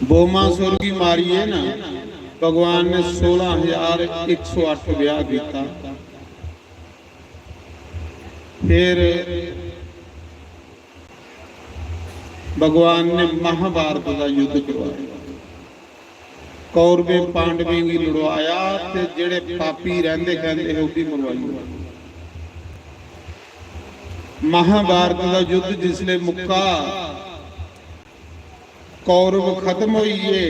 बोमासुर गी मारियै ना, भगवान ने सोलह हजार एक सौ अट्ठ ब्याह कीता। फिर भगवान ने महाभारत का युद्ध करवाया। कौरवें पांडवें गी लड़वाया ते जेड़े पापी रैंदे खैंदे हे, ओह् भी मरवाई ओड़े। महाभारत का युद्ध जिसले मुक्का, कौरव खत्म होई गे।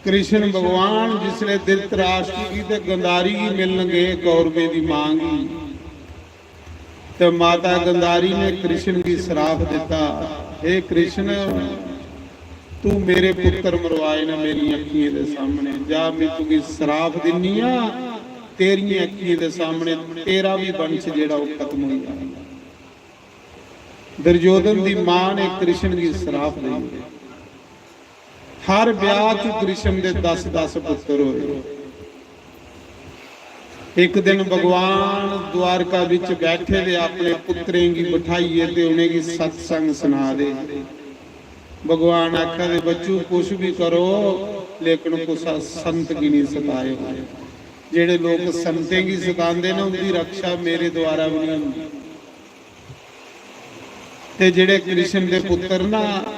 कृष्ण भगवान जिसले धृतराष्ट्र गी ते गंधारी गी मिलन गए, कौरवें दी मां गी, ते माता गंधारी ने कृष्ण गी श्राप दिता, "हे कृष्ण, तू मेरे पुत्र मरवाए न मेरी अखियें दे सामने। जा, मैं तुगी श्राप दिन्नी आ, तेरियें अखियें दे सामने तेरा भी वंश जेड़ा ओह खत्म होई जाए।" दुर्योधन दी मां ने कृष्ण गी श्राप दिता। हर ब्याह च कृष्ण दे दस दस पुत्र होए। एक दिन भगवान द्वारका विच बैठे दे अपने पुत्रें गी बठाइयै ते उ'नेंगी सत्संग सना दे। भगवान आखा दे, "बच्चू, कुछ भी करो, लेकिन कुसा संत गी नहीं सताएओ। जेड़े लोग संतें गी सतांदे न, उंदी रक्षा मेरे द्वारा भी नहीं होंदी।" ते जेड़े कृष्ण दे पुत्र ना,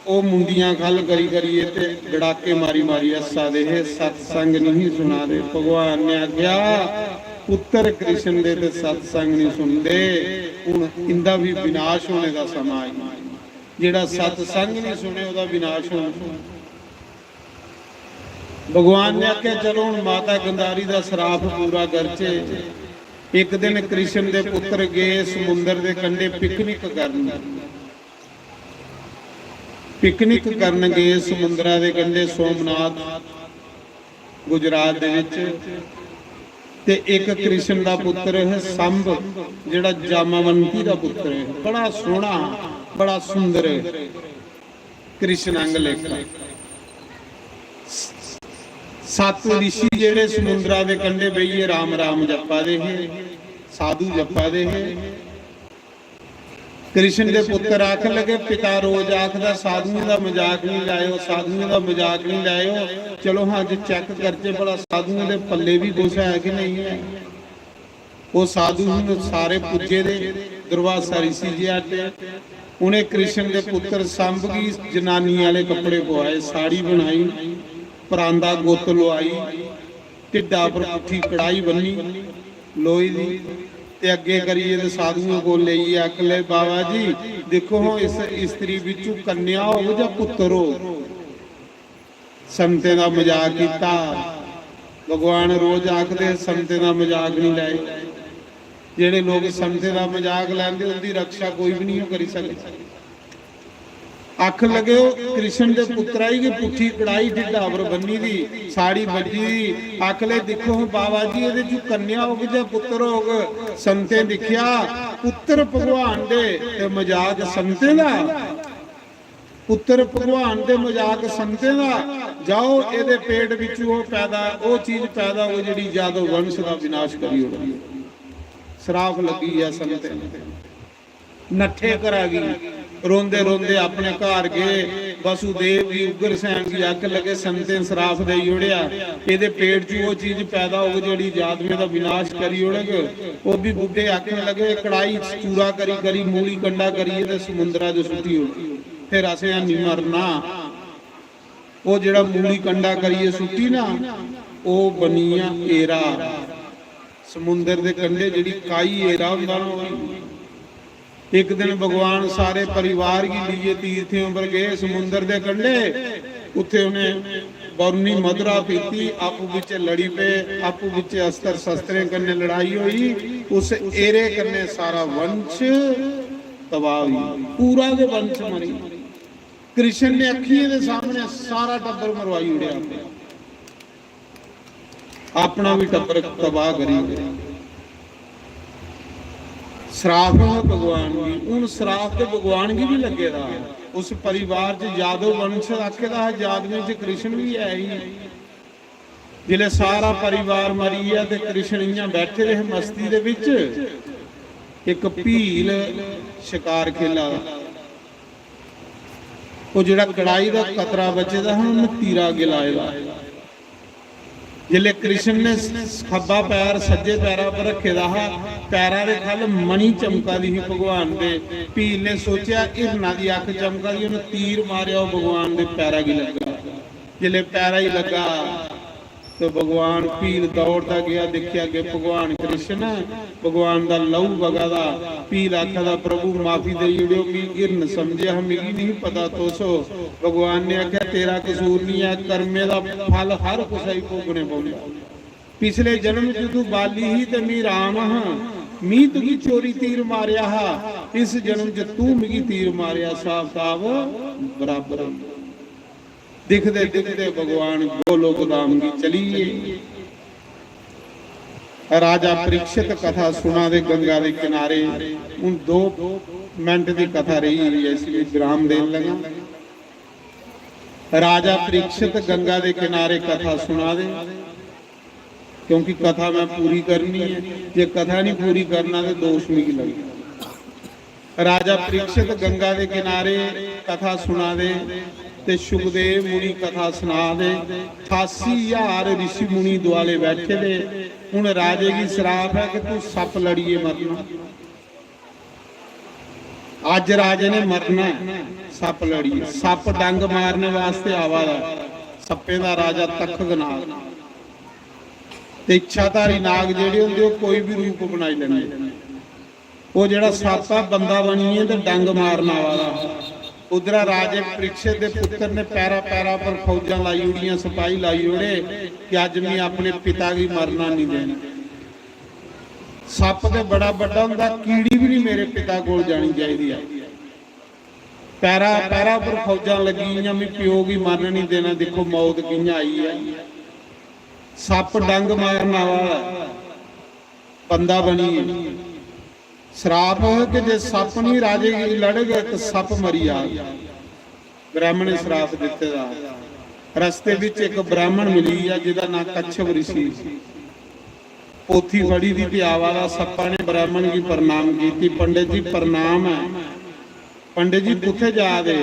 ओह मुंडियां खल करी करियै ते गड़ाके मारी मारी हस्सा दे हे, सत्संग नहीं सुना दे। भगवान ने आख्या, "पुत्र कृष्ण दे ते सत्संग नहीं सुनदे, हुन इंदा भी विनाश होने दा समां आई। जेड़ा सत्संग नहीं सुने, ओहदा विनाश होना।" भगवान ने आख्या, "चलो, हुन माता गंधारी दा श्राप पूरा करचे।" एक दिन कृष्ण दे पुत्र गए समुंदर दे कंढे पिकनिक करन। पिकनिक करन गए समुंदरा दे कंढे, सोमनाथ, गुजरात दे विच। ते एक कृष्ण दा पुत्र है संभ, जेड़ा जामावंती दा पुत्र है, बड़ा सोहना, बड़ा सुंदर है। कृष्ण अंग लेखा। सत्त ऋषि जेड़े समुंदरा दे कंढे बेहियै राम राम जप्पा दे हे, साधु जप्पा दे हे। कृष्ण दे पुत्र आखन लगे, "पिता रोज आखदा, साधुएं दा मजाक नहीं लाएओ, साधुएं दा मजाक नहीं लाएओ। चलो हां, अज्ज चेक करचे भला साधुएं दे पल्ले भी कुछ है कि नहीं है।" ओह साधु हुन सारे पुज्जे दे, दुर्वासा ऋषि जी आटे। उ'नें कृष्ण दे पुत्र संभ गी जनानी आले कपड़े पुआए, साड़ी बनाई, परांदा गुत्त लुआई, ढिड्डा पर पुट्ठी कड़ाई बन्नी लोई दी, ते अग्गे करियै ते साधुएं कोल लेइयै आखन लगे, "बाबा जी, दिक्खो हां, इस स्त्री बिच्चू कन्या होग जां पुत्तर होग?" संतें दा मजाक कीता। भगवान रोज आखदे, "संतें दा मजाक नहीं लाएओ।" जेड़े लोग संतें दा मजाक लैंदे, उंदी रक्षा कोई भी नहीं करी सकदा। आखन लगे, "ओह कृष्ण दे पुत्तरा गी पुट्ठी कड़ाई ढिड्डा पर बन्नी दी, साड़ी बज्जी दी।" आखन लगे, "दिक्खो हां बाबा जी, एहदे च कन्या होग जां पुत्तर होग?" संतें दिक्खेआ, पुत्तर भगवान दे ते मजाक संतें दा। पुत्तर भगवान दे, मजाक संतें दा। जाओ, एदे पेट बिच्चू ओह पैदा, ओह चीज पैदा हो जेड़ी यादव वंश दा विनाश करी ओड़दी। श्राप लग्गी गया संतें दे। नट्ठे घरा गी, रोंदे रोंदे अपने घर गए। वसुदेव गी, उग्रसेन गी आखन लगे, "संतें श्राप देई ओड़ेआ, एदे पेट च ओह चीज पैदा होग जेड़ी यादवें दा विनाश करी ओड़ग।" ओह भी बुड्ढे आखन लगे, "कड़ाई च चूरा करी करी, मूली कंडा करियै ते समुंदरा च सुट्टी ओड़ो, फिर असें हैनी मरना।" ओह जेड़ा मूली कंडा करियै सुट्टी ना, ओह बनी आ एरा। समुंदर दे कंढे जेड़ी काई एरा होंदा ना, ओह एक दिन भगवान सारे परिवार गी लेइयै तीर्थें उप्पर गे, समुंदर दे कंढे। उत्थे उ'नें बरुणी मधुरा पीती, आपूं बिच्चे लड़ी पे, आपूं बिच्चे अस्त्र शस्त्रें कन्नै लड़ाई होई। उस एरे कन्नै सारा वंश तबाह होई, पूरा गै वंश मरी। कृष्ण ने अक्खियें दे सामने सारा टब्बर मरवाई ओड़ेआ, अपना भी टब्बर तबाह करी ओड़ेआ। श्राप है भगवान गी। हून श्राप ते भगवान गी भी लग्गे दा। उस परिवार च यादव वंश आखे दा हा, यादवें च कृष्ण भी है ही। जिसलै सारा परिवार मरी गेआ ते कृष्ण इ'यां बैठे दे हे मस्ती दे बिच, इक भील शकार खेला दा। ओह् जेह्ड़ा कड़ाही दा कतरा बचे दा हा, उन्नै तीरा अग्गें लाए दा। जिसलै कृष्ण ने खब्बा पैर सज्जे पैरा पर रखे दा हा, पैरा दे ख'ल्ल मणि चमका दी ही भगवान दे। भील ने सोचेआ, हिरना दी अक्ख चमका दी, उन्नै तीर मारेआ, ओह् भगवान दे पैरा गी लग्गा। जिसलै पैरा गी लग्गा, तो भगवान भील दौड़दा गया, दिक्खेआ अग्गें भगवान कृष्ण, भगवान दा लहू बगा दा। भील आखा दा, "प्रभु, माफी देई ओड़ेओ, मी हिरन समझेआ हा, मिगी नहीं पता तुस हो।" भगवान ने आखेआ, "तेरा कसूर नहीं है, कर्मे दा फल हर कुसै गी भोगने पौंदा। पिछले जन्म च तू बाली ही ते मी राम हा, मी तुगी चोरी तीर मारेआ हा, इस जन्म च तू मिगी तीर मारेआ, साफ साफ बराबर।" दिखदे दिखदे भगवान गोलोक धाम गी चली गे। राजा परीक्षित कथा सुना दे गंगा दे किनारे। हून दो मिनट दी कथा रेही गेई ऐ, इसलिए विराम देन लगा। राजा परीक्षित गंगा दे किनारे कथा सुना दे, क्योंकि कथा मैं पूरी करनी है, जे कथा नहीं पूरी करना तो दोष मिगी लगदा। राजा परीक्षित गंगा दे किनारे कथा सुना दे ते सुखदेव मुनि कथा सुना दे। अठासी हजार ऋषि मुनि दुआले बैठे दे। हुन राजे गी श्राप है कि तू सप्प लड़िए मरना। अज्ज राजे ने मरना है सप्प लड़िए। सप्प डंग मारने वास्ते आवा दा। सप्पें दा राजा तखक नाग। ते इच्छाधारी नाग जेह्ड़े होंदे, ओह् कोई भी रूप बनाई लैंदे। ओह् जेह्ड़ा सप्प ऐ, बंदा बनियै ते डंग मारन आवा दा। उद्धरा राजे परीक्षित दे पुत्तर ने पैरा पैरा पर फौजां लाई ओड़ियां, सपाही लाई ओड़े कि अज्ज में अपने पिता गी मरना नहीं देना। सप्प ते बड़ा बड्डा होंदा, कीड़ी भी नहीं मेरे पिता कोल जानी चाहिदी ऐ। पैरा पैरा पर फौजां लगी गेइयां, "मी प्यो गी मरन नहीं देना, दिक्खो मौत कि'यां आई ऐ।" सप्प डंग मारन आवा दा, बंदा बनियै। श्राप कि जे सप्प नहीं राजे गी लड़ग ते सप्प मरी जाग। ब्राह्मण ने श्राप दित्ते दा। रस्ते बिच इक ब्राह्मण मिली गेआ जिदा नां कच्छप ऋषि। पोथी फड़ी दी ते आवा दा, सप्पा ने ब्राह्मण गी प्रणाम कीती, "पंडित जी प्रणाम है।" "पंडित जी कुत्थै जा दे?"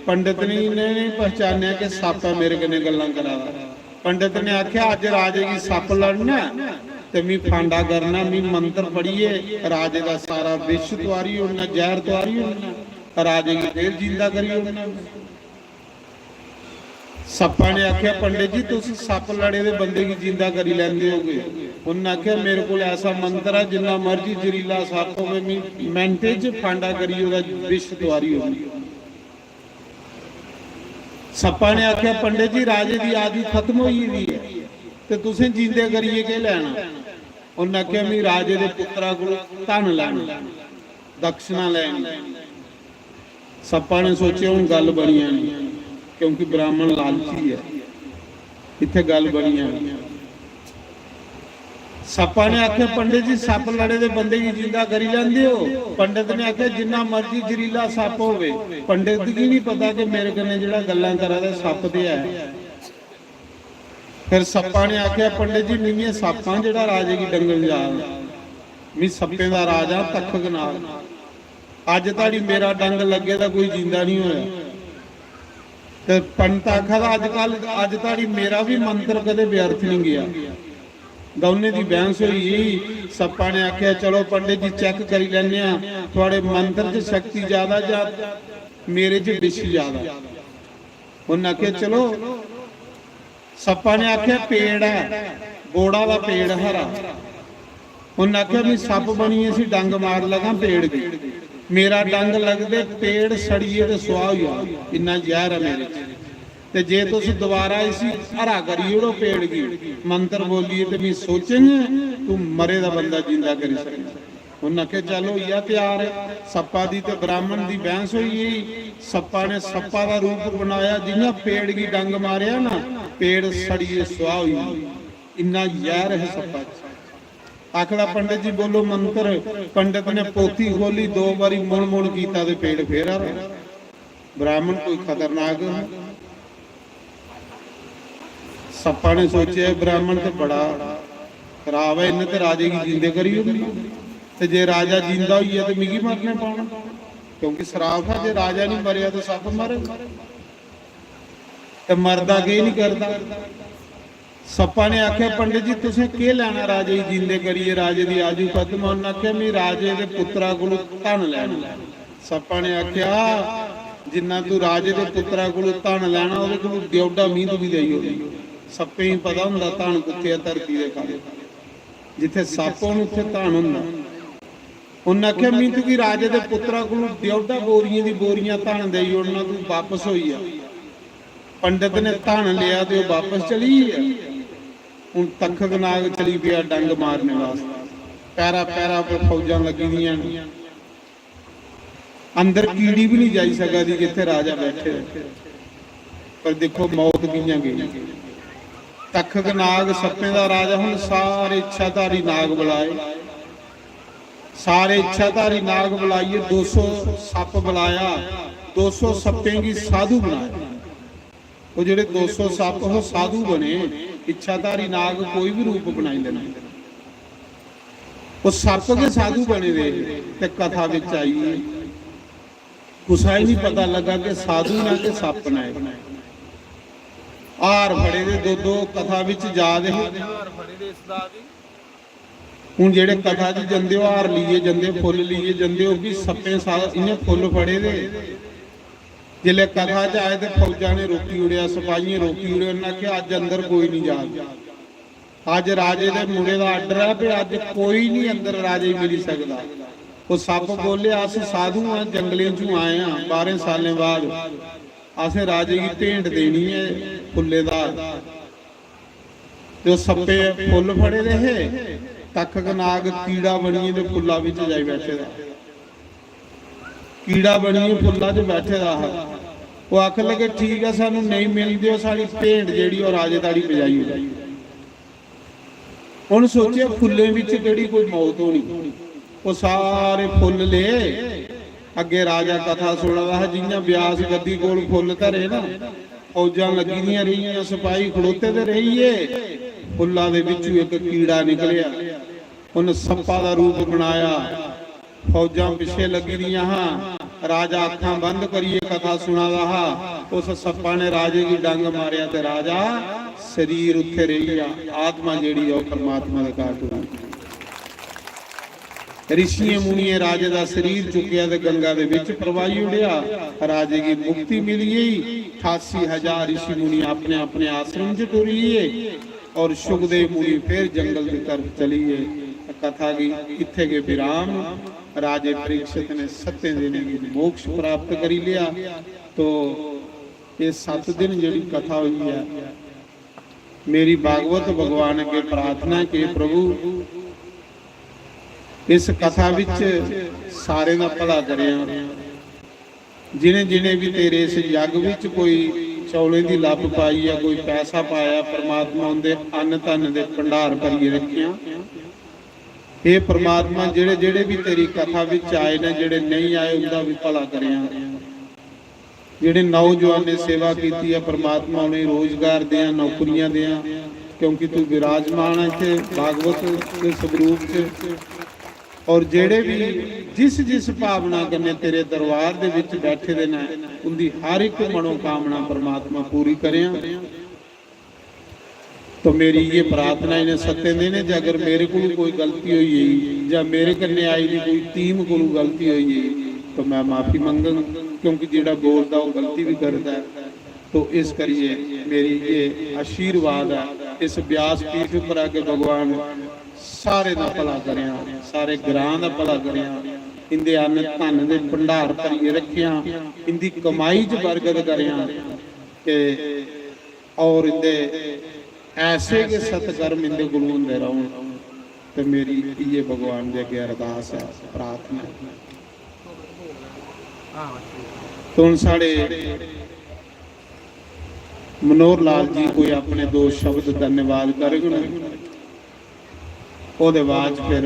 पंडित ने इन्हें नहीं पहचानेआ कि सप्प ऐ मेरे कन्नै गल्लां करा दा। पंडित ने आखेआ, "अज्ज राजे गी सप्प लड़ना ऐ ते मी फांडा करना, मी मंत्र पढ़ियै राजे दा सारा विष तुआरी ओड़ना, जैह्र तुआरी ओड़ना, राजे गी फिर जींदा करी ओड़ना।" सप्पा ने आखेआ, "पंडित जी, तुस सप्प लड़े दे बंदे गी जींदा करी लैंदे होगे।" उन्नै आखेआ, "मेरे कोल ऐसा मंत्र ऐ, जिन्ना मर्जी जरीला सप्प होवे, मी मैंटे च फांडा करी ओह्दा विष तुआरी ओड़नी।" सप्पा ने आखेआ, "पंडित जी, राजे दी आयु खत्म होई गेदी ऐ, ते तुसें जींदे करियै केह् लैना?" उन्नै आखेआ, "मी राजे दे पुत्तरा कोल धन लैना, दक्षिणा लैनी।" सप्पा ने सोचेआ, "हून गल्ल बनी जानी, क्योंकि ब्राह्मण लालची ऐ, इत्थै गल्ल बनी जानी।" सप्पा ने आखेआ, "पंडित जी, सप्प लड़े दे बंदे गी जिंदा करी लैंदे ओ?" पंडित ने आखेआ, "जिन्ना मर्जी जरीला सप्प होवे, पंडित गी नहीं पता कि मेरे कन्नै जेह्ड़ा गल्लां करा दा सप्प ते ऐ।" फिर सप्पा ने आखेआ, "पंडित जी, में एह् सप्प आं जेह्ड़ा राजे गी डंगन जा दा। में सप्पें दा राजा तखक नाग। अज्ज धोड़ी मेरा डंग लग्गे दा कोई जींदा नहीं होया।" ते पंडित आखा दा, "अज्जकल, अज्ज धोड़ी मेरा भी मंत्र कदे व्यर्थ नहीं गया।" दौनें दी बहस होई गेई। सप्पा ने आखेआ, "चलो पंडित जी, चेक करी लैन्ने आं, थुआढ़े मंत्र च शक्ति ज्यादा जां मेरे च विष ज्यादा?" उन्नै आखेआ, "चलो।" सप्पा ने आखेआ, "पेड़ ऐ, बोड़ा दा पेड़ हरा।" उन्नै आखेआ, "मी सप्प बनियै इसी डंग मार लगा पेड़ गी।" मेरा डंग लगदे पेड़ सड़ियै ते सुआह होई जाग, इन्ना जैह्र ऐ मेरे च। ते जे तुस दोबारा इसी हरा करी ओड़ो पेड़ गी, मंत्र बोलियै, ते मी सोचें, तू मरे दा बंदा जींदा करी सकना। उन्नै आखेआ, "चल, होई जा त्यार।" सप्पा दी ते ब्राह्मण दी बैह्स होई गेई। सप्पा ने सप्पा दा रूप बनाया, जि'यां पेड़ गी डंग मारेआ ना, पेड़ सड़ियै सुआह होई गेई। इन्ना जैह्र है सप्पा च। आखदा, "पंडित जी, बोलो मंत्र।" पंडित ने पोथी खोली, दो बारी मुड़ मुड़ कीता ते पेड़ फेर हरा। ब्राह्मण कोई खतरनाक हा। सप्पा ने सोचेआ, "ब्राह्मण ते बड़ा खराब ऐ, इन्नै ते राजे गी जींदे करी ओड़ना, ते जे राजा जींदा होई गेआ ते मिगी मरने पौना, क्योंकि सराप हा, जे राजा नहीं मरेआ ते सप्प मरेगा।" ते मरदा केह् नहीं करदा। सप्पा ने आखेआ, "पंडित जी, तुसें केह् लैना राजे गी जींदे करियै? राजे दी आयु खत्म।" उन्नै आखेआ, "मी राजे दे पुत्तरा कोलू धन लैना।" सप्पा ने आखेआ, "जिन्ना तू राजे दे पुत्तरा कोलू धन लैना, ओह्दे कोलू ड्योढा मी तुगी देई ओड़ना।" सप्पें गी पता होंदा धन कुत्थै ऐ धरती दे ख'ल्ल, जित्थै सप्प होन उत्थै धन होंदा। उन्नै आखेआ, "मी तुगी राजे दे पुत्तरा कोलू ड्योढा बोरियें दी बोरियां धन देई ओड़ना, तू बापस होई जा।" पंडित ने धन लेआ ते ओह् बापस चली गेआ। हून तखक नाग चली पेआ डंग मारने वास्तै। पैरा पैरा पर फौजां लग्गी दियां न। अंदर कीड़ी भी नहीं जाई सका दी जित्थे राजा बैठे दे। पर दिक्खो मौत कि'यां गेई। तखक नाग सप्पें दा राजा। हून सारे इच्छाधारी नाग बुलाए, सारे इच्छाधारी नाग बुलाइयै दो सौ सप्प बुलाया, दो सौ सप्पें गी साधु बनाया। ओह् जेह्ड़े दो सौ सप्प हे, साधु बने। इच्छाधारी नाग कोई भी रूप बनाई लैंदे। ओह् सप्प गै साधु बने दे ते कथा बिच आई। कुसै गी नहीं पता लगा कि साधु ना कि सप्प ना। हार फड़े दे दो दो कथा बिच जा दे हे। हून जेह्ड़े कथा च जंदे, ओह् हार लेइयै जंदे, फुल्ल लेइयै जंदे, ओह् बी सप्पें सा-, इ'यां फुल्ल फड़े दे। जिसलै कथा च आए ते फौजा ने रोकी ओड़ेआ, सपाहियें रोकी ओड़ेआ। उन्नै आखेआ, "अज्ज अंदर कोई निं जाग। अज्ज राजे दे मुड़े दा आर्डर ऐ भई अज्ज कोई निं अंदर राजे गी मिली सकदा।" ओह् सप्प बोले, "अस साधु आं, जंगलें चों आए आं, बारें सालें बाद। असें राजे गी भेंट देनी ऐ फुल्लें दा।" ते ओह् सप्पे फुल्ल फड़े दे हे, तखक नाग कीड़ा बनियै ते फुल्ला बिच जाई बैठे दा। कीड़ा बनियै फुल्ला च बैठे दा हा। ओह् आखन लगे, "ठीक ऐ, सानू नेईं मिलदे ओ, साढ़ी भेंट जेह्ड़ी ओह् राजे धोड़ी पजाई ओड़ो।" उ'न्न सोचेआ, फुल्लें बिच केह्ड़ी कोई मौत होनी। ओह् सारे फुल्ल ले, अग्गें राजा कथा सुना दा हा, जि'यां ब्यास गद्दी कोल फुल्ल धरे ना, फौजां लग्गी दियां रेहियां, सपाही खड़ोते दे रेहिये, फुल्ला दे बिच्चू इक कीड़ा निकलेआ। उन्न सप्पा दा रूप बनाया, फौजां पिच्छे लग्गी दियां हां। राजा अक्खां बंद करियै कथा सुना दा हा। उस सप्पा ने राजे गी डंग मारेआ ते राजा शरीर उत्थे रेही गेआ, आत्मा जेह्ड़ी ऐ ओह् परमात्मा दे घर टुरी। ऋषियें मुनियें राजे दा शरीर चुक्केआ ते गंगा दे बिच प्रवाही ओड़ेआ। राजे गी मुक्ति मिली गेई। ठासी हजार ऋषि मुनि अपने अपने आश्रम च टुरी गे और शुकदेव मुनि फिर जंगल दी तरफ चली गे। कथा गी इत्थे गै विराम। राजे परीक्षित ने सत्तें दिनें गी मोक्ष प्राप्त करी लिया। तो ये सत्त दिन जेह्ड़ी कथा हुई है, मेरी भागवत भगवान अग्गे प्रार्थना कि प्रभु, इस कथा विच सारें दा भला करेआं। जिनें जिनें भी तेरे इस यज्ञ विच कोई चौलें दी लप्प पाई या कोई पैसा पाया, परमात्मा उंदे अन्न धन दे भंडार भरियै रखेआं। हे परमात्मा, जेह्ड़े जेह्ड़े भी तेरी कथा विच आए न, जेह्ड़े नेईं आए, उंदा भी भला करेआं। जेह्ड़े नौजवानें सेवा कीती ऐ, परमात्मा उ'नेंगी रोजगार देआं, नौकरियां देआं, क्योंकि तू विराजमान है इत्थै भागवत दे स्वरूप च। और जेह्ड़े भी जिस जिस भावना कन्नै तेरे दरबार दे विच बैठे दे न, उंदी हर इक मनोकामना परमात्मा पूरी करेआं। तो मेरी ये प्रार्थना इ'नें सत्तें दिनें च अगर मेरे कोलू कोई गलती होई गेई जां मेरे कन्नै आई दी कोई टीम कोलू गलती होई गेई, तो मैं माफी मंगङ, क्योंकि जेह्ड़ा बोलदा ओह् गलती भी करदा ऐ। तो इस करियै मेरी ये आशीर्वाद ऐ इस व्यास पीठ उप्पर आके भगवान सारे दा भला करेआं, सारे ग्रां दा भला करेआं। इंदे अन्न धन दे भंडार भरियै रखेआं, इंदी कमाई च बरकत करेआं ते और इंदे ऐसे गै सत्कर्म इंदे कोलू होंदे रौहन। ते मेरी इयै भगवान दे अग्गें अरदास ऐ, प्रार्थना ऐ। ते हुन साढ़े मनोहर लाल जी कोई अपने दो शब्द धन्यवाद करङन, ओह्दे बाद फिर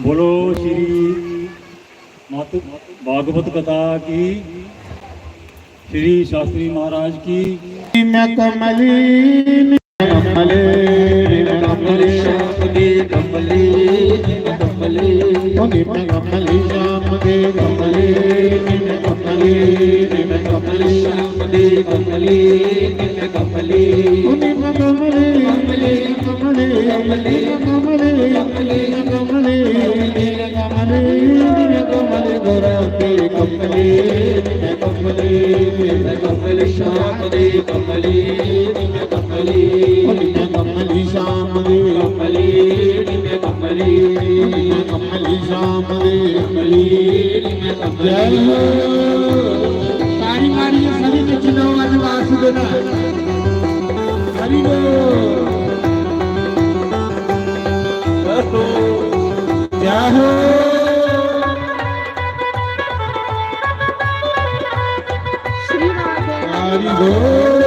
बोलो श्री मातु भागवत कथा की, श्री शास्त्री महाराज की। मैं कमली, मैं कमली, मैं कमली, श्याम दे कमली, मैं कमली। ओ निम्मे कमली, श्याम दे कमली, निम्मे कमली, निम्मे कमली, श्याम दे कमली, निम्मे कमली। ओ निम्मे कमली, कमली, कमली, कमली, कमली, कमली, कमली, निम्मे कमली, निम्मे कमली, गोरा के कमली, निम्मे कमली, निम्मे कमली, श्याम दे कमली, निम्मे कमली, निम्मे कमली, श्याम दे कमली, निम्मे कमली, निम्मे कमली, श्याम दे कमली, निम्मे कमली। जय हो। ताड़ी मारिए सभी ने चिल्लाओ, आज वासुदेव। हरि बोल। जय हो। हरि बोल।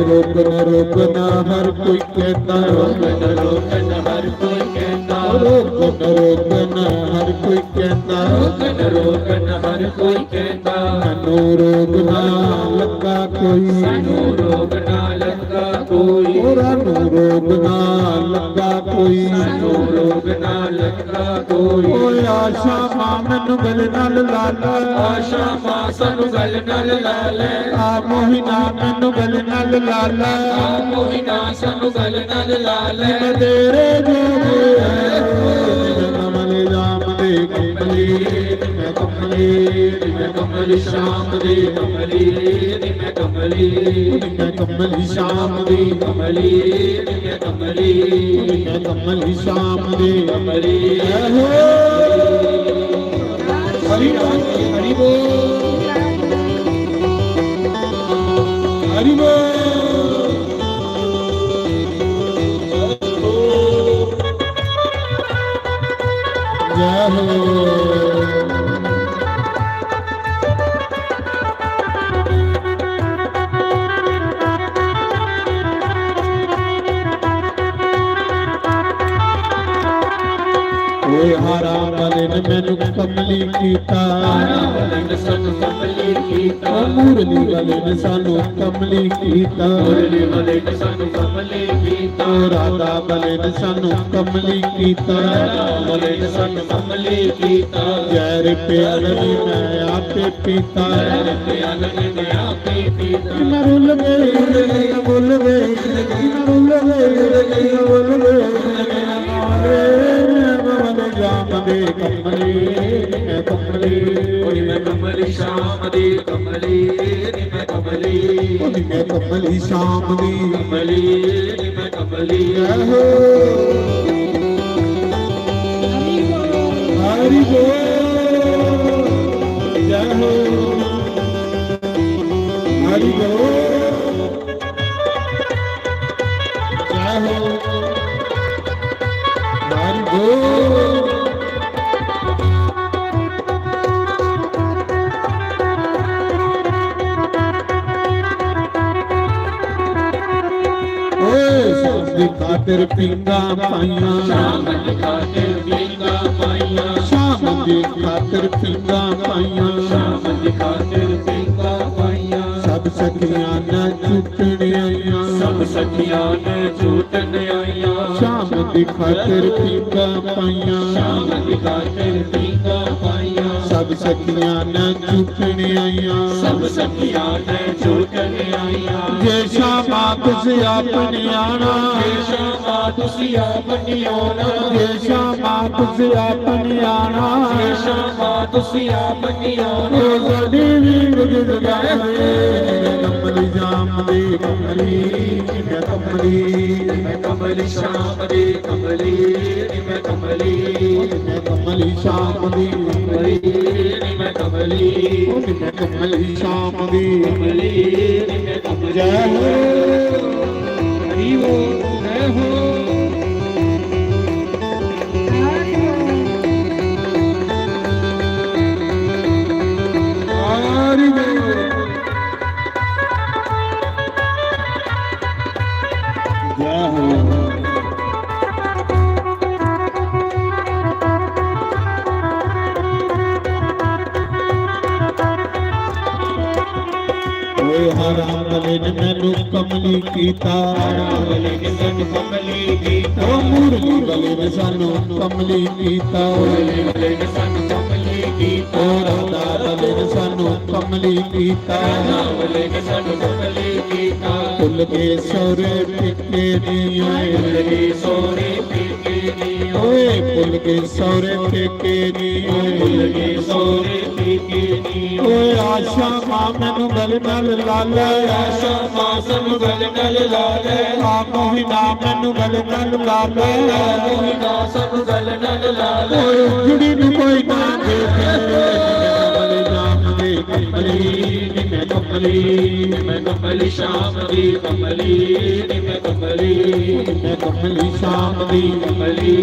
रोकना रोकना हर कोई कहता, रोकना रोकना हर कोई कहता, रोकना रोकना हर कोई कहता, रोकना रोकना हर कोई कहता। मैनू रोग ना लगा कोई, मैनू रोग ना लगा कोई, ओ रानू रोग ना लगा कोई, मैनू रोग ना लगा कोई। ओ आशा मां मैनू गले नाल ला ले, आशा मां सानू गले नाल ला ले, आ मोहिना मैनू गले नाल ला ले, आ मोहिना सानू गले नाल ला ले। मैं तेरे जोगे, मैं कमली जाम दे कमली, मैं कमली, मैं कमली शाम दे कमली, मैं कमली, मैं कमली शाम दे कमली, मैं कमली, मैं कमली शाम दे कमली। जय हो। हरि बोल, हरि बोल, हरि बोल। जय हो। ओए हारा वाले ने मैनू कमली कीता, हारा वाले ने सानू कमली कीता, ओ मुरली वाले ने सानू कमली कीता, मुरली वाले ने सानू कमली कीता, ओ राधा वाले ने सानू कमली कीता, राधा वाले ने सानू कमली कीता। जहर प्याला भी मैं आपे पीता, जहर प्याला भी मैं आपे पीता। मैं रुल गई, मैं भुल गई, मैं रुल गई, मैं भुल गई। मैं कमली, मैं कमली, मैं कमली। ओ नी मैं कमली शाम दी कमली, नी मैं कमली। ओ नी मैं कमली शाम दी कमली, नी मैं कमली। जय हो। हरि बोल। जय हो। हरि बोल। जय हो। हरि बोल। ओए, शाम दी खातिर पींघां पाइयां। शाम दी खातिर पींघां पाइयां। शाम दी खातिर पींघां पाइयां। शाम दी खातिर पींघां पाइयां। सब सखियां ने झूटन आइयां। सब सखियां ने झूटन आइयां। शाम दी खातिर पींघां पाइयां। शाम दी खातिर पींघां पाइयां। सब सखियां ने झूटन आइयां। सब सखियां ने झूटन आइयां। जे शामा तुसी आप नी आना। जे शामा तुसी आप नी आना। जे शामा तुसी आप नी आना। जे शामा ਤੁਸੀਂ ਆਪ ਨਹੀਂ ਆਉਣਾ। ਉਹ ਸਾਡੀ ਵੀ ਰੁਕ ਜਗਾਏ। ਕਮਲੀ ਸ਼ਾਮ ਦੀ ਕਮਲੀ, ਮੈਂ ਕਮਲੀ, ਮੈਂ ਕਮਲੀ ਸ਼ਾਮ ਦੀ ਕਮਲੀ, ਮੈਂ ਕਮਲੀ, ਮੈਂ ਕਮਲੀ ਸ਼ਾਮ ਦੀ ਕਮਲੀ, ਮੈਂ ਕਮਲੀ, ਮੈਂ ਕਮਲੀ ਸ਼ਾਮ ਦੀ ਕਮਲੀ, ਮੈਂ ਕਮਲੀ। ਜੈ ਹੋ। ਹਰੀ ਹੋ, ਜੈ ਹੋ। ਓਏ ਹਰ ਅਮਲੇ ਨੇ ਮੈਨੂੰ ਕਮਲੀ ਕੀਤਾ, ਹਰ ਅਮਲੇ ਨੇ ਸਾਨੂੰ ਕਮਲੀ ਕੀਤਾ। ਓ ਮੁਰਲੀ ਵਾਲੇ ਨੇ ਸਾਨੂੰ ਕਮਲੀ ਕੀਤਾ, ਮੁਰਲੀ ਵਾਲੇ ਨੇ ਸਾਨੂੰ ਕਮਲੀ ਕੀਤਾ। ਓ ਰਾਧਾ ਵਾਲੇ ਨੇ ਸਾਨੂੰ ਕਮਲੀ ਕੀਤਾ, ਰਾਧਾ ਵਾਲੇ ਨੇ ਸਾਨੂੰ ਕਮਲੀ ਕੀਤਾ। ਭੁੱਲ ਗਏ ਸਹੁਰੇ ਪੇਕੇ ਨੀ ਓਏ, ਭੁੱਲ ਗਏ ਸਹੁਰੇ ਪੇਕੇ ਨੀ ਓਏ, ਭੁੱਲ ਗਏ ਸਹੁਰੇ ਪੇਕੇ ਨੀ ਓਏ, ਭੁੱਲ ਗਏ ਸਹੁਰੇ ਪੇਕੇ ਨੀ ਓਏ। ਆਸ਼ਾ ਮਾਂ ਮੈਨੂੰ ਗਲ ਨਾਲ ਲਾ ਲੈ, ਆਸ਼ਾ ਮਾਂ ਸਾਨੂੰ ਗਲ ਨਾਲ ਲਾ ਲੈ। ਆ ਮੋਹਿਨਾ ਮੈਨੂੰ ਗਲ ਨਾਲ ਲਾ ਲੈ, ਆ ਮੋਹਿਨਾ ਸਾਨੂੰ ਗਲ ਨਾਲ ਲਾ ਲੈ। ਓਏ ਉਜੜੀ ਨੂੰ ਕੋਈ ਨਾ ਦੇਖੇ, ਬਲੇ ਨਾਮ ਦੇ ਕਮਲੀ, ਨੀ ਮੈਂ ਕਮਲੀ, ਨੀ ਮੈਂ ਕਮਲੀ ਸ਼ਾਮ ਦੀ ਕਮਲੀ, ਨੀ ਮੈਂ ਕਮਲੀ, ਨੀ ਮੈਂ ਕਮਲੀ ਸ਼ਾਮ ਦੀ ਕਮਲੀ,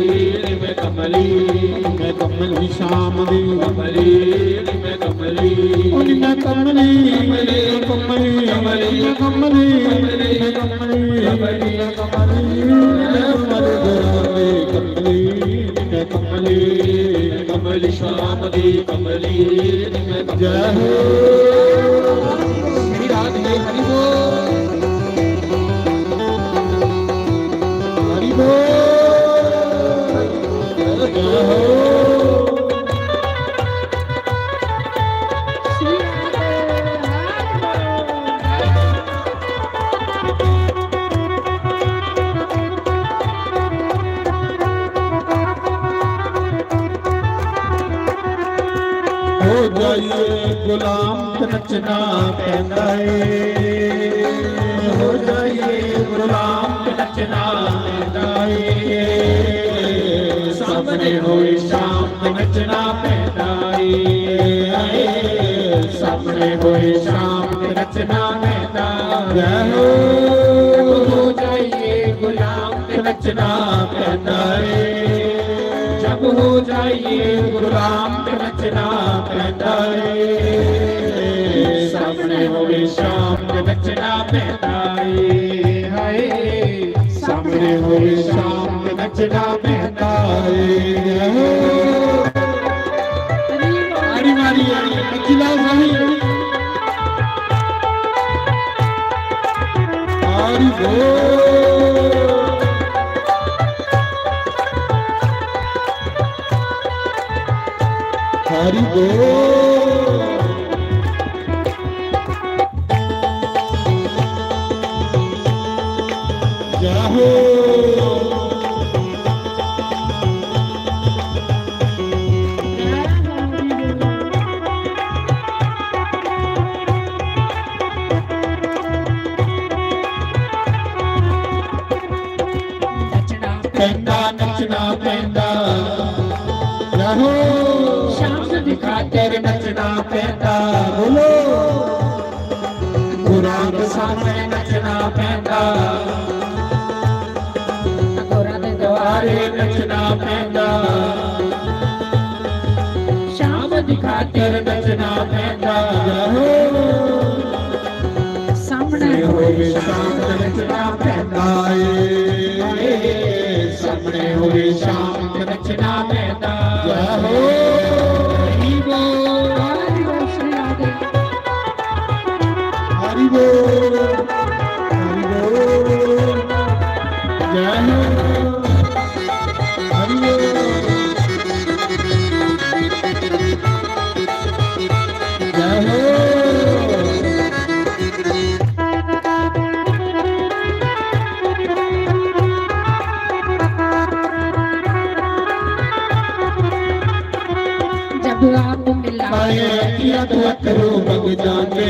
ਨੀ ਮੈਂ ਕਮਲੀ, ਨੀ ਮੈਂ ਕਮਲੀ ਸ਼ਾਮ ਦੀ ਕਮਲੀ, ਨੀ ਮੈਂ ਕਮਲੀ, ਓ ਨੀ ਮੈਂ ਕਮਲੀ, ਕਮਲੀ, ਕਮਲੀ, ਕਮਲੀ, ਕਮਲੀ, ਕਮਲੀ, ਕਮਲੀ, ਕਮਲੀ, ਕਮਲੀ, ਕਮਲੀ, ਕਮਲੀ, ਕਮਲੀ ਸ਼ਾਮ ਦੀ ਕਮਲੀ, ਨੀ ਮੈਂ ਕਮਲੀ। ਜੈ ਹੋ। ਸ਼੍ਰੀ ਰਾਧੇ, ਹਰੀ ਬੋਲ। ਹਰੀ ਬੋਲ। ਜੈ ਹੋ। ਹੋ ਜਾਈਏ ਗੁਲਾਮ ਤੇ ਨੱਚਣਾ ਪੈਂਦਾ ਏ, ਹੋ ਜਾਈਏ ਗੁਲਾਮ ਤੇ ਨੱਚਣਾ ਪੈਂਦਾ ਏ। ਸਾਹਮਣੇ ਹੋਏ ਸ਼ਾਮ ਤੇ ਨੱਚਣਾ ਪੈਂਦਾ ਏ, ਆਏ, ਸਾਹਮਣੇ ਹੋਏ ਸ਼ਾਮ ਤੇ ਨੱਚਣਾ ਪੈਂਦਾ। ਜੈ ਹੋ। ਹੋ ਜਾਈਏ ਗੁਲਾਮ ਤੇ ਨੱਚਣਾ ਪੈਂਦਾ ਏ, ਜਬ ਹੋ ਜਾਈਏ ਗੁਲਾਮ ਤੇ ਨੱਚਣਾ ਪੈਂਦਾ ਏ। ਸਾਹਮਣੇ ਹੋਵੇ ਸ਼ਾਮ ਤੇ ਨੱਚਣਾ ਪੈਂਦਾ ਏ, ਹਾਏ, ਸਾਹਮਣੇ ਹੋਵੇ ਸ਼ਾਮ ਤੇ ਨੱਚਣਾ ਪੈਂਦਾ ਏ। ਆੜੀ ਮਾਰੀ, ਆੜੀ, ਮੱਛੀ ਲਾ ਸਾਹੀ। ਆੜੀ ਬੋਲ। ਹਰੀ ਬੋਲ। ਜੈ ਹੋ। ਨੱਚਣਾ ਪੈਂਦਾ, ਨੱਚਣਾ ਪੈਂਦਾ। ਜੈ ਹੋ। ਸ਼ਾਮ ਦੀ ਖਾਤਰ ਨੱਚਣਾ ਪੈਂਦਾ। ਬੋਲੋ। ਗੁਰਾਂ ਦੇ ਸਾਹਮਣੇ ਨੱਚਣਾ ਪੈਂਦਾ। ਗੋਰਾ ਦੇ ਦੁਆਰੇ ਨੱਚਣਾ ਪੈਂਦਾ। ਸ਼ਾਮ ਦੀ ਖਾਤਰ ਨੱਚਣਾ ਪੈਂਦਾ। ਸਾਹਮਣੇ ਹੋਵੇ ਸ਼ਾਮ ਤੇ ਨੱਚਣਾ ਪੈਂਦਾ ਏ। ਸਾਹਮਣੇ ਹੋਵੇ ਸ਼ਾਮ ਤੇ ਨੱਚਣਾ ਪੈਂਦਾ। ਜੈ ਹੋ। ਹਰੀ ਬੋਲ। ਹਰੀ ਬੋਲ, ਸ਼੍ਰੀ ਰਾਧੇ। ਹਰੀ ਬੋਲ, ਹਰੀ ਬੋਲ। ਜੈ ਹੋ। ਹਰੀ ਬੋਲ। ਜੈ ਹੋ। आप मिलाए अखियां तो अथरू बग जाते,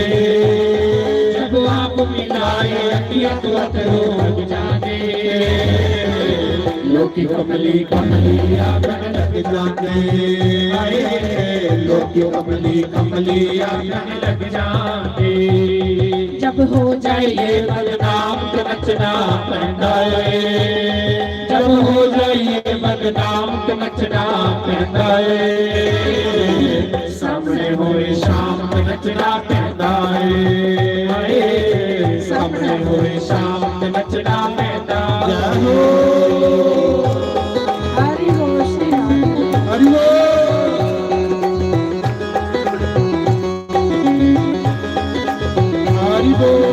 जब आप मिलाए अखियां तो अथरू बग जाते। लोकी कमली कमली आखण लग जाते, हाय, लोकी कमली कमली आखण लग जाते। जब हो जाइए बदनाम तो नचना पैंदा ਏ, जब हो जाइए बदनाम तो नचना पैंदा ਏ। सामने होए शाम तो नचना पैंदा ਏ, हाय, सामने होए शाम तो नचना पैंदा। जय हो। हरि बोल श्री राम। हरि बोल। हरि बोल।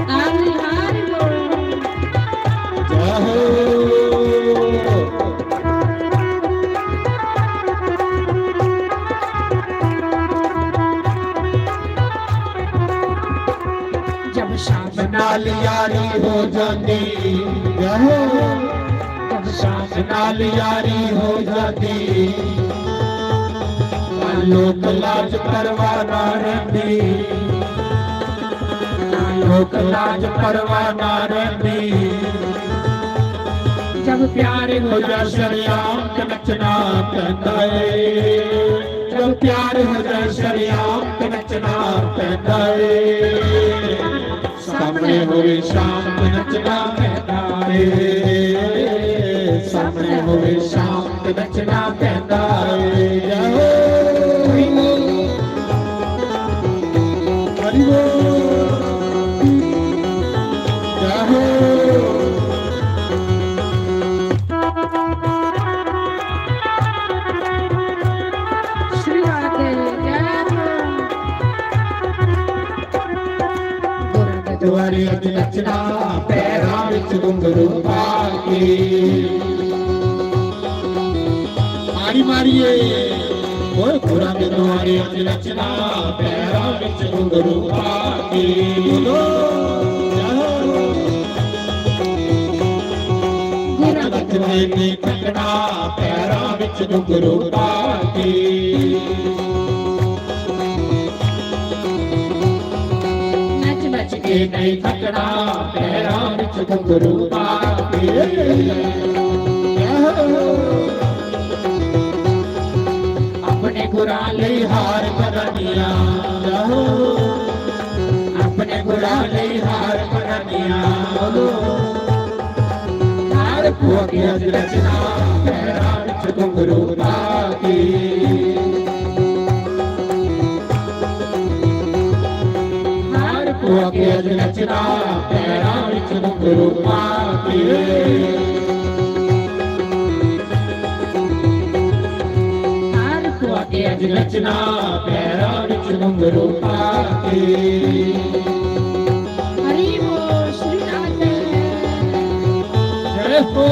हरि हरि बोल। जय हो। जब शाम नाल यारी हो जाती, जय हो। जब शाम नाल यारी हो जाती, लोक लाज परवाह ना रहती, लोक लाज परवाह ना रहती। जब प्यार हो जा शरेआम ते नचना पैंदा ਏ, जब प्यार हो जा शरेआम ते नचना पैंदा ਏ। सामने होवे शाम ते नचना पैंदा ਏ, सामने होवे शाम ते नचना पैंदा ਏ। जय हो। हरि बोल। जय हो। श्री राधे, जय हो। दुआरे अज नचना, पैरां विच घुंघरू पा के। मारी मारिए, ओए घुरां दे दुआरे अज नचना, पैरां विच घुंघरू पा के। बोलो, जय हो। नच नच के नहीं थकना, पैरां विच घुंघरू पा के। नच नच के नहीं थकना, पैरां विच घुंघरू पा के। अपने गुरां लई हार पहनानियां, अपने गुरां लई हार पहनानियां। हार पुआ के अज रचना, पैरां विच घुंघरू पा के। हार पुआ के अज रचना, पैरां विच घुंघरू पा के। हार पुआ के अज रचना, पैरां विच घुंघरू पा के। हरि बोल श्री राधे। जय हो।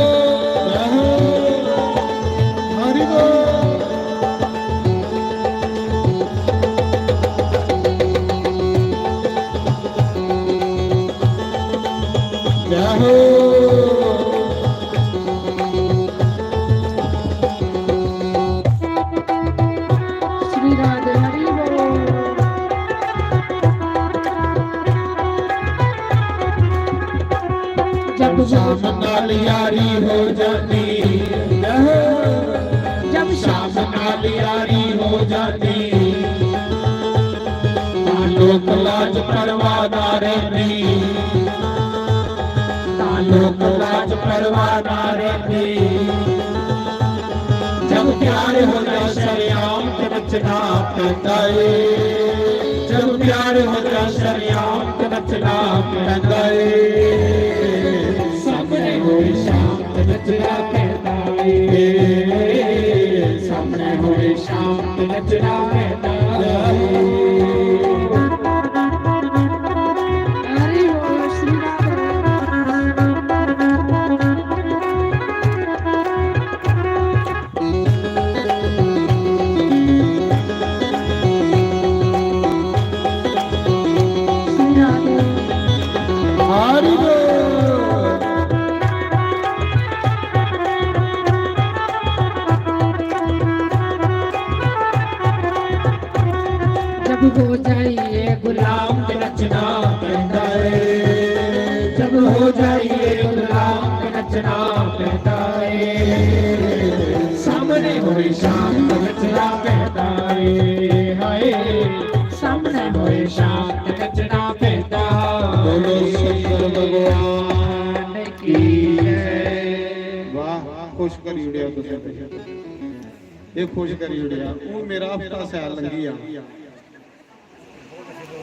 जय हो। हरि बोल। जय हो। श्री राधे हरि बोल। जब शाम नाल यारी हो जाती, जब शाम नाल यारी हो जाती, तां लोक लाज परवाह ना रहंदी, तां लोक लाज परवाह ना रहंदी। जब प्यार हो जाए शरेआम ते नचना पैंदा ਏ, जब प्यार हो जाए शरेआम ते नचना पैंदा ਏ। सामने होए शाम ते नचना पैंदा ਏ, सामने होए शाम ते नचना पैंदा ਏ। हरि बोल श्री राधे। हरि बोल। हो जाइए गुलाम, नचना पैंदा ਏ। जब हो जाइए गुलाम, नचना पैंदा ਏ। सामने होए शांत, नचना पैंदा ਏ। हाय, सामने होए शांत, नचना पैंदा। बोलो शंकर भगवान की जय। वाह, खुश करी उड़ेआ तुसें। ਇਹ ਖੁਸ਼ ਕਰੀ ਉੜਿਆ। ਉਹ ਮੇਰਾ ਹਫਤਾ ਸੈਲ ਲੰਗੀ ਆ,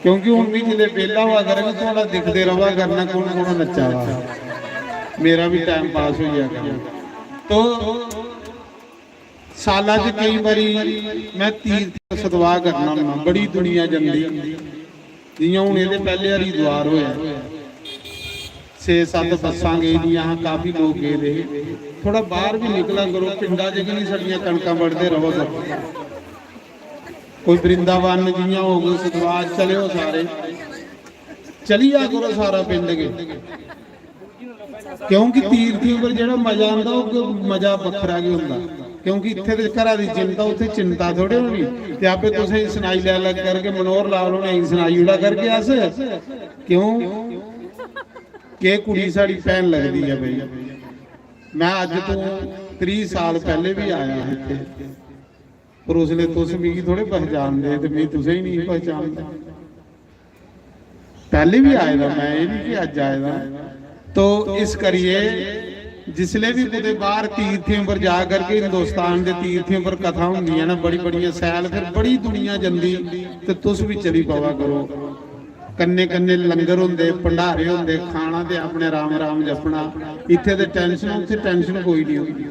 ਕਿਉਂਕਿ ਹੁਣ ਵੀ ਜਿਲੇ ਵਿਹਲਾ ਹੋਆ ਕਰਾਂਗੇ, ਤੁਹਾਡਾ ਦਿਖਦੇ ਰਵਾ ਕਰਨਾ ਕੌਣ ਕੌਣ ਨੱਚਾ ਵਾ, ਮੇਰਾ ਵੀ ਟਾਈਮ ਪਾਸ ਹੋ ਜਾਇਆ ਕਰਨਾ। ਤੋ ਸਾਲਾਂ 'ਚ ਕਈ ਵਾਰੀ ਮੈਂ ਤੀਰਥ ਸਦਵਾ ਕਰਨਾ ਹੁੰਦਾ, ਬੜੀ ਦੁਨੀਆ ਜਾਂਦੀ। ਜਿਵੇਂ ਹੁਣ ਇਹਦੇ ਪਹਿਲੇ ਹਰਿਦੁਆਰ ਹੋਇਆ, ਛੇ ਸੱਤ ਬੱਸਾਂ ਗਈਆਂ, ਕਾਫੀ ਲੋਕ ਗਏ ਰਹੇ। ਥੋੜਾ ਬਾਹਰ ਵੀ ਨਿਕਲਾ ਕਰੋ, ਪਿੰਡਾਂ 'ਚ ਕਿ ਨਹੀਂ ਸਾਡੀਆਂ ਕਣਕਾਂ ਵੱਢਦੇ ਰਹੋ ਸਭ। ਕੋਈ ਵਰਿੰਦਾਵਨ ਜਿਵੇਂ ਹੋ ਗਏ, ਸਦਵਾ ਚਲਿਓ ਸਾਰੇ, ਚਲੀ ਆ ਕਰੋ ਸਾਰਾ ਪਿੰਡ ਕੇ। ਕਿਉਂਕਿ ਤੀਰਥੀ ਉੱਪਰ ਜਿਹੜਾ ਮਜ਼ਾ ਆਉਂਦਾ, ਉਹ ਕ- ਮਜ਼ਾ ਵੱਖਰਾ ਕੀ ਹੁੰਦਾ। ਕਿਉਂਕਿ ਇੱਥੇ ਤੇ ਘਰਾਂ ਦੀ ਚਿੰਤਾ, ਉੱਥੇ ਚਿੰਤਾ ਥੋੜੇ ਹੋਣੀ। ਤੇ ਆਪੇ ਤੁਸੀਂ ਸੁਣਾਈ ਲੈ ਲੱਗ ਕਰਕੇ ਮਨੋਹਰ ਲਾਲ ਹੋਣੇ ਹੀ ਸੁਣਾਈ ਉਡਾ ਕਰਕੇ ਆਸ ਕਿਉਂ ਕਿ ਕੁੜੀ ਸਾਡੀ ਭੈਣ ਲੱਗਦੀ ਆ ਬਈ। ਮੈਂ ਅੱਜ ਤੋਂ ਤੀਹ ਸਾਲ ਪਹਿਲੇ ਵੀ ਆਇਆ ਇੱਥੇ, ਪਰ ਉਸ ਵੇਲੇ ਤੁਸੀਂ ਮੈਨੂੰ ਥੋੜੇ ਪਹਿਚਾਣਦੇ ਤੇ ਮੈਂ ਤੁਸੀਂ ਹੀ ਨਹੀਂ ਪਹਿਚਾਣਦਾ। ਪਹਿਲੇ ਵੀ ਆਏ ਦਾ ਮੈਂ, ਇਹ ਨਹੀਂ ਕਿ ਅੱਜ ਆਏ ਦਾ। ਤੋ ਇਸ ਕਰੀਏ, ਜਿਸਲੇ ਵੀ ਕਿਤੇ ਬਾਹਰ ਤੀਰਥਾਂ ਉੱਪਰ ਜਾ ਕਰਕੇ, ਹਿੰਦੁਸਤਾਨ ਦੇ ਤੀਰਥਾਂ ਉੱਪਰ ਕਥਾ ਹੁੰਦੀਆਂ ਨੇ, ਬੜੀ ਬੜੀਆਂ ਸੈਲ, ਫਿਰ ਬੜੀ ਦੁਨੀਆ ਜਾਂਦੀ, ਤੇ ਤੁਸੀਂ ਵੀ ਚਲੀ ਪਵਾ ਕਰੋ। ਕੰਨੇ ਕੰਨੇ ਲੰਗਰ ਹੁੰਦੇ, ਭੰਡਾਰੇ ਹੁੰਦੇ, ਖਾਣਾ ਤੇ ਆਪਣੇ ਰਾਮ ਰਾਮ ਜਪਣਾ। ਇੱਥੇ ਤੇ ਟੈਨਸ਼ਨ, ਉੱਥੇ ਟੈਨਸ਼ਨ ਕੋਈ ਨਹੀਂ ਹੁੰਦੀ।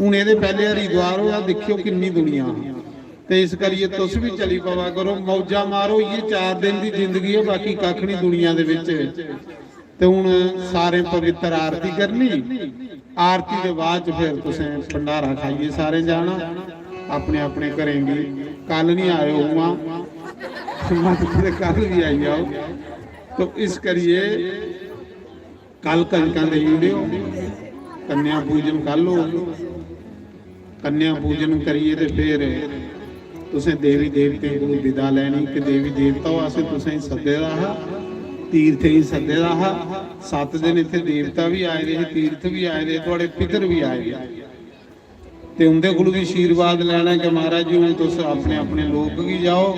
ਹੁਣ ਇਹਦੇ ਪਹਿਲੇ ਹਰਿਦੁਆਰ ਹੋਇਆ, ਦੇਖਿਓ ਕਿੰਨੀ ਦੁਨੀਆ। ਤੇ ਇਸ ਕਰੀਏ ਤੁਸੀਂ ਵੀ ਚਲੀ ਪਵਾ ਕਰੋ, ਮੌਜਾਂ ਮਾਰੋ। ਇਹ ਚਾਰ ਦਿਨ ਦੀ ਜ਼ਿੰਦਗੀ ਹੈ, ਬਾਕੀ ਕੱਖ ਨਹੀਂ ਦੁਨੀਆ ਦੇ ਵਿੱਚ। ਤੇ ਹੁਣ ਸਾਰੇ ਪਵਿੱਤਰ ਆਰਤੀ ਕਰਨੀ, ਆਰਤੀ ਦੇ ਬਾਅਦ ਚ ਫਿਰ ਤੁਸੀਂ ਭੰਡਾਰਾ ਖਾਈਏ ਸਾਰੇ ਜਾਣਾ ਆਪਣੇ ਆਪਣੇ ਘਰੇ ਵੀ। ਕੱਲ ਨਹੀਂ ਆਇਓ हुआ, ਮਤ ਕਿਤੇ ਕੱਲ ਵੀ ਆਈ ਜਾਓ। तो इस करिए कल कंजकां देई ओड़ेओ, कन्या पूजन कल होग। कन्या पूजन करियै ते फिर तुसें देवी देवतें कोल विदा लैनी कि देवी देवता, असें तुसें सद्दे दा हा, तीर्थे गी सद्दे दा हा। सत्त दिन इत्थै देवता बी आए दे हे, तीर्थ बी आए दे, थुआढ़े पितर बी आए दे। ते उं'दे कोल बी आशीर्वाद लैना कि महाराज जी, हून तुस अपने अपने लोक गी जाओ,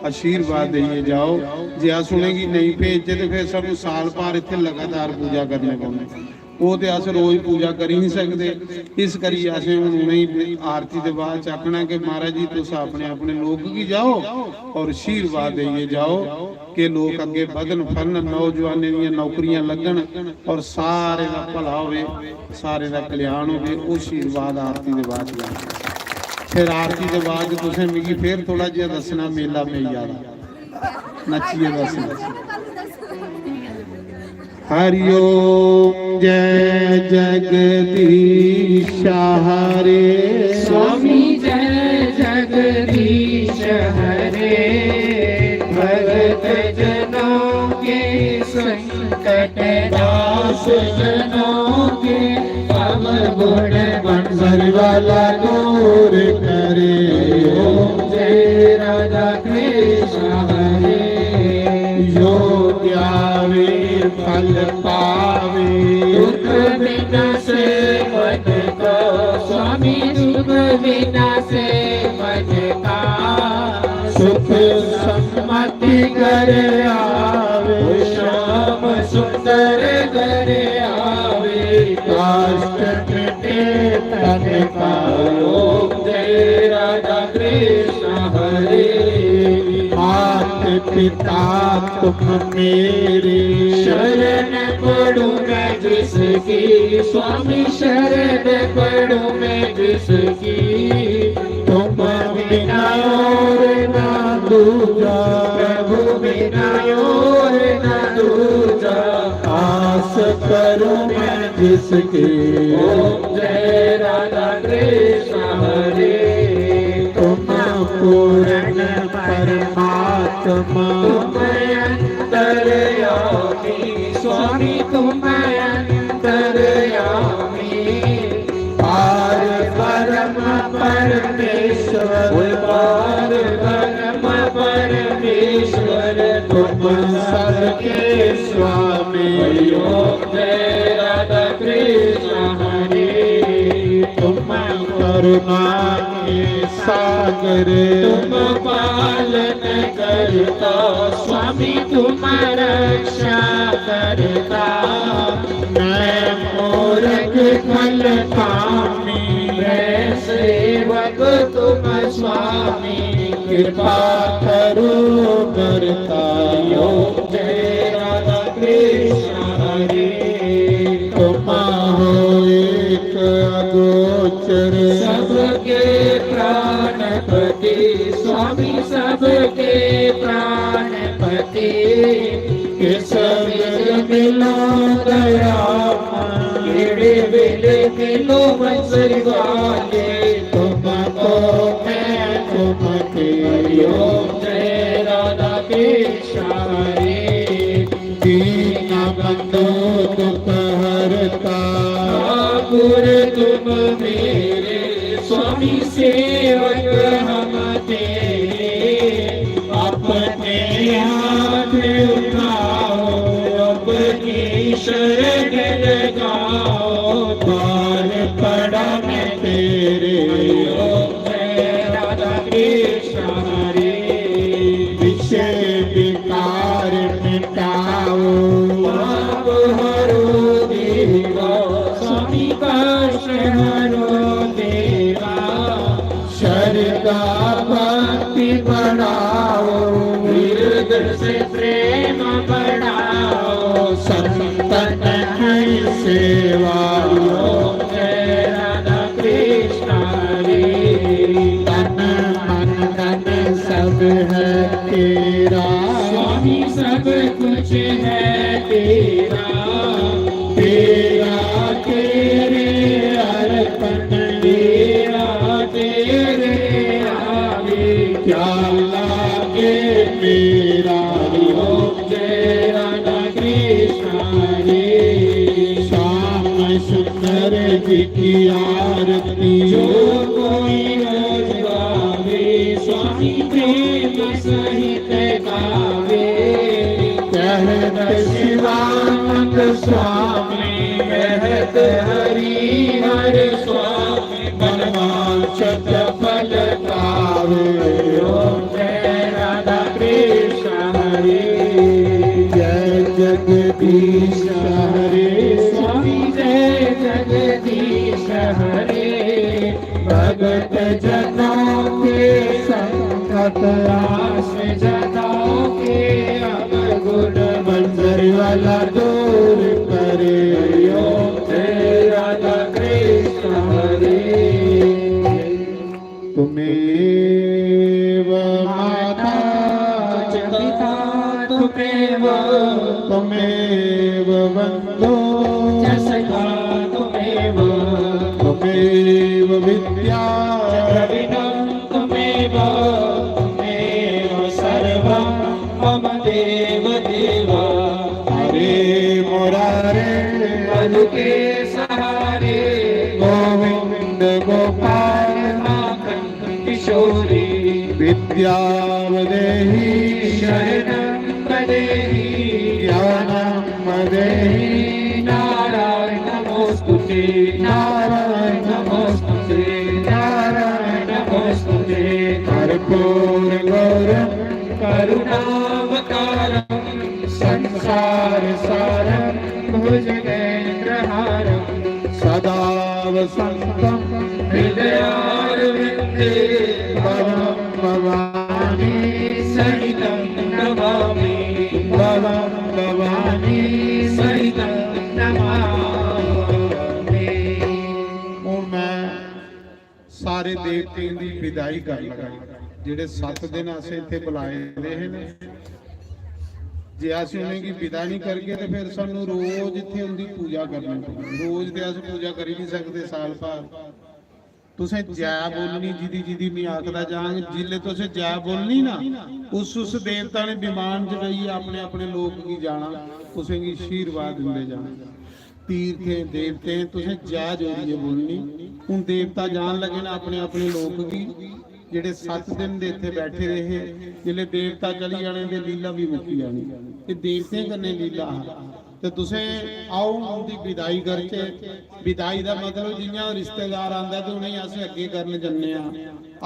आशीर्वाद देइयै जाओ। जे अस उ'नेंगी नेईं भेजचै ते फिर सानूं साल भर इत्थै लगातार पूजा करने पौंदी। ओह् ते अस रोज पूजा करी निं सकदे। इस करियै असें हून उ'नेंगी आरती दे बाद च आखना कि महाराज जी, तुस अपने अपने लोक गी जाओ और आशीर्वाद देइयै जाओ कि लोक अग्गें बधन, फलन, नौजवानें दियां नौकरियां लग्गन और सारें दा भला होवे, सारें दा कल्याण होवे। ओह् आशीर्वाद आरती दे बाद च लैना। फिर आरती दे बाद च तुसें मिगी फिर थोड़ा जेहा दस्सना मेला मेई आह्ला, नच्चियै दस्सना। हरिओम। जय जगदीश हरे। स्वामी जय जगदीश हरे। भगत जनों के संकट, दास जनों के अवगुण, मंजर वाला दूर करे। ओम जय राधा कृष्ण हरे। जो ध्यावे फल पावे। दुख विनाशे मन का, स्वामी दुख विनाशे मन का। सुख समति घर आवे। श्याम सुंदर घर आवे। काष्ठ कटे तन का। ओम जय राधा कृष्ण हरे। मात पिता तुम मेरे। शरण पड़ूं मैं जिसकी, स्वामी शरण पड़ूं मैं जिसकी। तुम बिना और ना दूजा। प्रभु बिना और ना दूजा। आस करूं मैं जिसकी। ओम जय राधा कृष्ण हरे। तुम पूर्ण परमात्मा। तुम अंतर्यामी, स्वामी तुम अंतर्यामी। पार ब्रह्म परमेश्वर। पार ब्रह्म परमेश्वर। स्वामी। हरि ओम जय राधा कृष्ण हरे। तुम करुणा के सागर। तुम पालन करता स्वामी, तुम रक्षा करता। मैं मूरख खल कामी। मैं सेवक तुम स्वामी, कृपा करो करता। ओम जय राधा कृष्ण हरे। तुम हो एक अगोचर। सबके प्राणपति स्वामी, सबके प्राणपति। किस विल मिलो दया, केड़े वेले मिलो मंजरी वाले। तुमको मैं तुमके। ओम जय राधा कृष्ण हरे। दीन बंधु दुख हरता। ठाकुर तुम मेरे स्वामी, सेवक हम तेरे। अपने हाथ उठाओ, अपनी शरण लगाओ। द्वार पड़ा मैं तेरे। ओम जय राधा कृष्ण हरे। विषय विकार मिटाओ। पाप हरो देवा, स्वामी कष्ट हरो देवा। श्रद्धा भक्ति बढ़ाओ। हृदय से प्रेम बढ़ाओ। संतन है सेवा। ओम जय राधा कृष्ण हरे। तन मन धन सब है तेरा। स्वामी सब कुछ है तेरा। तेरा तेरे अर्पण। तेरा तेरे आगे। क्या लागे मेरा। ओम जय राधा कृष्ण हरे। श्याम सुंदर जी की आरती। जो कोई रोज गावे, स्वामी प्रेम सहित गावे। कहत शिवानंद स्वामी, कहत हरि हर स्वामी, मनवांछित फल पावे। ओम जय राधा कृष्ण हरे। जय जगदीश हरे। स्वामी जय जगदीश हरे। भगत जनों के संकट, आस जनों के अवगुण, मंजर वाला दूर करे। हरि ओम जय राधा कृष्ण हरे। त्वमेव माता च पिता त्वमेव, त्वमेव बन्धु च सखा त्वमेव, त्वमेव विद्या च द्रविणं त्वमेव, त्वमेव सर्वं मम देव देव। हरे मुरारे मधु के सहारे, गोविंद गोपाल माखन किशोरी। विद्यां देहि शरणं देहि, ज्ञानं देहि। नारायण नमोस्तुते, नारायण नमोस्तुते, नारायण नमोस्तुते। कर्पूर गौरम करुणावतारम, संसार सारम भुजगेन्द्र हारम, सदा वसंतम हृदयारविंदे। भवम भवानी सहितं नमामि, भवम भवानी सहितं नमामि। ਹੁਣ ਮੈਂ ਸਾਰੇ ਦੇਵਤਿਆਂ ਦੀ ਵਿਦਾਈ ਕਰ ਲਗਾ। ਜਿਹੜੇ ਸੱਤ ਦਿਨ ਅਸੀਂ ਇੱਥੇ ਬੁਲਾਏ ਦੇ ਨੇ, ਜੇ ਅਸੀਂ ਉਹਨਾਂ ਦੀ ਵਿਦਾਈ ਨਹੀਂ ਕਰਗੇ ਤੇ ਫਿਰ ਸਾਨੂੰ ਰੋਜ਼ ਇੱਥੇ ਉਹਦੀ ਪੂਜਾ ਕਰਨੀ ਪਊਗੀ। ਰੋਜ਼ ਤੇ ਅਸੀਂ ਪੂਜਾ ਕਰ ਹੀ ਨਹੀਂ ਸਕਦੇ ਸਾਲ ਭਰ। तुसें जय बोलनी, जिदी जिदी मैं आखदा जांग, जिल्ले तुसें जय बोलनी ना, उस उस देवता ने विमान च बेहियै अपने अपने लोक गी जाना, तुसें गी आशीर्वाद दिंदे जाना। तीर्थे देवते तुसें जय जोरियै बोलनी। हून देवता जान लगे ना अपने अपने लोक गी। जेह्ड़े सत्त दिन दे इत्थे बैठे दे हे, जिल्ले देवता चली जाने ते लीला भी मुक्की जानी। एह् देवतें कन्नै लीला हा। ते तुसें, आओ, हून उं'दी विदाई करचै। विदाई दा मतलब, जि'यां रिश्तेदार आंदा ते उ'नेंगी अस अग्गें करन जन्ने आं,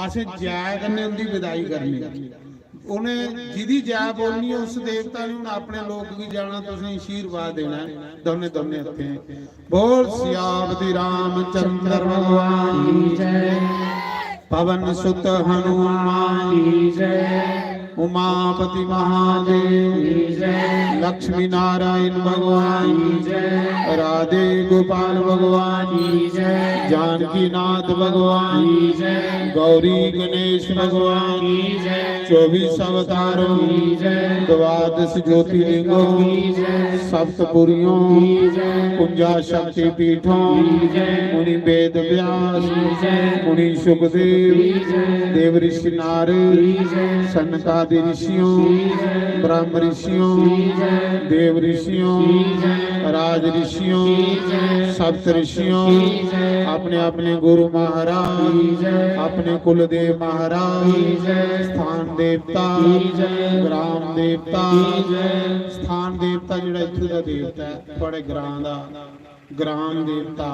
असें जय कन्नै उं'दी विदाई करनी। उ'नें जिदी जय बोलनी, उस देवता ने हून अपने लोक गी जाना, तुसें आशीर्वाद देना ऐ दौनें दौनें हत्थें। बोल सियापति रामचंद्र भगवान की जय। पवन सुत हनुमान की जय। उमापति महादेव की जय। लक्ष्मी नारायण भगवान की जय। राधे गोपाल भगवान की जय। जानकी नाथ भगवान की जय। गौरी गणेश भगवान की जय। चौबीस अवतारों की जय। द्वादश ज्योतिर्लिंगों की जय। सप्तपुरियों की जय। कुंजा शक्तिपीठों की जय। मुनि वेद व्यास की जय। मुनि सुखदेव की जय। देव ऋषि नारद की जय। सनकादि ऋषियों की जय। ब्रह्म ऋषियों की जय। देव ऋषियों की जय। राज ऋषियों की जय। सप्त ऋषियों की जय। अपने अपने गुरु महाराज की जय। अपने कुलदेव महाराज की जय। स्थान देवता की जय। ग्राम देवता की जय। स्थान देवता जेह्ड़ा इत्थूं दा देवता ऐ, थुआढ़े ग्रां दा ग्राम देवता,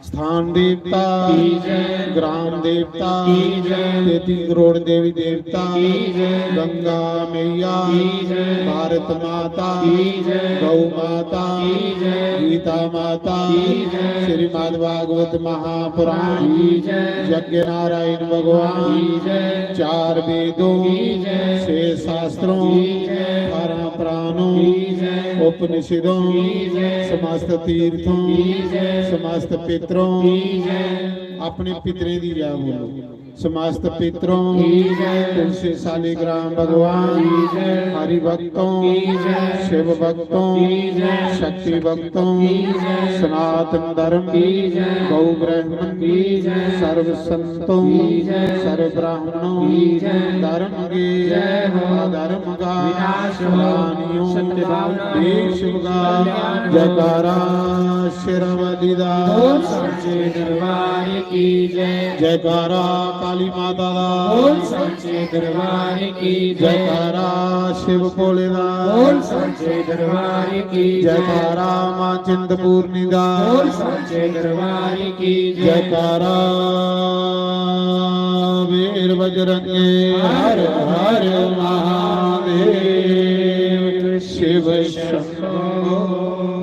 स्थान देवता की जय। ग्राम देवता की जय। तेती करोड़ देवी देवता की जय। गंगा मैया की जय। भारत माता की जय। गौ माता की जय। गीता माता की जय। श्रीमद् भागवत महापुराण की जय। यज्ञ नारायण भगवान की जय। चार वेदों की जय। छह शास्त्रों की जय। अठारह पुराणों की जय। उपनिषदों की जय। समस्त तीर्थों की जय। समस्त पितरों की जय। अपने पितरें दी जय बोलो। समस्त पितरों की जय। तुलसी शालिग्राम भगवान की जय। हरि भक्तों की जय। शिव भक्तों की जय। शक्ति भक्तों की जय। सनातन धर्म की जय। गौ ब्राह्मण की जय। सर्व संतों की जय। सर्व ब्राह्मणों की जय। धर्म के जय हो। अधर्म का विनाश हो। प्राणियों सत्य भावना के सुख का कल्याण हो। जयकारा शेरावाली दा। बोल सांचे दरबार की जय। जयकारा काली माता दा। बोल सांचे दरबार की जय। जयकारा शिव भोले दा। बोल सांचे दरबार की जय। जयकारा माँ चिंतपूर्णी दा। बोल सांचे दरबार की जय। जयकारा वीर बजरंगे। हर हर महादेव शिव शंभो।